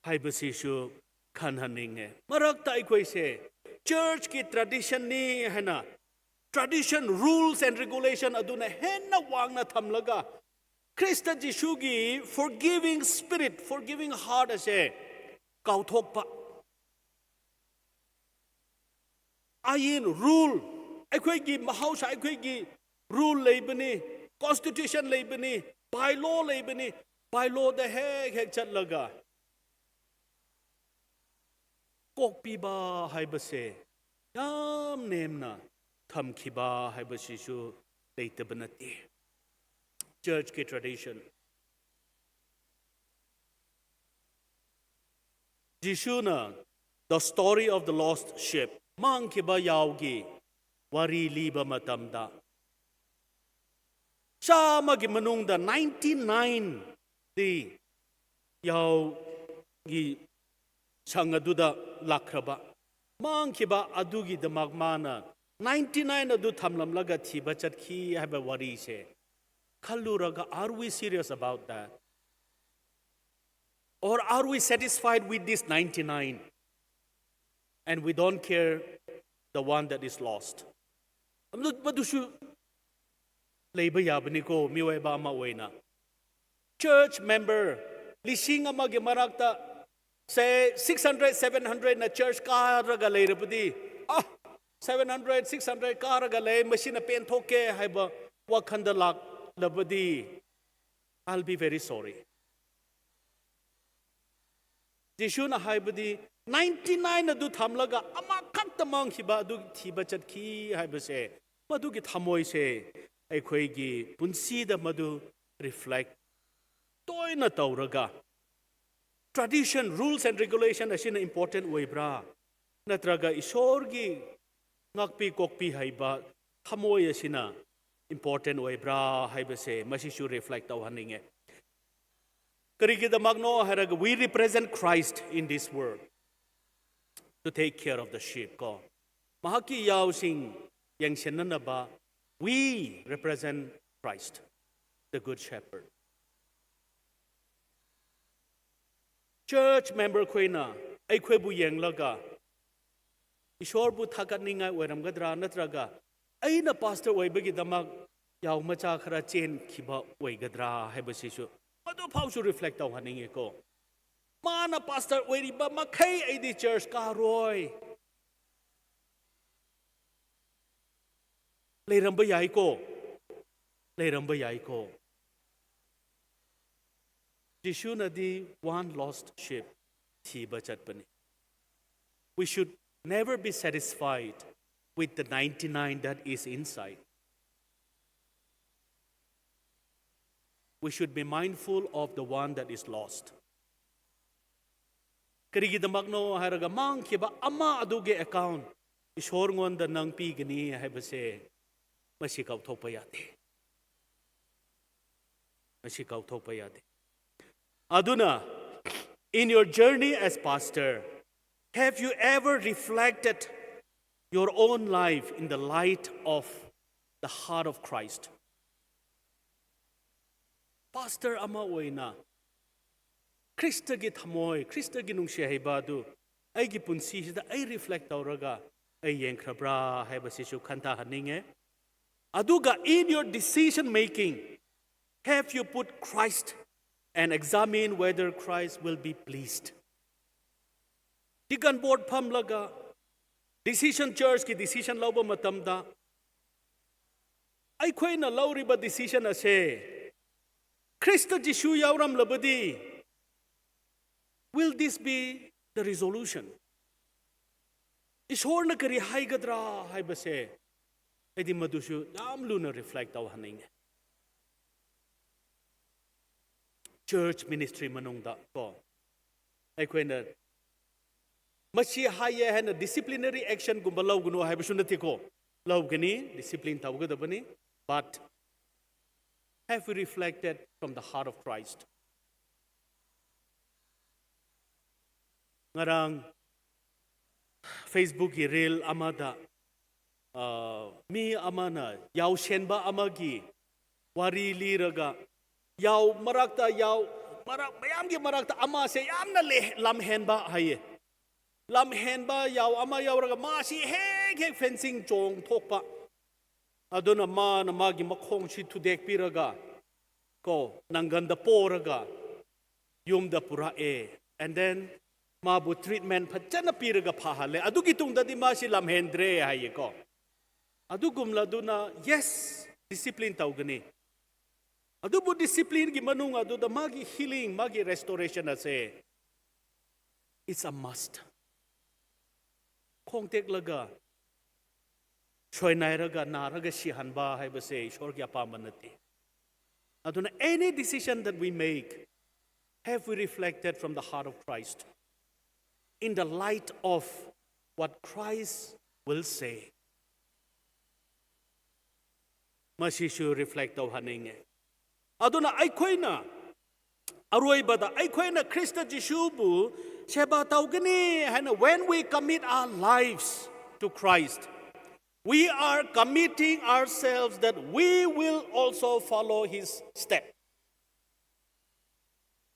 ꯍꯥꯏꯕꯁꯤꯁꯨ ꯈꯟꯍꯟꯅꯤꯡꯉꯦ꯫ ꯃꯔꯛꯇ ꯑꯩꯈꯣꯏꯁꯦ churchꯀꯤ traditionꯅꯤ ꯍꯥꯏꯅ, tradition, rules and regulation ꯑꯗꯨꯅ ꯍꯦꯟꯅ ꯋꯥꯡꯅ ꯊꯝꯂꯒ, Christ ꯖꯤꯁꯨꯒꯤ forgiving spirit, forgiving heart ꯑꯁꯦ ꯀꯥꯎꯊꯣꯛꯄ꯫ ꯑꯥꯏꯟ, rule, ꯑꯩꯈꯣꯏꯒꯤ ꯃꯍꯧꯁꯥ, ꯑꯩꯈꯣꯏꯒꯤ rule ꯂꯩꯕꯅꯤ, constitution ꯂꯩꯕꯅꯤ, by law ꯂꯩꯕꯅꯤ, by lawꯗ ꯍꯦꯛ ꯍꯦꯛ ꯆꯠꯂꯒ ꯀꯣꯛꯄꯤꯕ ꯍꯥꯏꯕꯁꯦ ꯌꯥꯝ ꯅꯦꯝꯅ ꯊꯝꯈꯤꯕ ꯍꯥꯏꯕꯁꯤꯁꯨ ꯂꯩꯇꯕ ꯅꯠꯇꯦ꯫ Churchꯀꯤ tradition, ꯖꯤꯁꯨꯅ The Story of the Lost Sheep, ꯃꯥꯡꯈꯤꯕ ꯌꯥꯎꯒꯤ ꯋꯥꯔꯤ ꯂꯤꯕ ꯃꯇꯝꯗ, ꯆꯥꯝꯃꯒꯤ ꯃꯅꯨꯡꯗ ninety nine ꯗꯤ ꯌꯥꯎꯒꯤ ꯁꯪ ꯑꯗꯨꯗ ꯂꯥꯛꯈ꯭ꯔꯕ, ꯃꯥꯡꯈꯤꯕ ꯑꯗꯨꯒꯤꯗꯃꯛ ꯃꯥꯅ ninety nine ꯑꯗꯨ ꯊꯝꯂꯝꯂꯒ ꯊꯤꯕ ꯆꯠꯈꯤ ꯍꯥꯏꯕ ꯋꯥꯔꯤꯁꯦ ꯈꯜꯂꯨꯔꯒ, are we serious about that? Or are we satisfied with this ninety nine and we don't care the one that is lost? ꯃꯗꯨ- ꯃꯗꯨꯁꯨ ꯂꯩꯕ ꯌꯥꯕꯅꯤꯀꯣ, ꯃꯤꯑꯣꯏꯕ ꯑꯃ ꯑꯣꯏꯅ꯫ Church member ꯂꯤꯁꯤꯡ ꯑꯃꯒꯤ ꯃꯔꯛꯇ, say, six hundred, seven hundred ꯅ church ꯀꯥꯔꯒ ꯂꯩꯔꯕꯗꯤ, ꯑ, seven hundred, six hundred ꯀꯥꯔꯒ ꯂꯩ, ꯃꯁꯤꯅ ꯄꯦꯟꯊꯣꯛꯀꯦ ꯍꯥꯏꯕ ꯋꯥꯈꯜꯗ ꯂꯥꯛꯂꯕꯗꯤ, I'll be very sorry. ꯖꯤꯁꯨꯅ ꯍꯥꯏꯕꯗꯤ ninety nine ꯑꯗꯨ ꯊꯝꯂꯒ ꯑꯃꯈꯛꯇ ꯃꯥꯡꯈꯤꯕ ꯑꯗꯨ ꯊꯤꯕ ꯆꯠꯈꯤ ꯍꯥꯏꯕꯁꯦ, ꯃꯗꯨꯒꯤ ꯊꯃꯣꯏꯁꯦ ꯑꯩꯈꯣꯏꯒꯤ ꯄꯨꯟꯁꯤꯗ ꯃꯗꯨ reflect ꯇꯣꯏꯅ ꯇꯧꯔꯒ, tradition, rules and regulation ꯑꯁꯤꯅ important ꯑꯣꯏꯕ꯭ꯔꯥ, ꯅꯠꯇ꯭ꯔꯒ ꯏꯁꯣꯔꯒꯤ ꯉꯥꯛꯄꯤ ꯀꯣꯛꯄꯤ ꯍꯩꯕ ꯊꯃꯣꯏ ꯑꯁꯤꯅ important ꯑꯣꯏꯕ꯭ꯔꯥ ꯍꯥꯏꯕꯁꯦ ꯃꯁꯤꯁꯨ reflect ꯇꯧꯍꯟꯅꯤꯡꯉꯦ꯫ ꯀꯔꯤꯒꯤꯗꯃꯛꯅꯣ ꯍꯥꯏꯔꯒ, we represent Christ in this world to take care of the sheep ꯀꯣ꯫ ꯃꯍꯥꯛꯀꯤ ꯌꯥꯎꯁꯤꯡ ꯌꯦꯡꯁꯤꯟꯅꯅꯕ, we represent Christ, the Good Shepherd. Church member ꯈꯣꯏꯅ ꯑꯩꯈꯣꯏꯕꯨ ꯌꯦꯡꯂꯒ ꯏꯁꯣꯔꯕꯨ ꯊꯥꯒꯠꯅꯤꯡꯉꯥꯏ ꯑꯣꯏꯔꯝꯒꯗ꯭ꯔꯥ, ꯅꯠꯇ꯭ꯔꯒ ꯑꯩꯅ pastor ꯑꯣꯏꯕꯒꯤꯗꯃꯛ ꯌꯥꯎ ꯃꯆꯥ ꯈꯔ ꯆꯦꯟꯈꯤꯕ ꯑꯣꯏꯒꯗ꯭ꯔꯥ ꯍꯥꯏꯕꯁꯤꯁꯨ ꯃꯗꯨ ꯐꯥꯎꯁꯨ reflect ꯇꯧꯍꯟꯅꯤꯡꯉꯤꯀꯣ꯫ ꯃꯥꯅ pastor ꯑꯣꯏꯔꯤꯕ ꯃꯈꯩ ꯑꯩꯗꯤ church ꯀꯥꯔꯣꯏ꯫ ꯂꯩꯔꯝꯕ ꯌꯥꯏꯀꯣ, ꯂꯩꯔꯝꯕ ꯌꯥꯏꯀꯣ꯫ ꯖꯤꯁꯨꯅꯗꯤ one lost sheep ꯊꯤꯕ ꯆꯠꯄꯅꯤ꯫ We should never be satisfied with the ninety nine that is inside. We should be mindful of the one that is lost. ꯀꯔꯤꯒꯤꯗꯃꯛꯅꯣ ꯍꯥꯏꯔꯒ, ꯃꯥꯡꯈꯤꯕ ꯑꯃ ꯑꯗꯨꯒꯤ ꯑꯦꯀꯥꯎꯟ ꯏꯁꯣꯔꯉꯣꯟꯗ ꯅꯪ ꯄꯤꯒꯅꯤ ꯍꯥꯏꯕꯁꯦ ꯃꯁꯤ ꯀꯥꯎꯊꯣꯛꯄ ꯌꯥꯗꯦ꯫ ꯃꯁꯤ ꯀꯥꯎꯊꯣꯛꯄ ꯌꯥꯗꯦ꯫ ꯑꯗꯨꯅ, in your journey as pastor, have you ever reflected your own life in the light of the heart of Christ? Pastor ꯑꯃ ꯑꯣꯏꯅ ꯈ꯭ꯔꯤꯁꯇꯒꯤ ꯊꯃꯣꯏ, ꯈ꯭ꯔꯤꯁꯇꯒꯤ ꯅꯨꯡꯁꯤ ꯍꯩꯕ ꯑꯗꯨ ꯑꯩꯒꯤ ꯄꯨꯟꯁꯤꯁꯤꯗ ꯑꯩ ꯔꯤꯐ꯭ꯂꯦꯛ ꯇꯧꯔꯒ ꯑꯩ ꯌꯦꯡꯈ꯭ꯔꯕ꯭ꯔꯥ ꯍꯥꯏꯕꯁꯤꯁꯨ ꯈꯟꯊꯍꯟꯅꯤꯡꯉꯦ꯫ ꯑꯗꯨꯒ, in your decision making, have you put Christ and examine whether Christ will be pleased? Deacon board ꯐꯝꯂꯒ decision, churchꯀꯤ decision ꯂꯧꯕ ꯃꯇꯝꯗ, ꯑꯩꯈꯣꯏꯅ ꯂꯧꯔꯤꯕ decision ꯑꯁꯦ ꯈ꯭ꯔꯤꯁꯇ ꯖꯤꯁꯨ ꯌꯥꯎꯔꯝꯂꯕꯗꯤ, will this be the resolution? ꯏꯁꯣꯔꯅ ꯀꯔꯤ ꯍꯥꯏꯒꯗ꯭ꯔꯥ ꯍꯥꯏꯕꯁꯦ ꯑꯩꯗꯤ ꯃꯗꯨꯁꯨ ꯌꯥꯝ ꯂꯨꯅ ꯔꯤꯐ꯭ꯂꯦꯛ ꯇꯧꯍꯟꯅꯤꯡꯉꯦ꯫ ꯆꯔꯆ ꯃꯤꯅꯤꯁꯇ꯭ꯔꯤ ꯃꯅꯨꯡꯗ ꯀꯣ, ꯑꯩꯈꯣꯏꯅ ꯃꯁꯤ ꯍꯥꯏꯌꯦ ꯍꯥꯏꯅ ꯗꯤꯁꯤꯄ꯭ꯂꯤꯅꯔꯤ ꯑꯦꯛꯁꯟꯒꯨꯝꯕ ꯂꯧꯒꯅꯨ ꯍꯥꯏꯕꯁꯨ ꯅꯠꯇꯦꯀꯣ, ꯂꯧꯒꯅꯤ, ꯗꯤꯁꯤꯄ꯭ꯂꯤꯟ ꯇꯧꯒꯗꯕꯅꯤ꯫ But have we reflected from the heart of Christ? ꯉꯔꯥꯡ ꯐꯦꯁꯕꯨꯛꯀꯤ ꯔꯤꯜ ꯑꯃꯗ, ꯑ, ꯃꯤ ꯑꯃꯅ ꯌꯥꯎꯁꯦꯟꯕ ꯑꯃꯒꯤ ꯋꯥꯔꯤ ꯂꯤꯔꯒ, ꯌꯥꯎ ꯃꯔꯛꯇ, ꯌꯥꯎ ꯃꯔꯛ, ꯃꯌꯥꯝꯒꯤ ꯃꯔꯛꯇ ꯑꯃꯁꯦ ꯌꯥꯝꯅ ꯂꯦ-, ꯂꯝꯍꯦꯟꯕ ꯍꯥꯏꯌꯦ꯫ ꯂꯝꯍꯦꯟꯕ ꯌꯥꯎ ꯑꯃ ꯌꯥꯎꯔꯒ ꯃꯥꯁꯤ ꯍꯦꯛ ꯍꯦꯛ ꯐꯦꯟꯁꯤꯡ ꯆꯣꯡꯊꯣꯛꯄ꯫ ꯑꯗꯨꯅ ꯃꯥꯅ ꯃꯥꯒꯤ ꯃꯈꯣꯡꯁꯤ ꯊꯨꯗꯦꯛꯄꯤꯔꯒ, ꯀꯣ, ꯅꯪꯒꯟꯗ ꯄꯣꯔꯒ ꯌꯨꯝꯗ ꯄꯨꯔꯛꯑꯦ꯫ And then ꯃꯥꯕꯨ ꯇ꯭ꯔꯤꯠꯃꯦꯟ ꯐꯖꯅ ꯄꯤꯔꯒ ꯐꯍꯜꯂꯦ꯫ ꯑꯗꯨꯒꯤ ꯇꯨꯡꯗꯗꯤ ꯃꯥꯁꯤ ꯂꯝꯍꯦꯟꯗ꯭ꯔꯦ ꯍꯥꯏꯌꯦꯀꯣ꯫ ꯑꯗꯨꯒꯨꯝꯂꯗꯨꯅ, yes, ꯗꯤꯁꯤꯄ꯭ꯂꯤꯟ ꯇꯧꯒꯅꯤ꯫ ꯑꯗꯨꯕꯨ ꯗꯤꯁꯤꯄ꯭ꯂꯤꯟꯒꯤ ꯃꯅꯨꯡ ꯑꯗꯨꯗ ꯃꯥꯒꯤ ꯍꯤꯂꯤꯡ, ꯃꯥꯒꯤ ꯔꯦꯁꯇꯣꯔꯦꯁꯟ ꯑꯁꯦ, it's a must. ꯈꯣꯡ ꯇꯦꯛꯂꯒ, ꯁꯣꯏꯅꯥꯏꯔꯒ, ꯅꯥꯔꯒ ꯁꯤꯍꯟꯕ ꯍꯥꯏꯕꯁꯦ ꯏꯁꯣꯔꯒꯤ ꯑꯄꯥꯝꯕ ꯅꯠꯇꯦ꯫ ꯑꯗꯨꯅ, any decision that we make, have we reflected from the heart of Christ? in the light of what Christ will say. ꯃꯁꯤꯁꯨ reflect ꯇꯧꯍꯟꯅꯤꯡꯉꯦ꯫ ꯑꯗꯨꯅ ꯑꯩꯈꯣꯏꯅ ꯑꯔꯣꯏꯕꯗ ꯑꯩꯈꯣꯏꯅ ꯈ꯭ꯔꯤꯁꯇ ꯖꯤꯁꯨꯕꯨ ꯁꯦꯕꯥ ꯇꯧꯒꯅꯤ ꯍꯥꯏꯅ, when we commit our lives to Christ, we are committing ourselves that we will also follow his step.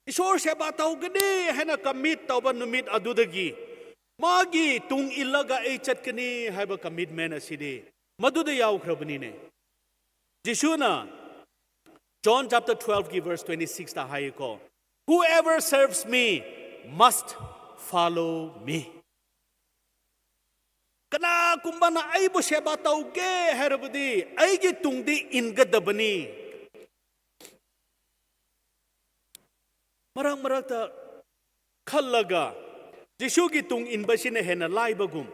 ꯏꯁꯣꯔ ꯁꯦꯕꯥ ꯇꯧꯒꯅꯤ ꯍꯥꯏꯅ commit ꯇꯧꯕ ꯅꯨꯃꯤꯠ ꯑꯗꯨꯗꯒꯤ ꯃꯥꯒꯤ ꯇꯨꯡ ꯏꯜꯂꯒ ꯑꯩ ꯆꯠꯀꯅꯤ ꯍꯥꯏꯕ commitment ꯑꯁꯤꯗꯤ ꯃꯗꯨꯗ ꯌꯥꯎꯈ꯭ꯔꯕꯅꯤꯅꯦ꯫ ꯖꯤꯁꯨꯅ John chapter twelve ꯀꯤ verse twenty six ꯇ ꯍꯥꯏꯌꯦꯀꯣ, "Whoever serves me must follow me." ꯀꯅꯥꯒꯨꯝꯕꯅ ꯑꯩꯕꯨ ꯁꯦꯕꯥ ꯇꯧꯒꯦ ꯍꯥꯏꯔꯕꯗꯤ ꯑꯩꯒꯤ ꯇꯨꯡꯗꯤ ꯏꯟꯒꯗꯕꯅꯤ꯫ ꯃꯔꯛ ꯃꯔꯛꯇ ꯈꯜꯂꯒ ꯖꯤꯁꯨꯒꯤ ꯇꯨꯡ ꯏꯟꯕꯁꯤꯅ ꯍꯦꯟꯅ ꯂꯥꯏꯕꯒꯨꯝ,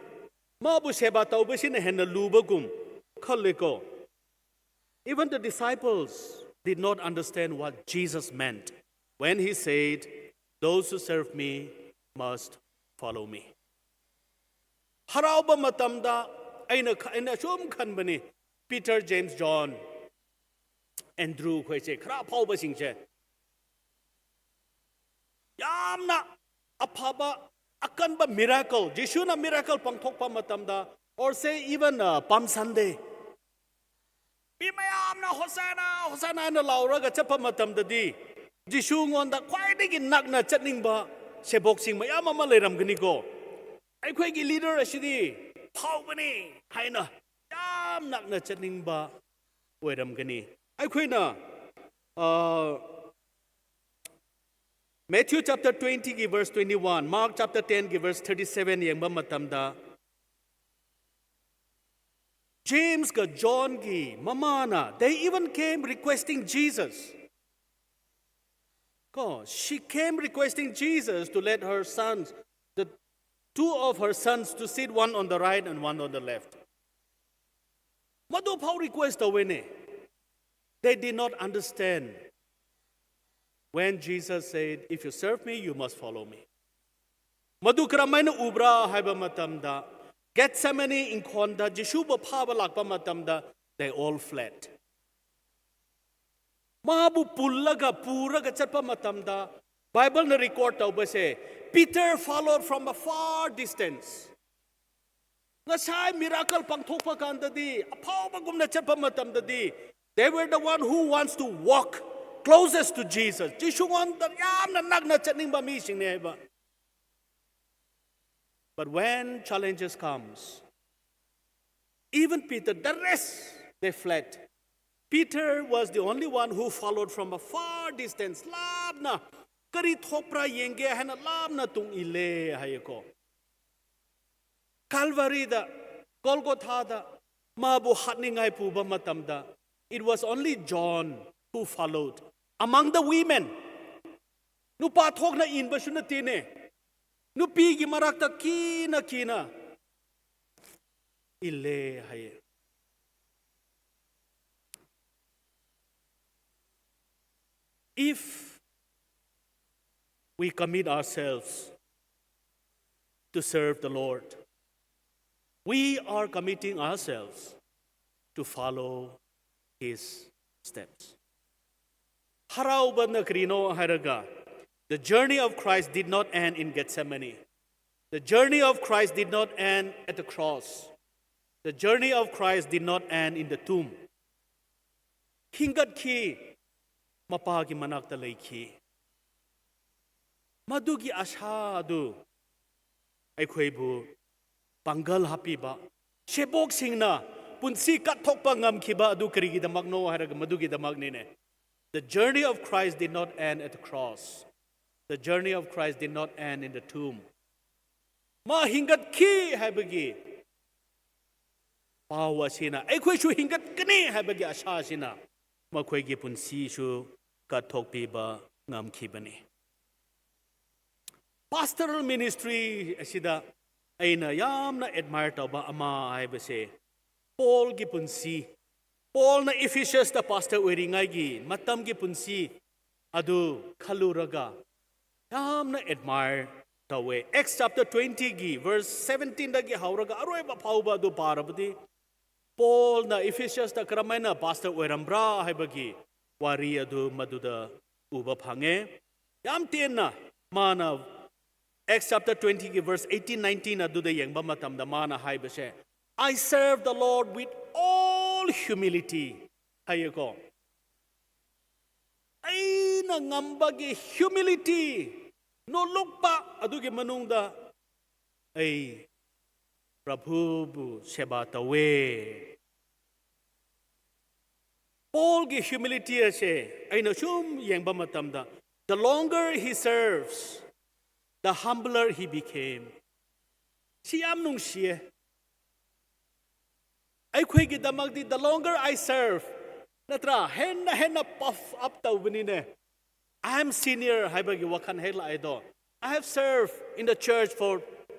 ꯃꯥꯕꯨ ꯁꯦꯕꯥ ꯇꯧꯕꯁꯤꯅ ꯍꯦꯟꯅ ꯂꯨꯕꯒꯨꯝ ꯈꯜꯂꯦꯀꯣ꯫ Even the disciples did not understand what Jesus meant when he said, "Those who serve me must follow me." ꯍꯔꯥꯎꯕ ꯃꯇꯝꯗ ꯑꯩꯅ ꯈ-, ꯑꯩꯅ ꯁꯨꯝ ꯈꯟꯕꯅꯤ, ꯄꯤꯇꯔ, ꯖꯦꯝꯁ, ꯖꯣꯟ, ꯑꯦꯟꯗ꯭ꯔꯨ ꯈꯣꯏꯁꯦ, ꯈꯔ ꯑꯐꯥꯎꯕꯁꯤꯡꯁꯦ, ꯌꯥꯝꯅ ꯑꯐꯕ, ꯑꯀꯟꯕ miracle, ꯖꯤꯁꯨꯅ miracle ꯄꯥꯡꯊꯣꯛꯄ ꯃꯇꯝꯗ, or say even, uh, Palm Sunday, ꯃꯤ ꯃꯌꯥꯝꯅ "ꯍꯣꯁꯥꯅꯥ, ꯍꯣꯁꯥꯅꯥ" ꯍꯥꯏꯅ ꯂꯥꯎꯔꯒ ꯆꯠꯄ ꯃꯇꯝꯗꯗꯤ, ꯖꯤꯁꯨꯉꯣꯟꯗ ꯈ꯭ꯋꯥꯏꯗꯒꯤ ꯅꯛꯅ ꯆꯠꯅꯤꯡꯕ ꯁꯦꯕꯣꯛꯁꯤꯡ ꯃꯌꯥꯝ ꯑꯃ ꯂꯩꯔꯝꯒꯅꯤꯀꯣ꯫ "ꯑꯩꯈꯣꯏꯒꯤ leader ꯑꯁꯤꯗꯤ ꯐꯥꯎꯕꯅꯤ" ꯍꯥꯏꯅ ꯌꯥꯝ ꯅꯛꯅ ꯆꯠꯅꯤꯡꯕ ꯑꯣꯏꯔꯝꯒꯅꯤ꯫ ꯑꯩꯈꯣꯏꯅ, ꯑ, Matthew chapter twenty ꯒꯤ verse twenty one, Mark chapter ten ꯒꯤ verse thirty seven ꯌꯦꯡꯕ ꯃꯇꯝꯗ, ꯖꯦꯝꯁꯀ ꯖꯣꯟꯒꯤ ꯃꯃꯥꯅ, they even came requesting Jesus. ꯀꯣ, she came requesting Jesus to let her sons, the two of her sons, to sit one on the right and one on the left. ꯃꯗꯨꯐꯥꯎ request ꯇꯧꯋꯦꯅꯦ꯫ They did not understand when Jesus said, "If you serve me, you must follow me." ꯃꯗꯨ ꯀꯔꯝꯍꯥꯏꯅ ꯎꯕ꯭ꯔꯥ ꯍꯥꯏꯕ ꯃꯇꯝꯗ, ꯒꯦꯠꯁꯦꯃꯅꯤ ꯏꯪꯈꯣꯜꯗ ꯖꯤꯁꯨꯕꯨ ꯐꯥꯕ ꯂꯥꯛꯄ ꯃꯇꯝꯗ, they all fled. ꯃꯥꯕꯨ ꯄꯨꯜꯂꯒ, ꯄꯨꯔꯒ ꯆꯠꯄ ꯃꯇꯝꯗ, ꯕꯥꯏꯕꯜꯅ ꯔꯦꯀꯣꯔꯗ ꯇꯧꯕꯁꯦ, Peter followed from a far distance. ꯉꯁꯥꯏ ꯃꯤꯔꯥꯀꯜ ꯄꯥꯡꯊꯣꯛꯄ ꯀꯥꯟꯗꯗꯤ, ꯑꯐꯥꯎꯕꯒꯨꯝꯅ ꯆꯠꯄ ꯃꯇꯝꯗꯗꯤ, they were the one who wants to walk closest to Jesus. ꯖꯤꯁꯨꯉꯣꯟꯗ ꯌꯥꯝꯅ ꯅꯛꯅ ꯆꯠꯅꯤꯡꯕ ꯃꯤꯁꯤꯡꯅꯦ ꯍꯥꯏꯕ. But when challenges comes, even Peter, the rest, they fled. Peter was the only one who followed from a far distance. ꯂꯥꯞꯅ, ꯀꯔꯤ ꯊꯣꯛꯄ꯭ꯔꯥ ꯌꯦꯡꯒꯦ ꯍꯥꯏꯅ ꯂꯥꯞꯅ ꯇꯨꯡ ꯏꯜꯂꯦ ꯍꯥꯏꯌꯦꯀꯣ. ꯀꯥꯜꯚꯔꯤꯗ, ꯒꯣꯜꯒꯣꯊꯥꯗ ꯃꯥꯕꯨ ꯍꯥꯠꯅꯤꯡꯉꯥꯏ ꯄꯨꯕ ꯃꯇꯝꯗ, it was only John who followed among the women. ꯅꯨꯄꯥ ꯊꯣꯛꯅ ꯏꯟꯕꯁꯨ ꯅꯠꯇꯦꯅꯦ, ꯅꯨꯄꯤꯒꯤ ꯃꯔꯛꯇ ꯀꯤꯅ ꯀꯤꯅ ꯏꯜꯂꯦ ꯍꯥꯏꯌꯦ. If we commit ourselves to serve the Lord, we are committing ourselves to follow His steps. ꯍꯔꯥꯎꯕꯅ ꯀꯔꯤꯅꯣ ꯍꯥꯏꯔꯒ, the journey of Christ did not end in Gethsemane. The journey of Christ did not end at the cross. The journey of Christ did not end in the tomb. ꯍꯤꯡꯒꯠꯈꯤ, ꯃꯄꯥꯒꯤ ꯃꯅꯥꯛꯇ ꯂꯩꯈꯤ. ꯃꯗꯨꯒꯤ ꯑꯁꯥ ꯑꯗꯨ ꯑꯩꯈꯣꯏꯕꯨ ꯄꯥꯡꯒꯜ ꯍꯥꯞꯄꯤꯕ, ꯁꯦꯕꯣꯛꯁꯤꯡꯅ ꯄꯨꯟꯁꯤ ꯀꯠꯊꯣꯛꯄ ꯉꯝꯈꯤꯕ ꯑꯗꯨ ꯀꯔꯤꯒꯤꯗꯃꯛꯅꯣ ꯍꯥꯏꯔꯒ, ꯃꯗꯨꯒꯤꯗꯃꯛꯅꯤꯅꯦ. The journey of Christ did not end at the cross. The journey of Christ did not end in the tomb. ꯃꯥ ꯍꯤꯡꯒꯠꯈꯤ ꯍꯥꯏꯕꯒꯤ ꯄꯥꯎ ꯑꯁꯤꯅ, ꯑꯩꯈꯣꯏꯁꯨ ꯍꯤꯡꯒꯠꯀꯅꯤ ꯍꯥꯏꯕꯒꯤ ꯑꯁꯥ ꯑꯁꯤꯅ ꯃꯈꯣꯏꯒꯤ ꯄꯨꯟꯁꯤꯁꯨ ꯀꯠꯊꯣꯛꯄꯤꯕ ꯉꯝꯈꯤꯕꯅꯤ. Pastoral ministry ꯑꯁꯤꯗ ꯑꯩꯅ ꯌꯥꯝꯅ admire ꯇꯧꯕ ꯑꯃ ꯍꯥꯏꯕꯁꯦ, ꯄꯣꯜꯒꯤ ꯄꯨꯟꯁꯤ, ꯄꯣꯜꯅ ꯏꯐꯤꯁꯁꯇ ꯄꯥꯁꯇꯔ ꯑꯣꯏꯔꯤꯉꯩꯒꯤ ꯃꯇꯝꯒꯤ ꯄꯨꯟꯁꯤ ꯑꯗꯨ ꯈꯜꯂꯨꯔꯒ ꯌꯥꯝꯅ admire ꯇꯧꯋꯦ꯫ Acts chapter twenty ꯒꯤ verse seventeen ꯗꯒꯤ ꯍꯧꯔꯒ ꯑꯔꯣꯏꯕ ꯐꯥꯎꯕ ꯑꯗꯨ ꯄꯥꯔꯕꯗꯤ, ꯄꯣꯜꯅ ꯏꯐꯤꯁꯁꯇ ꯀꯔꯝꯍꯥꯏꯅ ꯄꯥꯁꯇꯔ ꯑꯣꯏꯔꯝꯕ꯭ꯔꯥ ꯍꯥꯏꯕꯒꯤ ꯋꯥꯔꯤ ꯑꯗꯨ ꯃꯗꯨꯗ ꯎꯕ ꯐꯪꯉꯦ꯫ ꯌꯥꯝ ꯇꯦꯟꯅ ꯃꯥꯅ Acts chapter twenty ꯒꯤ verse eighteen, nineteen ꯑꯗꯨꯗ ꯌꯦꯡꯕ ꯃꯇꯝꯗ ꯃꯥꯅ ꯍꯥꯏꯕꯁꯦ, "I serve the Lord with all humility" ꯍꯥꯏꯌꯦꯀꯣ꯫ ꯑꯩꯅ ꯉꯝꯕꯒꯤ humility, ꯅꯣꯂꯨꯛꯄ ꯑꯗꯨꯒꯤ ꯃꯅꯨꯡꯗ ꯑꯩ ꯄ꯭ꯔꯚꯨꯕꯨ ꯁꯦꯕꯥ ꯇꯧꯋꯦ꯫ ꯄꯣꯜꯒꯤ humility ꯑꯁꯦ ꯑꯩꯅ ꯁꯨꯝ ꯌꯦꯡꯕ ꯃꯇꯝꯗ, "The longer he serves, the humbler he became." ꯁꯤ ꯌꯥꯝ ꯅꯨꯡꯁꯤꯌꯦ꯫ ꯑꯩꯈꯣꯏꯒꯤꯗꯃꯛꯇꯤ "The longer I serve", ꯅꯠꯇ꯭ꯔꯥ, ꯍꯦꯟꯅ ꯍꯦꯟꯅ puff up ꯇꯧꯕꯅꯤꯅꯦ꯫ "I am senior" ꯍꯥꯏꯕꯒꯤ ꯋꯥꯈꯜ ꯍꯦꯛ ꯂꯥꯛꯑꯦꯗꯣ꯫ "I have served in the church for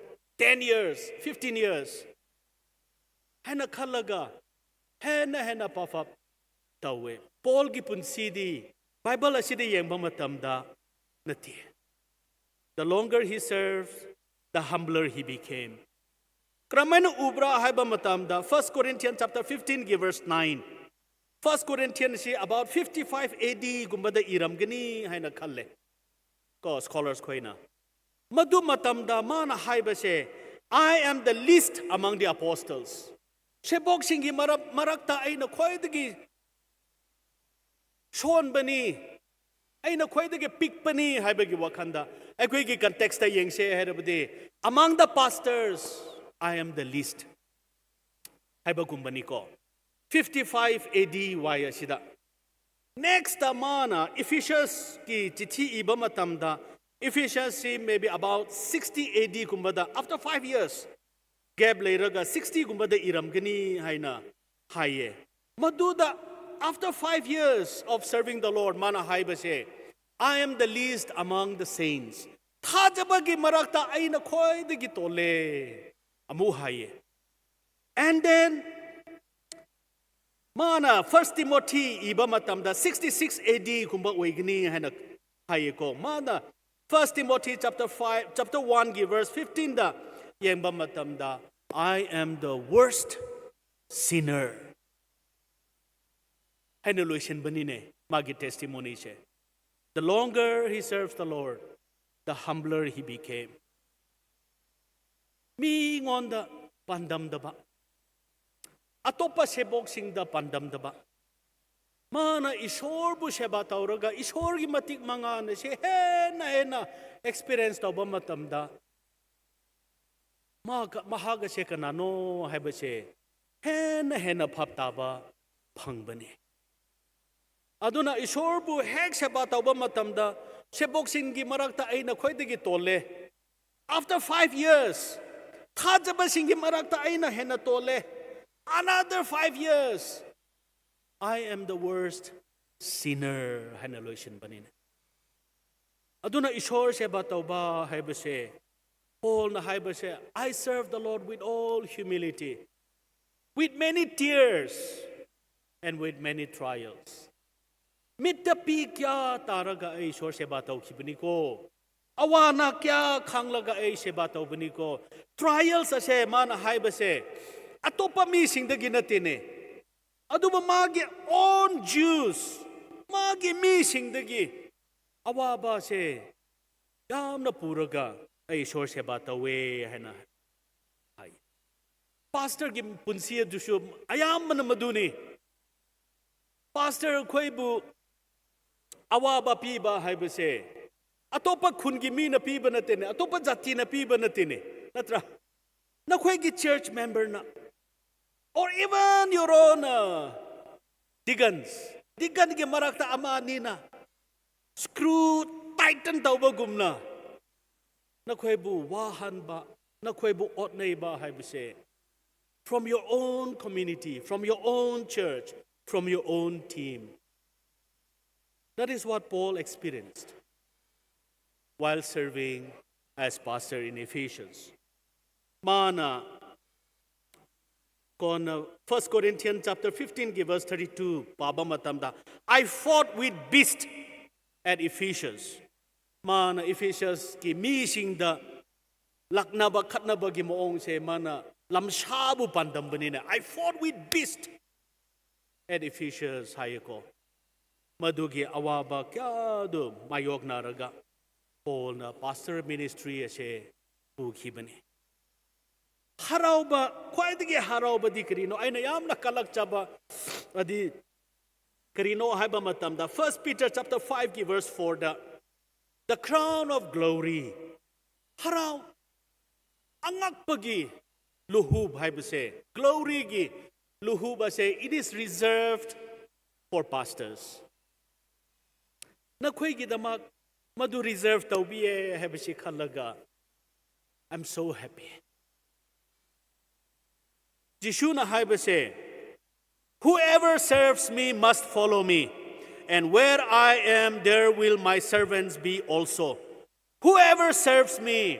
ten years, fifteen years" ꯍꯥꯏꯅ ꯈꯜꯂꯒ ꯍꯦꯟꯅ ꯍꯦꯟꯅ puff up ꯇꯧꯋꯦ꯫ ꯄꯣꯜꯒꯤ ꯄꯨꯟꯁꯤꯗꯤ ꯕꯥꯏꯕꯜ ꯑꯁꯤꯗ ꯌꯦꯡꯕ ꯃꯇꯝꯗ ꯅꯠꯇꯦ꯫ "The longer he serves, the humbler he became." ꯀꯔꯝꯍꯥꯏꯅ ꯎꯕ꯭ꯔꯥ ꯍꯥꯏꯕ ꯃꯇꯝꯗ, First Corinthians chapter fifteen ꯒꯤ verse nine, First Corinthians ꯁꯤ about fifty five A D ꯒꯨꯝꯕꯗ ꯏꯔꯝꯒꯅꯤ ꯍꯥꯏꯅ ꯈꯜꯂꯦ ꯀꯣ, scholars ꯈꯣꯏꯅ꯫ ꯃꯗꯨ ꯃꯇꯝꯗ ꯃꯥꯅ ꯍꯥꯏꯕꯁꯦ, "I am the least among the apostles." ꯁꯦꯕꯣꯛꯁꯤꯡꯒꯤ ꯃꯔꯛ-, ꯃꯔꯛꯇ ꯑꯩꯅ ꯈ꯭ꯋꯥꯏꯗꯒꯤ ꯁꯣꯟꯕꯅꯤ, ꯑꯩꯅ ꯈ꯭ꯋꯥꯏꯗꯒꯤ ꯄꯤꯛꯄꯅꯤ ꯍꯥꯏꯕꯒꯤ ꯋꯥꯈꯜꯗ, ꯑꯩꯈꯣꯏꯒꯤ context ꯇ ꯌꯦꯡꯁꯦ ꯍꯥꯏꯔꯕꯗꯤ, "Among the pastors, I am the least" ꯍꯥꯏꯕꯒꯨꯝꯕꯅꯤꯀꯣ꯫ Fifty five A D ꯋꯥꯏ ꯑꯁꯤꯗ꯫ Next ꯇ ꯃꯥꯅ Ephesians ꯀꯤ ꯆꯤꯊꯤ ꯏꯕ ꯃꯇꯝꯗ, Ephesians ꯁꯤ maybe about sixty A D ꯒꯨꯝꯕꯗ, after five years gap ꯂꯩꯔꯒ sixty ꯒꯨꯝꯕꯗ ꯏꯔꯝꯒꯅꯤ ꯍꯥꯏꯅ ꯍꯥꯏꯌꯦ꯫ ꯃꯗꯨꯗ, after five years of serving the Lord, ꯃꯥꯅ ꯍꯥꯏꯕꯁꯦ, "I am the least among the saints." ꯊꯥꯖꯕꯒꯤ ꯃꯔꯛꯇ ꯑꯩꯅ ꯈ꯭ꯋꯥꯏꯗꯒꯤ ꯇꯣꯜꯂꯦ ꯑꯃꯨꯛ ꯍꯥꯏꯌꯦ꯫ And then ꯃꯥꯅ First Timothy ꯏꯕ ꯃꯇꯝꯗ sixty six A D ꯒꯨꯝꯕ ꯑꯣꯏꯒꯅꯤ ꯍꯥꯏꯅ ꯍꯥꯏꯌꯦꯀꯣ꯫ ꯃꯥꯅ First Timothy chapter five, chapter one ꯒꯤ verse fifteen ꯗ ꯌꯦꯡꯕ ꯃꯇꯝꯗ, "I am the worst sinner" ꯍꯥꯏꯅ ꯂꯣꯏꯁꯤꯟꯕꯅꯤꯅꯦ ꯃꯥꯒꯤ testimony say. "The longer he serves the Lord, the humbler he became." ꯃꯤꯉꯣꯟꯗ ꯄꯥꯟꯗꯝꯗꯕ, ꯑꯇꯣꯞꯄ ꯁꯦꯕꯣꯛꯁꯤꯡꯗ ꯄꯥꯟꯗꯝꯗꯕ, ꯃꯥꯅ ꯏꯁꯣꯔꯕꯨ ꯁꯦꯕꯥ ꯇꯧꯔꯒ ꯏꯁꯣꯔꯒꯤ ꯃꯇꯤꯛ ꯃꯉꯥꯜ ꯑꯁꯦ ꯍꯦꯟꯅ ꯍꯦꯟꯅ experience ꯇꯧꯕ ꯃꯇꯝꯗ, ꯃꯍꯥꯛ, ꯃꯍꯥꯛ ꯑꯁꯦ ꯀꯅꯥꯅꯣ ꯍꯥꯏꯕꯁꯦ ꯍꯦꯟꯅ ꯍꯦꯟꯅ ꯚꯥꯞ ꯇꯥꯕ ꯐꯪꯕꯅꯤ꯫ ꯑꯗꯨꯅ ꯏꯁꯣꯔꯕꯨ ꯍꯦꯛ ꯁꯦꯕꯥ ꯇꯧꯕ ꯃꯇꯝꯗ, "ꯁꯦꯕꯣꯛꯁꯤꯡꯒꯤ ꯃꯔꯛꯇ ꯑꯩꯅ ꯈ꯭ꯋꯥꯏꯗꯒꯤ ꯇꯣꯜꯂꯦ." After five years, ꯊꯥꯖꯕꯁꯤꯡꯒꯤ ꯃꯔꯛꯇ ꯑꯩꯅ ꯍꯦꯟꯅ ꯇꯣꯜꯂꯦ, "Another five years, I am the worst sinner" ꯍꯥꯏꯅ ꯂꯣꯏꯁꯤꯟꯕꯅꯤꯅꯦ꯫ ꯑꯗꯨꯅ ꯏꯁꯣꯔ ꯁꯦꯕꯥ ꯇꯧꯕ ꯍꯥꯏꯕꯁꯦ, ꯄꯣꯜꯅ ꯍꯥꯏꯕꯁꯦ, "I serve the Lord with all humility, with many tears, and with many trials." ꯃꯤꯠꯇ ꯄꯤ ꯀꯌꯥ ꯇꯥꯔꯒ ꯑꯩ ꯏꯁꯣꯔ ꯁꯦꯕꯥ ꯇꯧꯈꯤꯕꯅꯤꯀꯣ, ꯑꯋꯥ ꯑꯅꯥ ꯀꯌꯥ ꯈꯥꯡꯂꯒ ꯑꯩ ꯁꯦꯕꯥ ꯇꯧꯕꯅꯤꯀꯣ꯫ Trials ꯑꯁꯦ ꯃꯥꯅ ꯍꯥꯏꯕꯁꯦ ꯑꯇꯣꯞꯄ ꯃꯤꯁꯤꯡꯗꯒꯤ ꯅꯠꯇꯦꯅꯦ, ꯑꯗꯨꯕꯨ ꯃꯥꯒꯤ own Jews, ꯃꯥꯒꯤ ꯃꯤꯁꯤꯡꯗꯒꯤ ꯑꯋꯥꯕꯁꯦ ꯌꯥꯝꯅ ꯄꯨꯔꯒ ꯑꯩ ꯏꯁꯣꯔ ꯁꯦꯕꯥ ꯇꯧꯋꯦ ꯍꯥꯏꯅ ꯍꯥꯏ꯫ ꯄꯥꯁꯇꯔꯒꯤ ꯄꯨꯟꯁꯤ ꯑꯗꯨꯁꯨ ꯑꯌꯥꯝꯕꯅ ꯃꯗꯨꯅꯤ꯫ ꯄꯥꯁꯇꯔ ꯑꯩꯈꯣꯏꯕꯨ ꯑꯋꯥꯕ ꯄꯤꯕ ꯍꯥꯏꯕꯁꯦ ꯑꯇꯣꯞꯄ ꯈꯨꯟꯒꯤ ꯃꯤꯅ ꯄꯤꯕ ꯅꯠꯇꯦꯅꯦ, ꯑꯇꯣꯞꯄ ꯖꯥꯇꯤꯅ ꯄꯤꯕ ꯅꯠꯇꯦꯅꯦ, ꯅꯠꯇ꯭ꯔꯥ? ꯅꯈꯣꯏꯒꯤ church memberꯅ, or even your own, uh, deacons, deaconꯒꯤ ꯃꯔꯛꯇ ꯑꯃ ꯑꯅꯤꯅ screw tighten ꯇꯧꯕꯒꯨꯝꯅ ꯅꯈꯣꯏꯕꯨ ꯋꯥꯍꯟꯕ, ꯅꯈꯣꯏꯕꯨ ꯑꯣꯠꯅꯩꯕ ꯍꯥꯏꯕꯁꯦ, from your own community, from your own church, from your own team. That is what Paul experienced while serving as pastor in Ephesians. ꯃꯥꯅ ꯀꯣꯟꯅ First Corinthians chapter fifteenꯒꯤ verse thirty-two ꯄꯥꯕ ꯃꯇꯝꯗ, "I fought with beast at Ephesus." ꯃꯥꯅ ꯏꯐꯤꯁꯁꯀꯤ ꯃꯤꯁꯤꯡꯗ ꯂꯥꯛꯅꯕ ꯈꯠꯅꯕꯒꯤ ꯃꯑꯣꯡꯁꯦ ꯃꯥꯅ ꯂꯝꯁꯥꯕꯨ ꯄꯥꯟꯗꯝꯕꯅꯤꯅ, "I fought with beast at Ephesus" ꯍꯥꯏꯌꯦꯀꯣ꯫ ꯃꯗꯨꯒꯤ ꯑꯋꯥꯕ ꯀꯌꯥꯗꯨ ꯃꯥꯌꯣꯛꯅꯔꯒ ꯄꯣꯜꯅ ꯄꯥꯁꯇꯔ ꯃꯤꯅꯤꯁꯇ꯭ꯔꯤ ꯑꯁꯦ ꯄꯨꯈꯤꯕꯅꯤ꯫ ꯍꯔꯥꯎꯕ, ꯈ꯭ꯋꯥꯏꯗꯒꯤ ꯍꯔꯥꯎꯕꯗꯤ ꯀꯔꯤꯅꯣ? ꯑꯩꯅ ꯌꯥꯝꯅ ꯀꯜꯂꯛꯆꯕ ꯑꯗꯤ ꯀꯔꯤꯅꯣ ꯍꯥꯏꯕ ꯃꯇꯝꯗ, First Peter chapter five ꯒꯤ verse four the, "The crown of glory", ꯍꯔꯥꯎ, ꯑꯉꯛꯄꯒꯤ ꯂꯨꯍꯨꯞ ꯍꯥꯏꯕꯁꯦ, ꯒ꯭ꯂꯣꯔꯤꯒꯤ ꯂꯨꯍꯨꯞ ꯑꯁꯦ, "It is reserved for pastors." ꯅꯈꯣꯏꯒꯤꯗꯃꯛ ꯃꯗꯨ ꯔꯤꯖꯔꯚ ꯇꯧꯕꯤꯌꯦ ꯍꯥꯏꯕꯁꯤ ꯈꯜꯂꯒ, "I'm so happy." ꯖꯤꯁꯨꯅ ꯍꯥꯏꯕꯁꯦ, "Whoever serves me must follow me, and where I am, there will my servants be also. Whoever serves me,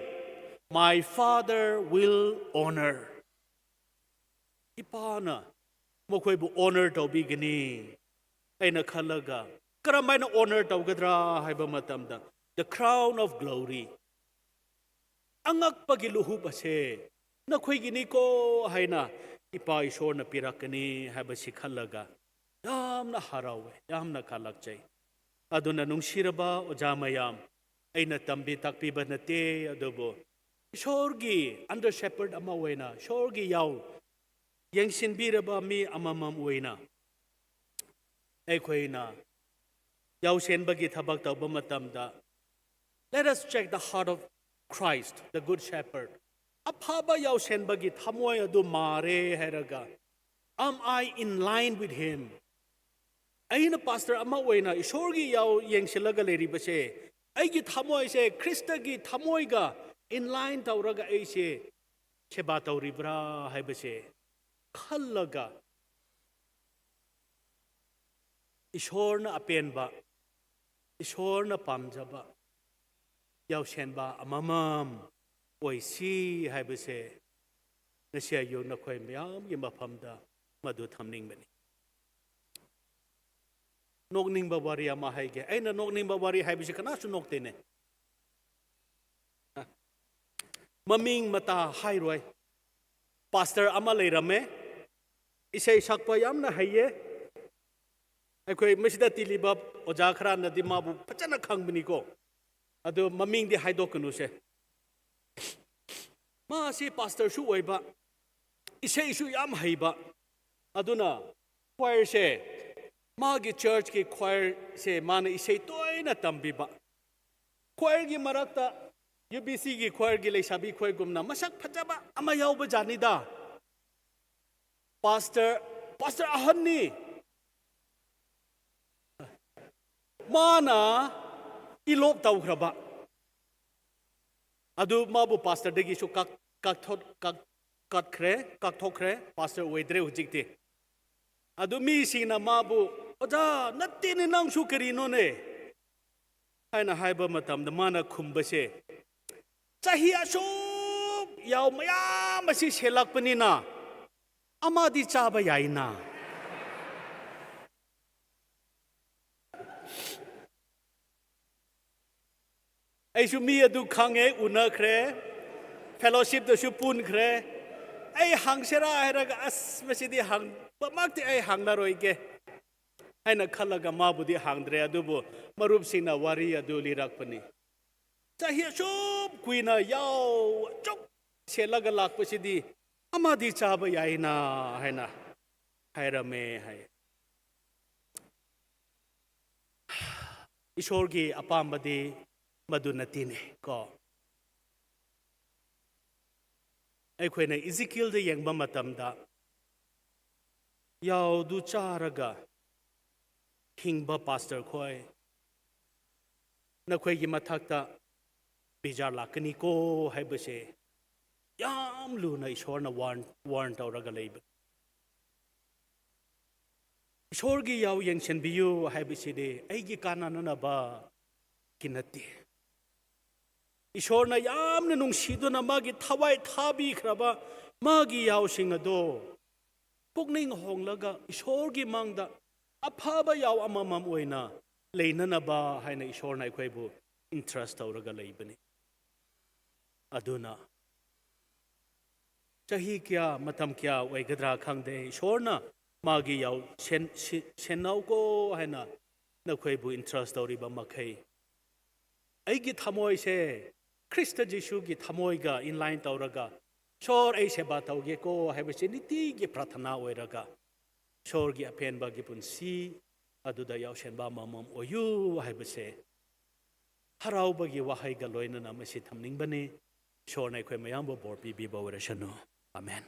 my Father will honor." ꯏꯄꯥꯅ ꯃꯈꯣꯏꯕꯨ ꯑꯣꯅꯔ ꯇꯧꯕꯤꯒꯅꯤ꯫ ꯑꯩꯅ ꯈꯜꯂꯒ, ꯀꯔꯝꯍꯥꯏꯅ ꯑꯣꯅꯔ ꯇꯧꯒꯗ꯭ꯔꯥ ꯍꯥꯏꯕ ꯃꯇꯝꯗ, "The crown of glory", ꯑꯉꯛꯄꯒꯤ ꯂꯨꯍꯨꯞ ꯑꯁꯦ ꯅꯈꯣꯏꯒꯤꯅꯤꯀꯣ ꯍꯥꯏꯅ ꯏꯄꯥ ꯏꯁꯣꯔꯅ ꯄꯤꯔꯛꯀꯅꯤ ꯍꯥꯏꯕꯁꯤ ꯈꯜꯂꯒ ꯌꯥꯝꯅ ꯍꯔꯥꯎꯋꯦ, ꯌꯥꯝꯅ ꯀꯜꯂꯛꯆꯩ꯫ ꯑꯗꯨꯅ ꯅꯨꯡꯁꯤꯔꯕ ꯑꯣꯖꯥ ꯃꯌꯥꯝ, ꯑꯩꯅ ꯇꯝꯕꯤ ꯇꯥꯛꯄꯤꯕ ꯅꯠꯇꯦ, ꯑꯗꯨꯕꯨ ꯏꯁꯣꯔꯒꯤ ꯑꯟꯗꯔ ꯁꯦꯄꯔꯗ ꯑꯃ ꯑꯣꯏꯅ, ꯏꯁꯣꯔꯒꯤ ꯌꯥꯎ ꯌꯦꯡꯁꯤꯟꯕꯤꯔꯕ ꯃꯤ ꯑꯃꯃꯝ ꯑꯣꯏꯅ ꯑꯩꯈꯣꯏꯅ ꯌꯥꯎꯁꯦꯟꯕꯒꯤ ꯊꯕꯛ ꯇꯧꯕ ꯃꯇꯝꯗ, "Let us check the heart of Christ, the Good Shepherd." ꯑꯐꯕ ꯌꯥꯎꯁꯦꯟꯕꯒꯤ ꯊꯃꯣꯏ ꯑꯗꯨ ꯃꯥꯔꯦ ꯍꯥꯏꯔꯒ, "Am I in line with him?" ꯑꯩꯅ ꯄꯥꯁꯇꯔ ꯑꯃ ꯑꯣꯏꯅ ꯏꯁꯣꯔꯒꯤ ꯌꯥꯎ ꯌꯦꯡꯁꯤꯜꯂꯒ ꯂꯩꯔꯤꯕꯁꯦ, ꯑꯩꯒꯤ ꯊꯃꯣꯏꯁꯦ ꯈ꯭ꯔꯤꯁꯇꯒꯤ ꯊꯃꯣꯏꯒ ꯏꯟꯂꯥꯏꯟ ꯇꯧꯔꯒ ꯑꯩꯁꯦ ꯁꯦꯕꯥ ꯇꯧꯔꯤꯕ꯭ꯔꯥ ꯍꯥꯏꯕꯁꯦ ꯈꯜꯂꯒ, ꯏꯁꯣꯔꯅ ꯑꯄꯦꯟꯕ, ꯏꯁꯣꯔꯅ ꯄꯥꯝꯖꯕ ꯌꯥꯎꯁꯦꯟꯕ ꯑꯃꯃꯝ ꯑꯣꯏꯁꯤ ꯍꯥꯏꯕꯁꯦ ꯉꯁꯤ ꯑꯌꯨꯛ ꯅꯈꯣꯏ ꯃꯌꯥꯝꯒꯤ ꯃꯐꯝꯗ ꯃꯗꯨ ꯊꯝꯅꯤꯡꯕꯅꯤ꯫ ꯅꯣꯛꯅꯤꯡꯕ ꯋꯥꯔꯤ ꯑꯃ ꯍꯥꯏꯒꯦ꯫ ꯑꯩꯅ ꯅꯣꯛꯅꯤꯡꯕ ꯋꯥꯔꯤ ꯍꯥꯏꯕꯁꯤ ꯀꯅꯥꯁꯨ ꯅꯣꯛꯇꯦꯅꯦ꯫ ꯃꯃꯤꯡ ꯃꯇꯥ ꯍꯥꯏꯔꯣꯏ꯫ ꯄꯥꯁꯇꯔ ꯑꯃ ꯂꯩꯔꯝꯃꯦ, ꯏꯁꯩ ꯁꯛꯄ ꯌꯥꯝꯅ ꯍꯩꯌꯦ꯫ ꯑꯩꯈꯣꯏ ꯃꯁꯤꯗ ꯇꯤꯜꯂꯤꯕ ꯑꯣꯖꯥ ꯈꯔꯅꯗꯤ ꯃꯥꯕꯨ ꯐꯖꯅ ꯈꯪꯕꯅꯤꯀꯣ, ꯑꯗꯨ ꯃꯃꯤꯡꯗꯤ ꯍꯥꯏꯗꯣꯛꯀꯅꯨꯁꯦ꯫ ꯃꯥꯁꯤ ꯄꯥꯁꯇꯔꯁꯨ ꯑꯣꯏꯕ, ꯏꯁꯩꯁꯨ ꯌꯥꯝ ꯍꯩꯕ, ꯑꯗꯨꯅ ꯈ꯭ꯋꯥꯏꯔꯁꯦ, ꯃꯥꯒꯤ ꯆꯔꯆꯀꯤ ꯈ꯭ꯋꯥꯏꯔꯁꯦ ꯃꯥꯅ ꯏꯁꯩ ꯇꯣꯏꯅ ꯇꯝꯕꯤꯕ꯫ ꯈ꯭ꯋꯥꯏꯔꯒꯤ ꯃꯔꯛꯇ, ꯌꯨ ꯕꯤ ꯁꯤꯒꯤ ꯈ꯭ꯋꯥꯏꯔꯒꯤ ꯂꯩꯁꯥꯕꯤ ꯈ꯭ꯋꯥꯏꯒꯨꯝꯅ ꯃꯁꯛ ꯐꯖꯕ ꯑꯃ ꯌꯥꯎꯕ ꯖꯥꯠꯅꯤꯗ꯫ ꯄꯥꯁꯇꯔ, ꯄꯥꯁꯇꯔ ꯑꯍꯟꯅꯤ꯫ ꯃꯥꯅ ꯏꯂꯣꯞ ꯇꯧꯈ꯭ꯔꯕ꯫ ꯑꯗꯨ ꯃꯥꯕꯨ ꯄꯥꯁꯇꯔꯗꯒꯤꯁꯨ ꯀꯛ-, ꯀꯛꯊꯣꯛ-, ꯀꯛ-, ꯀꯛꯈ꯭ꯔꯦ, ꯀꯛꯊꯣꯛꯈ꯭ꯔꯦ, ꯄꯥꯁꯇꯔ ꯑꯣꯏꯗ꯭ꯔꯦ ꯍꯧꯖꯤꯛꯇꯤ꯫ ꯑꯗꯨ ꯃꯤꯁꯤꯡꯅ ꯃꯥꯕꯨ, "ꯑꯣꯖꯥ, ꯅꯠꯇꯦꯅꯦ, ꯅꯪꯁꯨ ꯀꯔꯤꯅꯣꯅꯦ?" ꯍꯥꯏꯅ ꯍꯥꯏꯕ ꯃꯇꯝꯗ ꯃꯥꯅ ꯈꯨꯝꯕꯁꯦ, "ꯆꯍꯤ ꯑꯁꯨꯛ ꯌꯥꯎ ꯃꯌꯥꯝ ꯑꯁꯤ ꯁꯦꯜꯂꯛꯄꯅꯤꯅ ꯑꯃꯗꯤ ꯆꯥꯕ ꯌꯥꯏꯅ"꯫ ꯑꯩꯁꯨ ꯃꯤ ꯑꯗꯨ ꯈꯪꯉꯦ, ꯎꯅꯈ꯭ꯔꯦ, ꯐꯦꯂꯣꯁꯤꯞꯇꯁꯨ ꯄꯨꯟꯈ꯭ꯔꯦ꯫ ꯑꯩ ꯍꯪꯁꯤꯔꯥ ꯍꯥꯏꯔꯒ, "ꯑꯁ, ꯃꯁꯤꯗꯤ ꯍꯪꯕꯃꯛꯇꯤ ꯑꯩ ꯍꯪꯂꯔꯣꯏꯒꯦ" ꯍꯥꯏꯅ ꯈꯜꯂꯒ ꯃꯥꯕꯨꯗꯤ ꯍꯪꯗ꯭ꯔꯦ꯫ ꯑꯗꯨꯕꯨ ꯃꯔꯨꯞꯁꯤꯡꯅ ꯋꯥꯔꯤ ꯑꯗꯨ ꯂꯤꯔꯛꯄꯅꯤ꯫ "ꯆꯍꯤ ꯑꯁꯨꯛ ꯀꯨꯏꯅ ꯌꯥꯎ ꯑꯁꯨꯛ ꯁꯦꯠꯂꯒ ꯂꯥꯛꯄꯁꯤꯗꯤ ꯑꯃꯗꯤ ꯆꯥꯕ ꯌꯥꯏꯅ" ꯍꯥꯏꯅ ꯍꯥꯏꯔꯝꯃꯦ ꯍꯥꯏ꯫ ꯏꯁꯣꯔꯒꯤ ꯑꯄꯥꯝꯕꯗꯤ ꯃꯗꯨ ꯅꯠꯇꯦꯅꯦ ꯀꯣ꯫ ꯑꯩꯈꯣꯏꯅ ꯏꯖꯤꯀꯤꯜꯗ ꯌꯦꯡꯕ ꯃꯇꯝꯗ, "ꯌꯥꯎꯗꯨ ꯆꯥꯔꯒ ꯍꯤꯡꯕ ꯄꯥꯁꯇꯔ ꯈꯣꯏ, ꯅꯈꯣꯏꯒꯤ ꯃꯊꯛꯇ ꯕꯤꯖꯥꯔ ꯂꯥꯛꯀꯅꯤꯀꯣ" ꯍꯥꯏꯕꯁꯦ ꯌꯥꯝ ꯂꯨꯅ ꯏꯁꯣꯔꯅ ꯋꯥꯔꯟ, ꯋꯥꯔꯟ ꯇꯧꯔꯒ ꯂꯩꯕ꯫ ꯏꯁꯣꯔꯒꯤ ꯌꯥꯎ ꯌꯦꯡꯁꯤꯟꯕꯤꯌꯨ ꯍꯥꯏꯕꯁꯤꯗꯤ ꯑꯩꯒꯤ ꯀꯥꯟꯅꯅꯕꯒꯤ ꯅꯠꯇꯦ꯫ ꯏꯁꯣꯔꯅ ꯌꯥꯝꯅ ꯅꯨꯡꯁꯤꯗꯨꯅ ꯃꯥꯒꯤ ꯊꯋꯥꯏ ꯊꯥꯕꯤꯈ꯭ꯔꯕ ꯃꯥꯒꯤ ꯌꯥꯎꯁꯤꯡ ꯑꯗꯣ ꯄꯨꯛꯅꯤꯡ ꯍꯣꯡꯂꯒ ꯏꯁꯣꯔꯒꯤ ꯃꯥꯡꯗ ꯑꯐꯕ ꯌꯥꯎ ꯑꯃꯃꯝ ꯑꯣꯏꯅ ꯂꯩꯅꯅꯕ ꯍꯥꯏꯅ ꯏꯁꯣꯔꯅ ꯑꯩꯈꯣꯏꯕꯨ ꯏꯟꯇ꯭ꯔꯁ ꯇꯧꯔꯒ ꯂꯩꯕꯅꯤ꯫ ꯑꯗꯨꯅ ꯆꯍꯤ ꯀꯌꯥ, ꯃꯇꯝ ꯀꯌꯥ ꯑꯣꯏꯒꯗ꯭ꯔꯥ ꯈꯪꯗꯦ, ꯏꯁꯣꯔꯅ ꯃꯥꯒꯤ ꯌꯥꯎ-, ꯁꯦꯟ-, ꯁꯤ-, ꯁꯦꯟꯅꯧꯀꯣ ꯍꯥꯏꯅ ꯅꯈꯣꯏꯕꯨ entrust ꯇꯧꯔꯤꯕ ꯃꯈꯩ, ꯑꯩꯒꯤ ꯊꯃꯣꯏꯁꯦ ꯈ꯭ꯔꯤꯁꯇ ꯖꯤꯁꯨꯒꯤ ꯊꯃꯣꯏꯒ in line ꯇꯧꯔꯒ, "ꯏꯁꯣꯔ, ꯑꯩ ꯁꯦꯕꯥ ꯇꯧꯒꯦꯀꯣ" ꯍꯥꯏꯕꯁꯦ ꯅꯤꯇꯤꯒꯤ ꯄ꯭ꯔꯥꯊꯅꯥ ꯑꯣꯏꯔꯒ, ꯏꯁꯣꯔꯒꯤ ꯑꯄꯦꯟꯕꯒꯤ ꯄꯨꯟꯁꯤ ꯑꯗꯨꯗ ꯌꯥꯎꯁꯦꯟꯕ ꯑꯃꯃꯝ ꯑꯣꯏꯌꯨ ꯍꯥꯏꯕꯁꯦ ꯍꯔꯥꯎꯕꯒꯤ ꯋꯥꯍꯩꯒ ꯂꯣꯏꯅꯅ ꯃꯁꯤ ꯊꯝꯅꯤꯡꯕꯅꯤ꯫ ꯏꯁꯣꯔꯅ ꯑꯩꯈꯣꯏ ꯃꯌꯥꯝꯕꯨ ꯕꯣꯔ ꯄꯤꯕꯤꯕ ꯑꯣꯏꯔꯁꯅꯨ꯫ ꯑꯃꯦꯟ꯫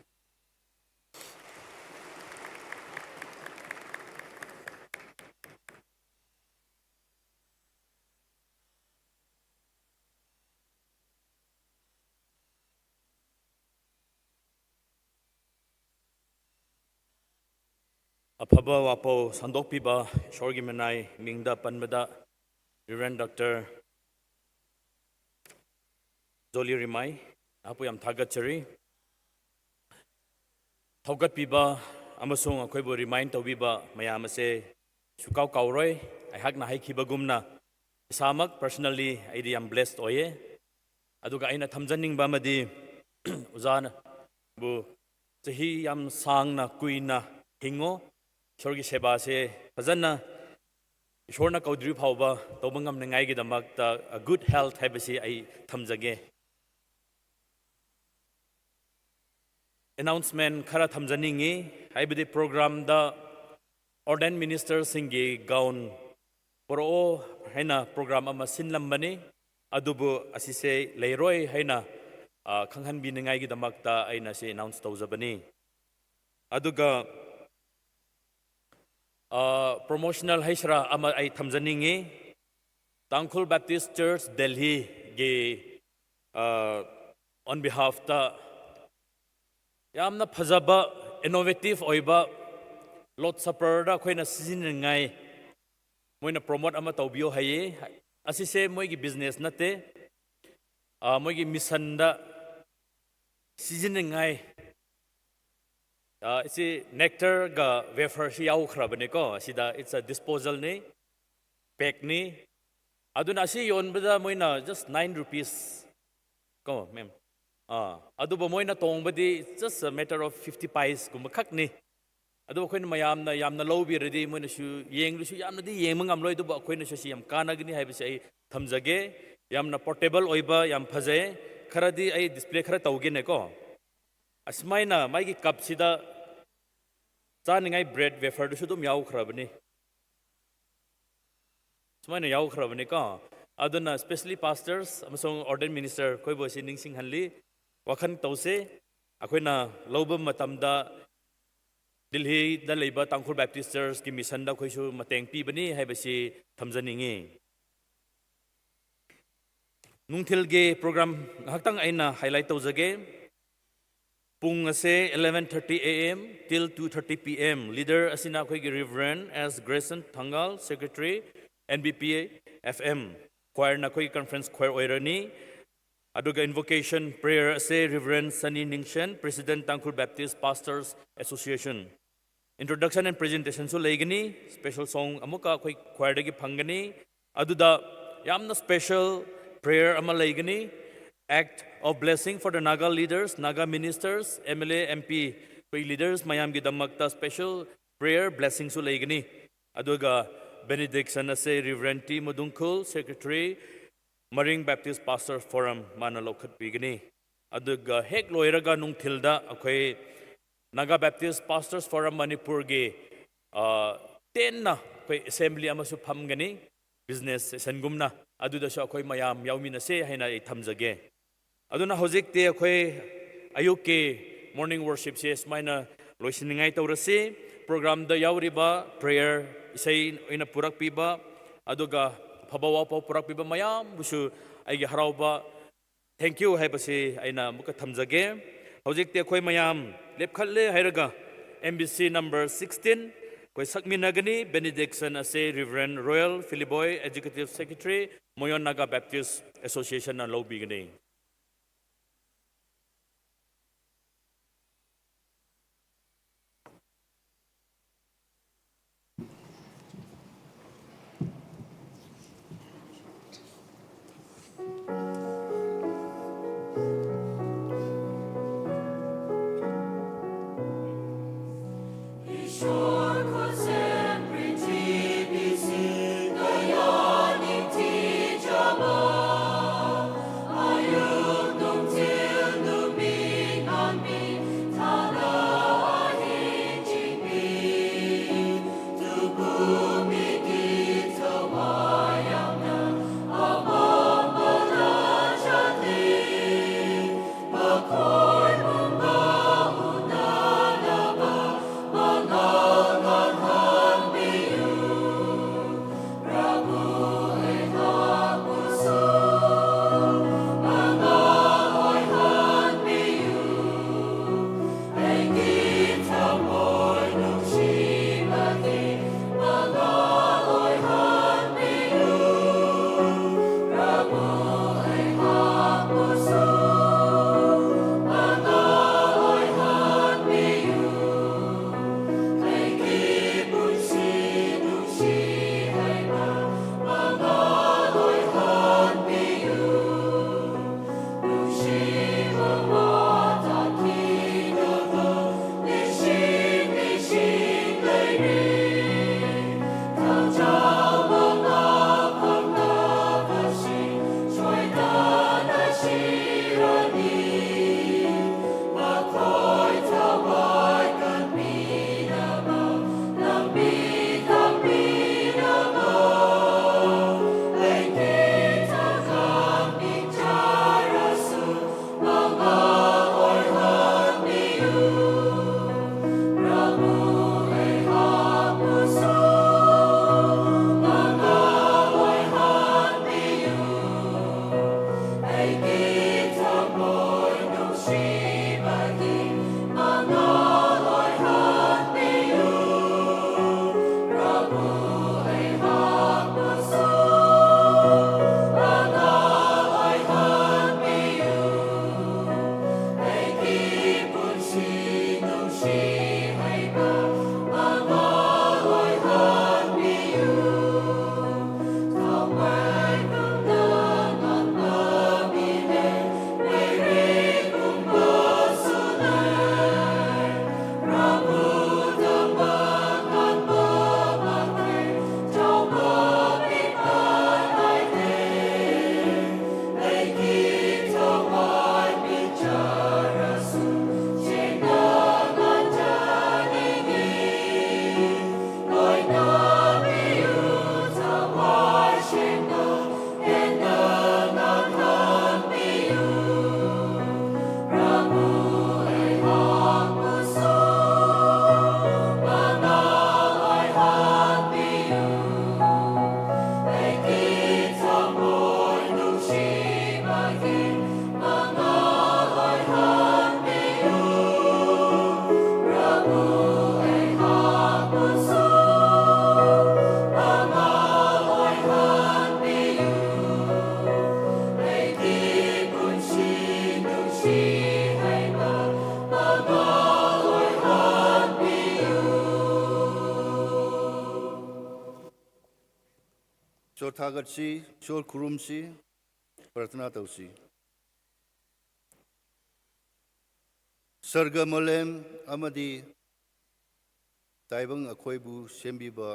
ꯑꯐꯕ ꯋꯥꯄꯥꯎ ꯁꯟꯗꯣꯛꯄꯤꯕ ꯏꯁꯣꯔꯒꯤ ꯃꯅꯥꯏ ꯃꯤꯡꯗ ꯄꯟꯕꯗ Reverend Doctor ꯖꯣꯂꯤ ꯔꯤꯃꯥꯏ, ꯅꯍꯥꯛꯄꯨ ꯌꯥꯝ ꯊꯥꯒꯠꯆꯔꯤ꯫ ꯊꯧꯒꯠꯄꯤꯕ ꯑꯃꯁꯨꯡ ꯑꯩꯈꯣꯏꯕꯨ remind ꯇꯧꯕꯤꯕ ꯃꯌꯥꯝ ꯑꯁꯦ ꯁꯨꯀꯥꯎ ꯀꯥꯎꯔꯣꯏ꯫ ꯑꯩꯍꯥꯛꯅ ꯍꯥꯏꯈꯤꯕꯒꯨꯝꯅ, ꯏꯁꯥꯃꯛ personally ꯑꯩꯗꯤ ꯌꯥꯝ blessed ꯑꯣꯏꯌꯦ꯫ ꯑꯗꯨꯒ ꯑꯩꯅ ꯊꯝꯖꯅꯤꯡꯕ ꯑꯃꯗꯤ, ꯑꯣꯖꯥꯅꯕꯨ ꯆꯍꯤ ꯌꯥꯝ ꯁꯥꯡꯅ ꯀꯨꯏꯅ ꯍꯤꯡꯉꯣ, ꯏꯁꯣꯔꯒꯤ ꯁꯦꯕꯥꯁꯦ ꯐꯖꯅ ꯏꯁꯣꯔꯅ ꯀꯧꯗ꯭ꯔꯤ ꯐꯥꯎꯕ ꯇꯧꯕ ꯉꯝꯅꯉꯥꯏꯒꯤꯗꯃꯛꯇ, ꯑ, good health ꯍꯥꯏꯕꯁꯤ ꯑꯩ ꯊꯝꯖꯒꯦ꯫ Announcement ꯈꯔ ꯊꯝꯖꯅꯤꯡꯉꯤ, ꯍꯥꯏꯕꯗꯤ programꯗ ordained ministerꯁꯤꯡꯒꯤ gown ꯄꯨꯔꯛꯑꯣ ꯍꯥꯏꯅ program ꯑꯃ ꯁꯤꯟꯂꯝꯕꯅꯤ, ꯑꯗꯨꯕꯨ ꯑꯁꯤꯁꯦ ꯂꯩꯔꯣꯏ ꯍꯥꯏꯅ, ꯑ, ꯈꯪꯍꯟꯕꯤꯅꯤꯡꯉꯥꯏꯒꯤꯗꯃꯛꯇ ꯑꯩꯅ ꯁꯤ announce ꯇꯧꯖꯕꯅꯤ꯫ ꯑꯗꯨꯒ, ꯑ, promotional ꯍꯥꯏꯁꯤꯔꯥ ꯑꯃ ꯑꯩ ꯊꯝꯖꯅꯤꯡꯉꯤ꯫ ꯇꯥꯡꯈꯨꯜ Baptist Church ꯗꯦꯜꯍꯤꯒꯤ, ꯑ, on behalfꯇ ꯌꯥꯝꯅ ꯐꯖꯕ, innovative ꯑꯣꯏꯕ Lord Supperꯗ ꯑꯩꯈꯣꯏꯅ ꯁꯤꯖꯤꯟꯅꯅꯤꯡꯉꯥꯏ ꯃꯣꯏꯅ promote ꯑꯃ ꯇꯧꯕꯤꯌꯣ ꯍꯥꯏꯌꯦ꯫ ꯑꯁꯤꯁꯦ ꯃꯣꯏꯒꯤ business ꯅꯠꯇꯦ, ꯑ, ꯃꯣꯏꯒꯤ missionꯗ ꯁꯤꯖꯤꯟꯅꯅꯤꯡꯉꯥꯏ꯫ ꯑ, ꯁꯤ nectarꯒ waferꯁꯤ ꯌꯥꯎꯈ꯭ꯔꯕꯅꯤꯀꯣ ꯑꯁꯤꯗ꯫ It's a disposalꯅꯤ, bagꯅꯤ꯫ ꯑꯗꯨꯅ ꯑꯁꯤ ꯌꯣꯟꯕꯗ ꯃꯣꯏꯅ just nine rupees ꯀꯣ, ma'am? ꯑꯥ, ꯑꯗꯨꯕꯨ ꯃꯣꯏꯅ ꯇꯣꯡꯕꯗꯤ just a matter of fifty paise ꯀꯨꯝꯕ ꯈꯛꯅꯤ꯫ ꯑꯗꯨꯕꯨ ꯑꯩꯈꯣꯏꯅ ꯃꯌꯥꯝꯅ ꯌꯥꯝꯅ ꯂꯧꯕꯤꯔꯗꯤ ꯃꯣꯏꯅꯁꯨ ꯌꯦꯡꯂꯁꯨ ꯌꯥꯝꯅꯗꯤ ꯌꯦꯡꯕ ꯉꯝꯂꯣꯏ, ꯑꯗꯨꯕꯨ ꯑꯩꯈꯣꯏꯅꯁꯨ ꯁꯤ ꯌꯥꯝ ꯀꯥꯟꯅꯒꯅꯤ ꯍꯥꯏꯕꯁꯤ ꯑꯩ ꯊꯝꯖꯒꯦ꯫ ꯌꯥꯝꯅ portable ꯑꯣꯏꯕ, ꯌꯥꯝ ꯐꯖꯩ꯫ ꯈꯔꯗꯤ ꯑꯩ display ꯈꯔ ꯇꯧꯒꯦꯅꯦꯀꯣ꯫ ꯑꯁꯨꯃꯥꯏꯅ ꯃꯥꯒꯤ cupꯁꯤꯗ ꯆꯥꯅꯤꯡꯉꯥꯏ bread waferꯗꯨꯁꯨ ꯑꯗꯨꯝ ꯌꯥꯎꯈ꯭ꯔꯕꯅꯤ꯫ ꯁꯨꯃꯥꯏꯅ ꯌꯥꯎꯈ꯭ꯔꯕꯅꯤꯀꯣ꯫ ꯑꯗꯨꯅ specially pastors ꯑꯃꯁꯨꯡ ordained minister ꯑꯩꯈꯣꯏꯕꯨ ꯑꯁꯤ ꯅꯤꯡꯁꯤꯡꯍꯜꯂꯤ꯫ ꯋꯥꯈꯜ ꯇꯧꯁꯦ, ꯑꯩꯈꯣꯏꯅ ꯂꯧꯕ ꯃꯇꯝꯗ ꯗꯤꯜꯍꯤꯗ ꯂꯩꯕ ꯇꯥꯡꯈꯨꯜ Baptist Churchꯀꯤ missionꯗ ꯑꯩꯈꯣꯏꯁꯨ ꯃꯇꯦꯡ ꯄꯤꯕꯅꯤ ꯍꯥꯏꯕꯁꯤ ꯊꯝꯖꯅꯤꯡꯉꯤ꯫ ꯅꯨꯡꯊꯤꯜꯒꯤ program ꯉꯥꯏꯍꯥꯛꯇꯪ ꯑꯩꯅ highlight ꯇꯧꯖꯒꯦ꯫ ꯄꯨꯡ ꯑꯁꯦ eleven thirty A M till two thirty P M꯫ Leader ꯑꯁꯤꯅ ꯑꯩꯈꯣꯏꯒꯤ Reverend S Grayson ꯊꯪꯒꯥꯜ, Secretary, N B P F M choirꯅ ꯑꯩꯈꯣꯏꯒꯤ conference choir ꯑꯣꯏꯔꯅꯤ꯫ ꯑꯗꯨꯒ invocation prayer ꯑꯁꯦ Reverend ꯁꯅꯤ ꯅꯤꯡꯁꯦꯟ, President Tangkhul Baptist Pastors Association꯫ Introduction and presentationꯁꯨ ꯂꯩꯒꯅꯤ꯫ Special song ꯑꯃꯨꯛꯀ ꯑꯩꯈꯣꯏ choirꯗꯒꯤ ꯐꯪꯒꯅꯤ꯫ ꯑꯗꯨꯗ ꯌꯥꯝꯅ special prayer ꯑꯃ ꯂꯩꯒꯅꯤ꯫ Act of blessing for the Naga leaders, Naga ministers, M L A, M P, ꯑꯩꯈꯣꯏ leaders ꯃꯌꯥꯝꯒꯤꯗꯃꯛꯇ special prayer blessingꯁꯨ ꯂꯩꯒꯅꯤ꯫ ꯑꯗꯨꯒ benediction ꯑꯁꯦ Reverend T ꯃꯗꯨꯡꯈꯨꯜ, Secretary, Maring Baptist Pastor Forum, ꯃꯥꯅ ꯂꯧꯈꯠꯄꯤꯒꯅꯤ꯫ ꯑꯗꯨꯒ ꯍꯦꯛ ꯂꯣꯏꯔꯒ ꯅꯨꯡꯊꯤꯜꯗ ꯑꯩꯈꯣꯏ Naga Baptist Pastors Forum ꯃꯅꯤꯄꯨꯔꯒꯤ, ꯑ, ꯇꯦꯟꯅ ꯑꯩꯈꯣꯏ assembly ꯑꯃꯁꯨ ꯐꯝꯒꯅꯤ, business sessionꯒꯨꯝꯅ꯫ ꯑꯗꯨꯗꯁꯨ ꯑꯩꯈꯣꯏ ꯃꯌꯥꯝ ꯌꯥꯎꯃꯤꯟꯅꯁꯦ ꯍꯥꯏꯅ ꯑꯩ ꯊꯝꯖꯒꯦ꯫ ꯑꯗꯨꯅ ꯍꯧꯖꯤꯛꯇꯤ ꯑꯩꯈꯣꯏ ꯑꯌꯨꯛꯀꯤ morning worshipꯁꯦ ꯁꯨꯃꯥꯏꯅ ꯂꯣꯏꯁꯤꯟꯅꯤꯡꯉꯥꯏ ꯇꯧꯔꯁꯤ꯫ Programꯗ ꯌꯥꯎꯔꯤꯕ prayer ꯏꯁꯩ ꯑꯣꯏꯅ ꯄꯨꯔꯛꯄꯤꯕ, ꯑꯗꯨꯒ ꯑꯐꯕ ꯋꯥꯐꯥꯎ ꯄꯨꯔꯛꯄꯤꯕ ꯃꯌꯥꯝꯕꯨꯁꯨ ꯑꯩꯒꯤ ꯍꯔꯥꯎꯕ thank you ꯍꯥꯏꯕꯁꯤ ꯑꯩꯅ ꯑꯃꯨꯛꯀ ꯊꯝꯖꯒꯦ꯫ ꯍꯧꯖꯤꯛꯇꯤ ꯑꯩꯈꯣꯏ ꯃꯌꯥꯝ ꯂꯦꯞꯈꯠꯂꯦ ꯍꯥꯏꯔꯒ M B C number sixteen ꯑꯩꯈꯣꯏ ꯁꯛꯃꯤꯟꯅꯒꯅꯤ꯫ Benediction ꯑꯁꯦ Reverend Royal Philiboy, Executive Secretary, Moyon Naga Baptist Associationꯅ ꯂꯧꯕꯤꯒꯅꯤ꯫ ꯊꯥꯒꯠꯁꯤ, ꯏꯁꯣꯔ ꯈꯨꯔꯨꯝꯁꯤ, ꯄ꯭ꯔꯊꯅꯥ ꯇꯧꯁꯤ꯫ ꯁꯔꯒ ꯃꯥꯂꯦꯝ ꯑꯃꯗꯤ ꯇꯥꯏꯕꯪ ꯑꯩꯈꯣꯏꯕꯨ ꯁꯦꯝꯕꯤꯕ,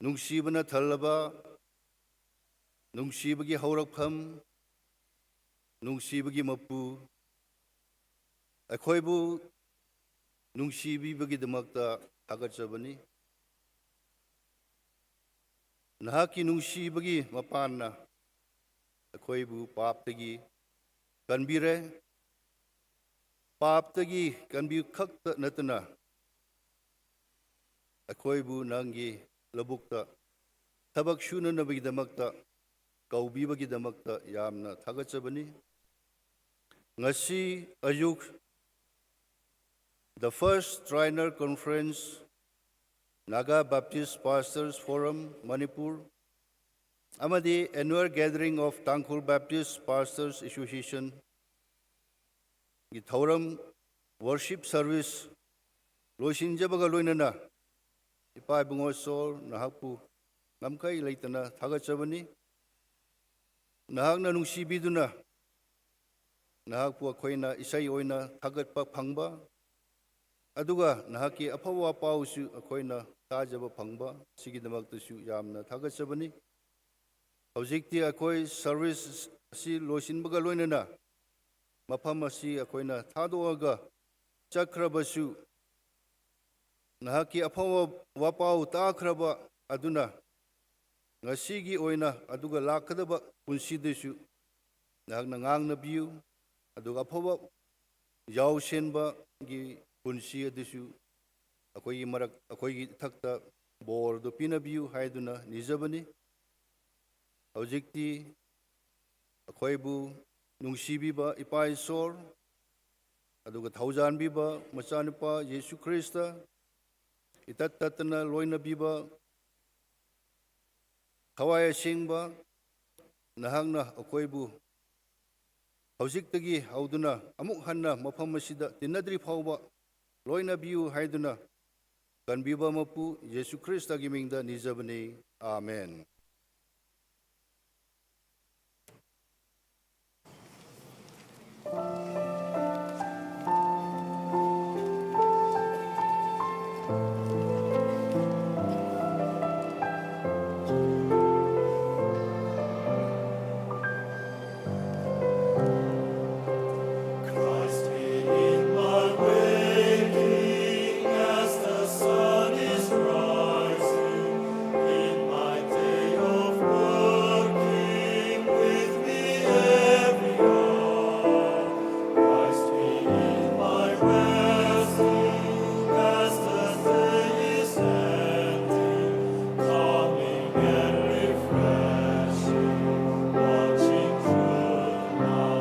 ꯅꯨꯡꯁꯤꯕꯅ ꯊꯜꯂꯕ, ꯅꯨꯡꯁꯤꯕꯒꯤ ꯍꯧꯔꯛꯐꯝ, ꯅꯨꯡꯁꯤꯕꯒꯤ ꯃꯄꯨ, ꯑꯩꯈꯣꯏꯕꯨ ꯅꯨꯡꯁꯤꯕꯤꯕꯒꯤꯗꯃꯛꯇ ꯊꯥꯒꯠꯆꯕꯅꯤ꯫ ꯅꯍꯥꯛꯀꯤ ꯅꯨꯡꯁꯤꯕꯒꯤ ꯃꯄꯥꯟꯅ ꯑꯩꯈꯣꯏꯕꯨ ꯄꯥꯞꯇꯒꯤ ꯀꯟꯕꯤꯔꯦ꯫ ꯄꯥꯞꯇꯒꯤ ꯀꯟꯕꯤ ꯈꯛꯇ ꯅꯠꯇꯅ, ꯑꯩꯈꯣꯏꯕꯨ ꯅꯪꯒꯤ ꯂꯧꯕꯨꯛꯇ ꯊꯕꯛ ꯁꯨꯅꯅꯕꯒꯤꯗꯃꯛꯇ ꯀꯧꯕꯤꯕꯒꯤꯗꯃꯛꯇ ꯌꯥꯝꯅ ꯊꯥꯒꯠꯆꯕꯅꯤ꯫ ꯉꯁꯤ ꯑꯌꯨꯛ, The First Triennial Conference, Naga Baptist Pastors Forum, Manipur, ꯑꯃꯗꯤ Annual Gathering of Tangkhul Baptist Pastors Association ꯒꯤ ꯊꯧꯔꯝ, worship service ꯂꯣꯏꯁꯤꯟꯖꯕꯒ ꯂꯣꯏꯅꯅ, ꯏꯄꯥ ꯏꯕꯨꯡꯉꯣ ꯏꯁꯣꯔ, ꯅꯍꯥꯛꯄꯨ ꯉꯝꯈꯩ ꯂꯩꯇꯅ ꯊꯥꯒꯠꯆꯕꯅꯤ꯫ ꯅꯍꯥꯛꯅ ꯅꯨꯡꯁꯤꯕꯤꯗꯨꯅ ꯅꯍꯥꯛꯄꯨ ꯑꯩꯈꯣꯏꯅ ꯏꯁꯩ ꯑꯣꯏꯅ ꯊꯥꯒꯠꯄ ꯐꯪꯕ, ꯑꯗꯨꯒ ꯅꯍꯥꯛꯀꯤ ꯑꯐꯕ ꯄꯥꯎꯁꯨ ꯑꯩꯈꯣꯏꯅ ꯇꯥꯖꯕ ꯐꯪꯕ, ꯁꯤꯒꯤꯗꯃꯛꯇꯁꯨ ꯌꯥꯝꯅ ꯊꯥꯒꯠꯆꯕꯅꯤ꯫ ꯍꯧꯖꯤꯛꯇꯤ ꯑꯩꯈꯣꯏ service ꯑꯁꯤ ꯂꯣꯏꯁꯤꯟꯕꯒ ꯂꯣꯏꯅꯅ ꯃꯐꯝ ꯑꯁꯤ ꯑꯩꯈꯣꯏꯅ ꯊꯥꯗꯣꯛꯑꯒ ꯆꯠꯈ꯭ꯔꯕꯁꯨ, ꯅꯍꯥꯛꯀꯤ ꯑꯐꯕ ꯋꯥꯄꯥꯎ ꯇꯥꯈ꯭ꯔꯕ ꯑꯗꯨꯅ ꯉꯁꯤꯒꯤ ꯑꯣꯏꯅ ꯑꯗꯨꯒ ꯂꯥꯛꯀꯗꯕ ꯄꯨꯟꯁꯤꯗꯁꯨ ꯅꯍꯥꯛꯅ ꯉꯥꯡꯅꯕꯤꯌꯨ, ꯑꯗꯨꯒ ꯑꯐꯕ ꯌꯥꯎꯁꯦꯟꯕꯒꯤ ꯄꯨꯟꯁꯤ ꯑꯗꯨꯁꯨ ꯑꯩꯈꯣꯏꯒꯤ ꯃꯔꯛ, ꯑꯩꯈꯣꯏꯒꯤ ꯏꯊꯛꯇ ꯕꯣꯔꯗꯨ ꯄꯤꯅꯕꯤꯌꯨ ꯍꯥꯏꯗꯨꯅ ꯅꯤꯖꯕꯅꯤ꯫ ꯍꯧꯖꯤꯛꯇꯤ ꯑꯩꯈꯣꯏꯕꯨ ꯅꯨꯡꯁꯤꯕꯤꯕ ꯏꯄꯥ ꯏꯁꯣꯔ, ꯑꯗꯨꯒ ꯊꯧꯖꯥꯟꯕꯤꯕ ꯃꯆꯥꯅꯨꯄꯥ ꯌꯦꯁꯨ ꯈ꯭ꯔꯤꯁꯇ, ꯏꯇꯠ ꯇꯠꯇꯅ ꯂꯣꯏꯅꯕꯤꯕ ꯊꯋꯥꯏ ꯑꯁꯦꯡꯕ ꯅꯍꯥꯛꯅ ꯑꯩꯈꯣꯏꯕꯨ ꯍꯧꯖꯤꯛꯇꯒꯤ ꯍꯧꯗꯨꯅ ꯑꯃꯨꯛ ꯍꯟꯅ ꯃꯐꯝ ꯑꯁꯤꯗ ꯇꯤꯟꯅꯗ꯭ꯔꯤ ꯐꯥꯎꯕ ꯂꯣꯏꯅꯕꯤꯌꯨ ꯍꯥꯏꯗꯨꯅ ꯀꯟꯕꯤꯕ ꯃꯄꯨ ꯌꯦꯁꯨ ꯈ꯭ꯔꯤꯁꯇꯒꯤ ꯃꯤꯡꯗ ꯅꯤꯖꯕꯅꯤ꯫ ꯑꯥꯃꯦꯟ꯫ Christ be in my waking as the sun is rising, in my day of working with me every hour. Christ be in my resting as the day is ending, calming and refreshing, watching through the night.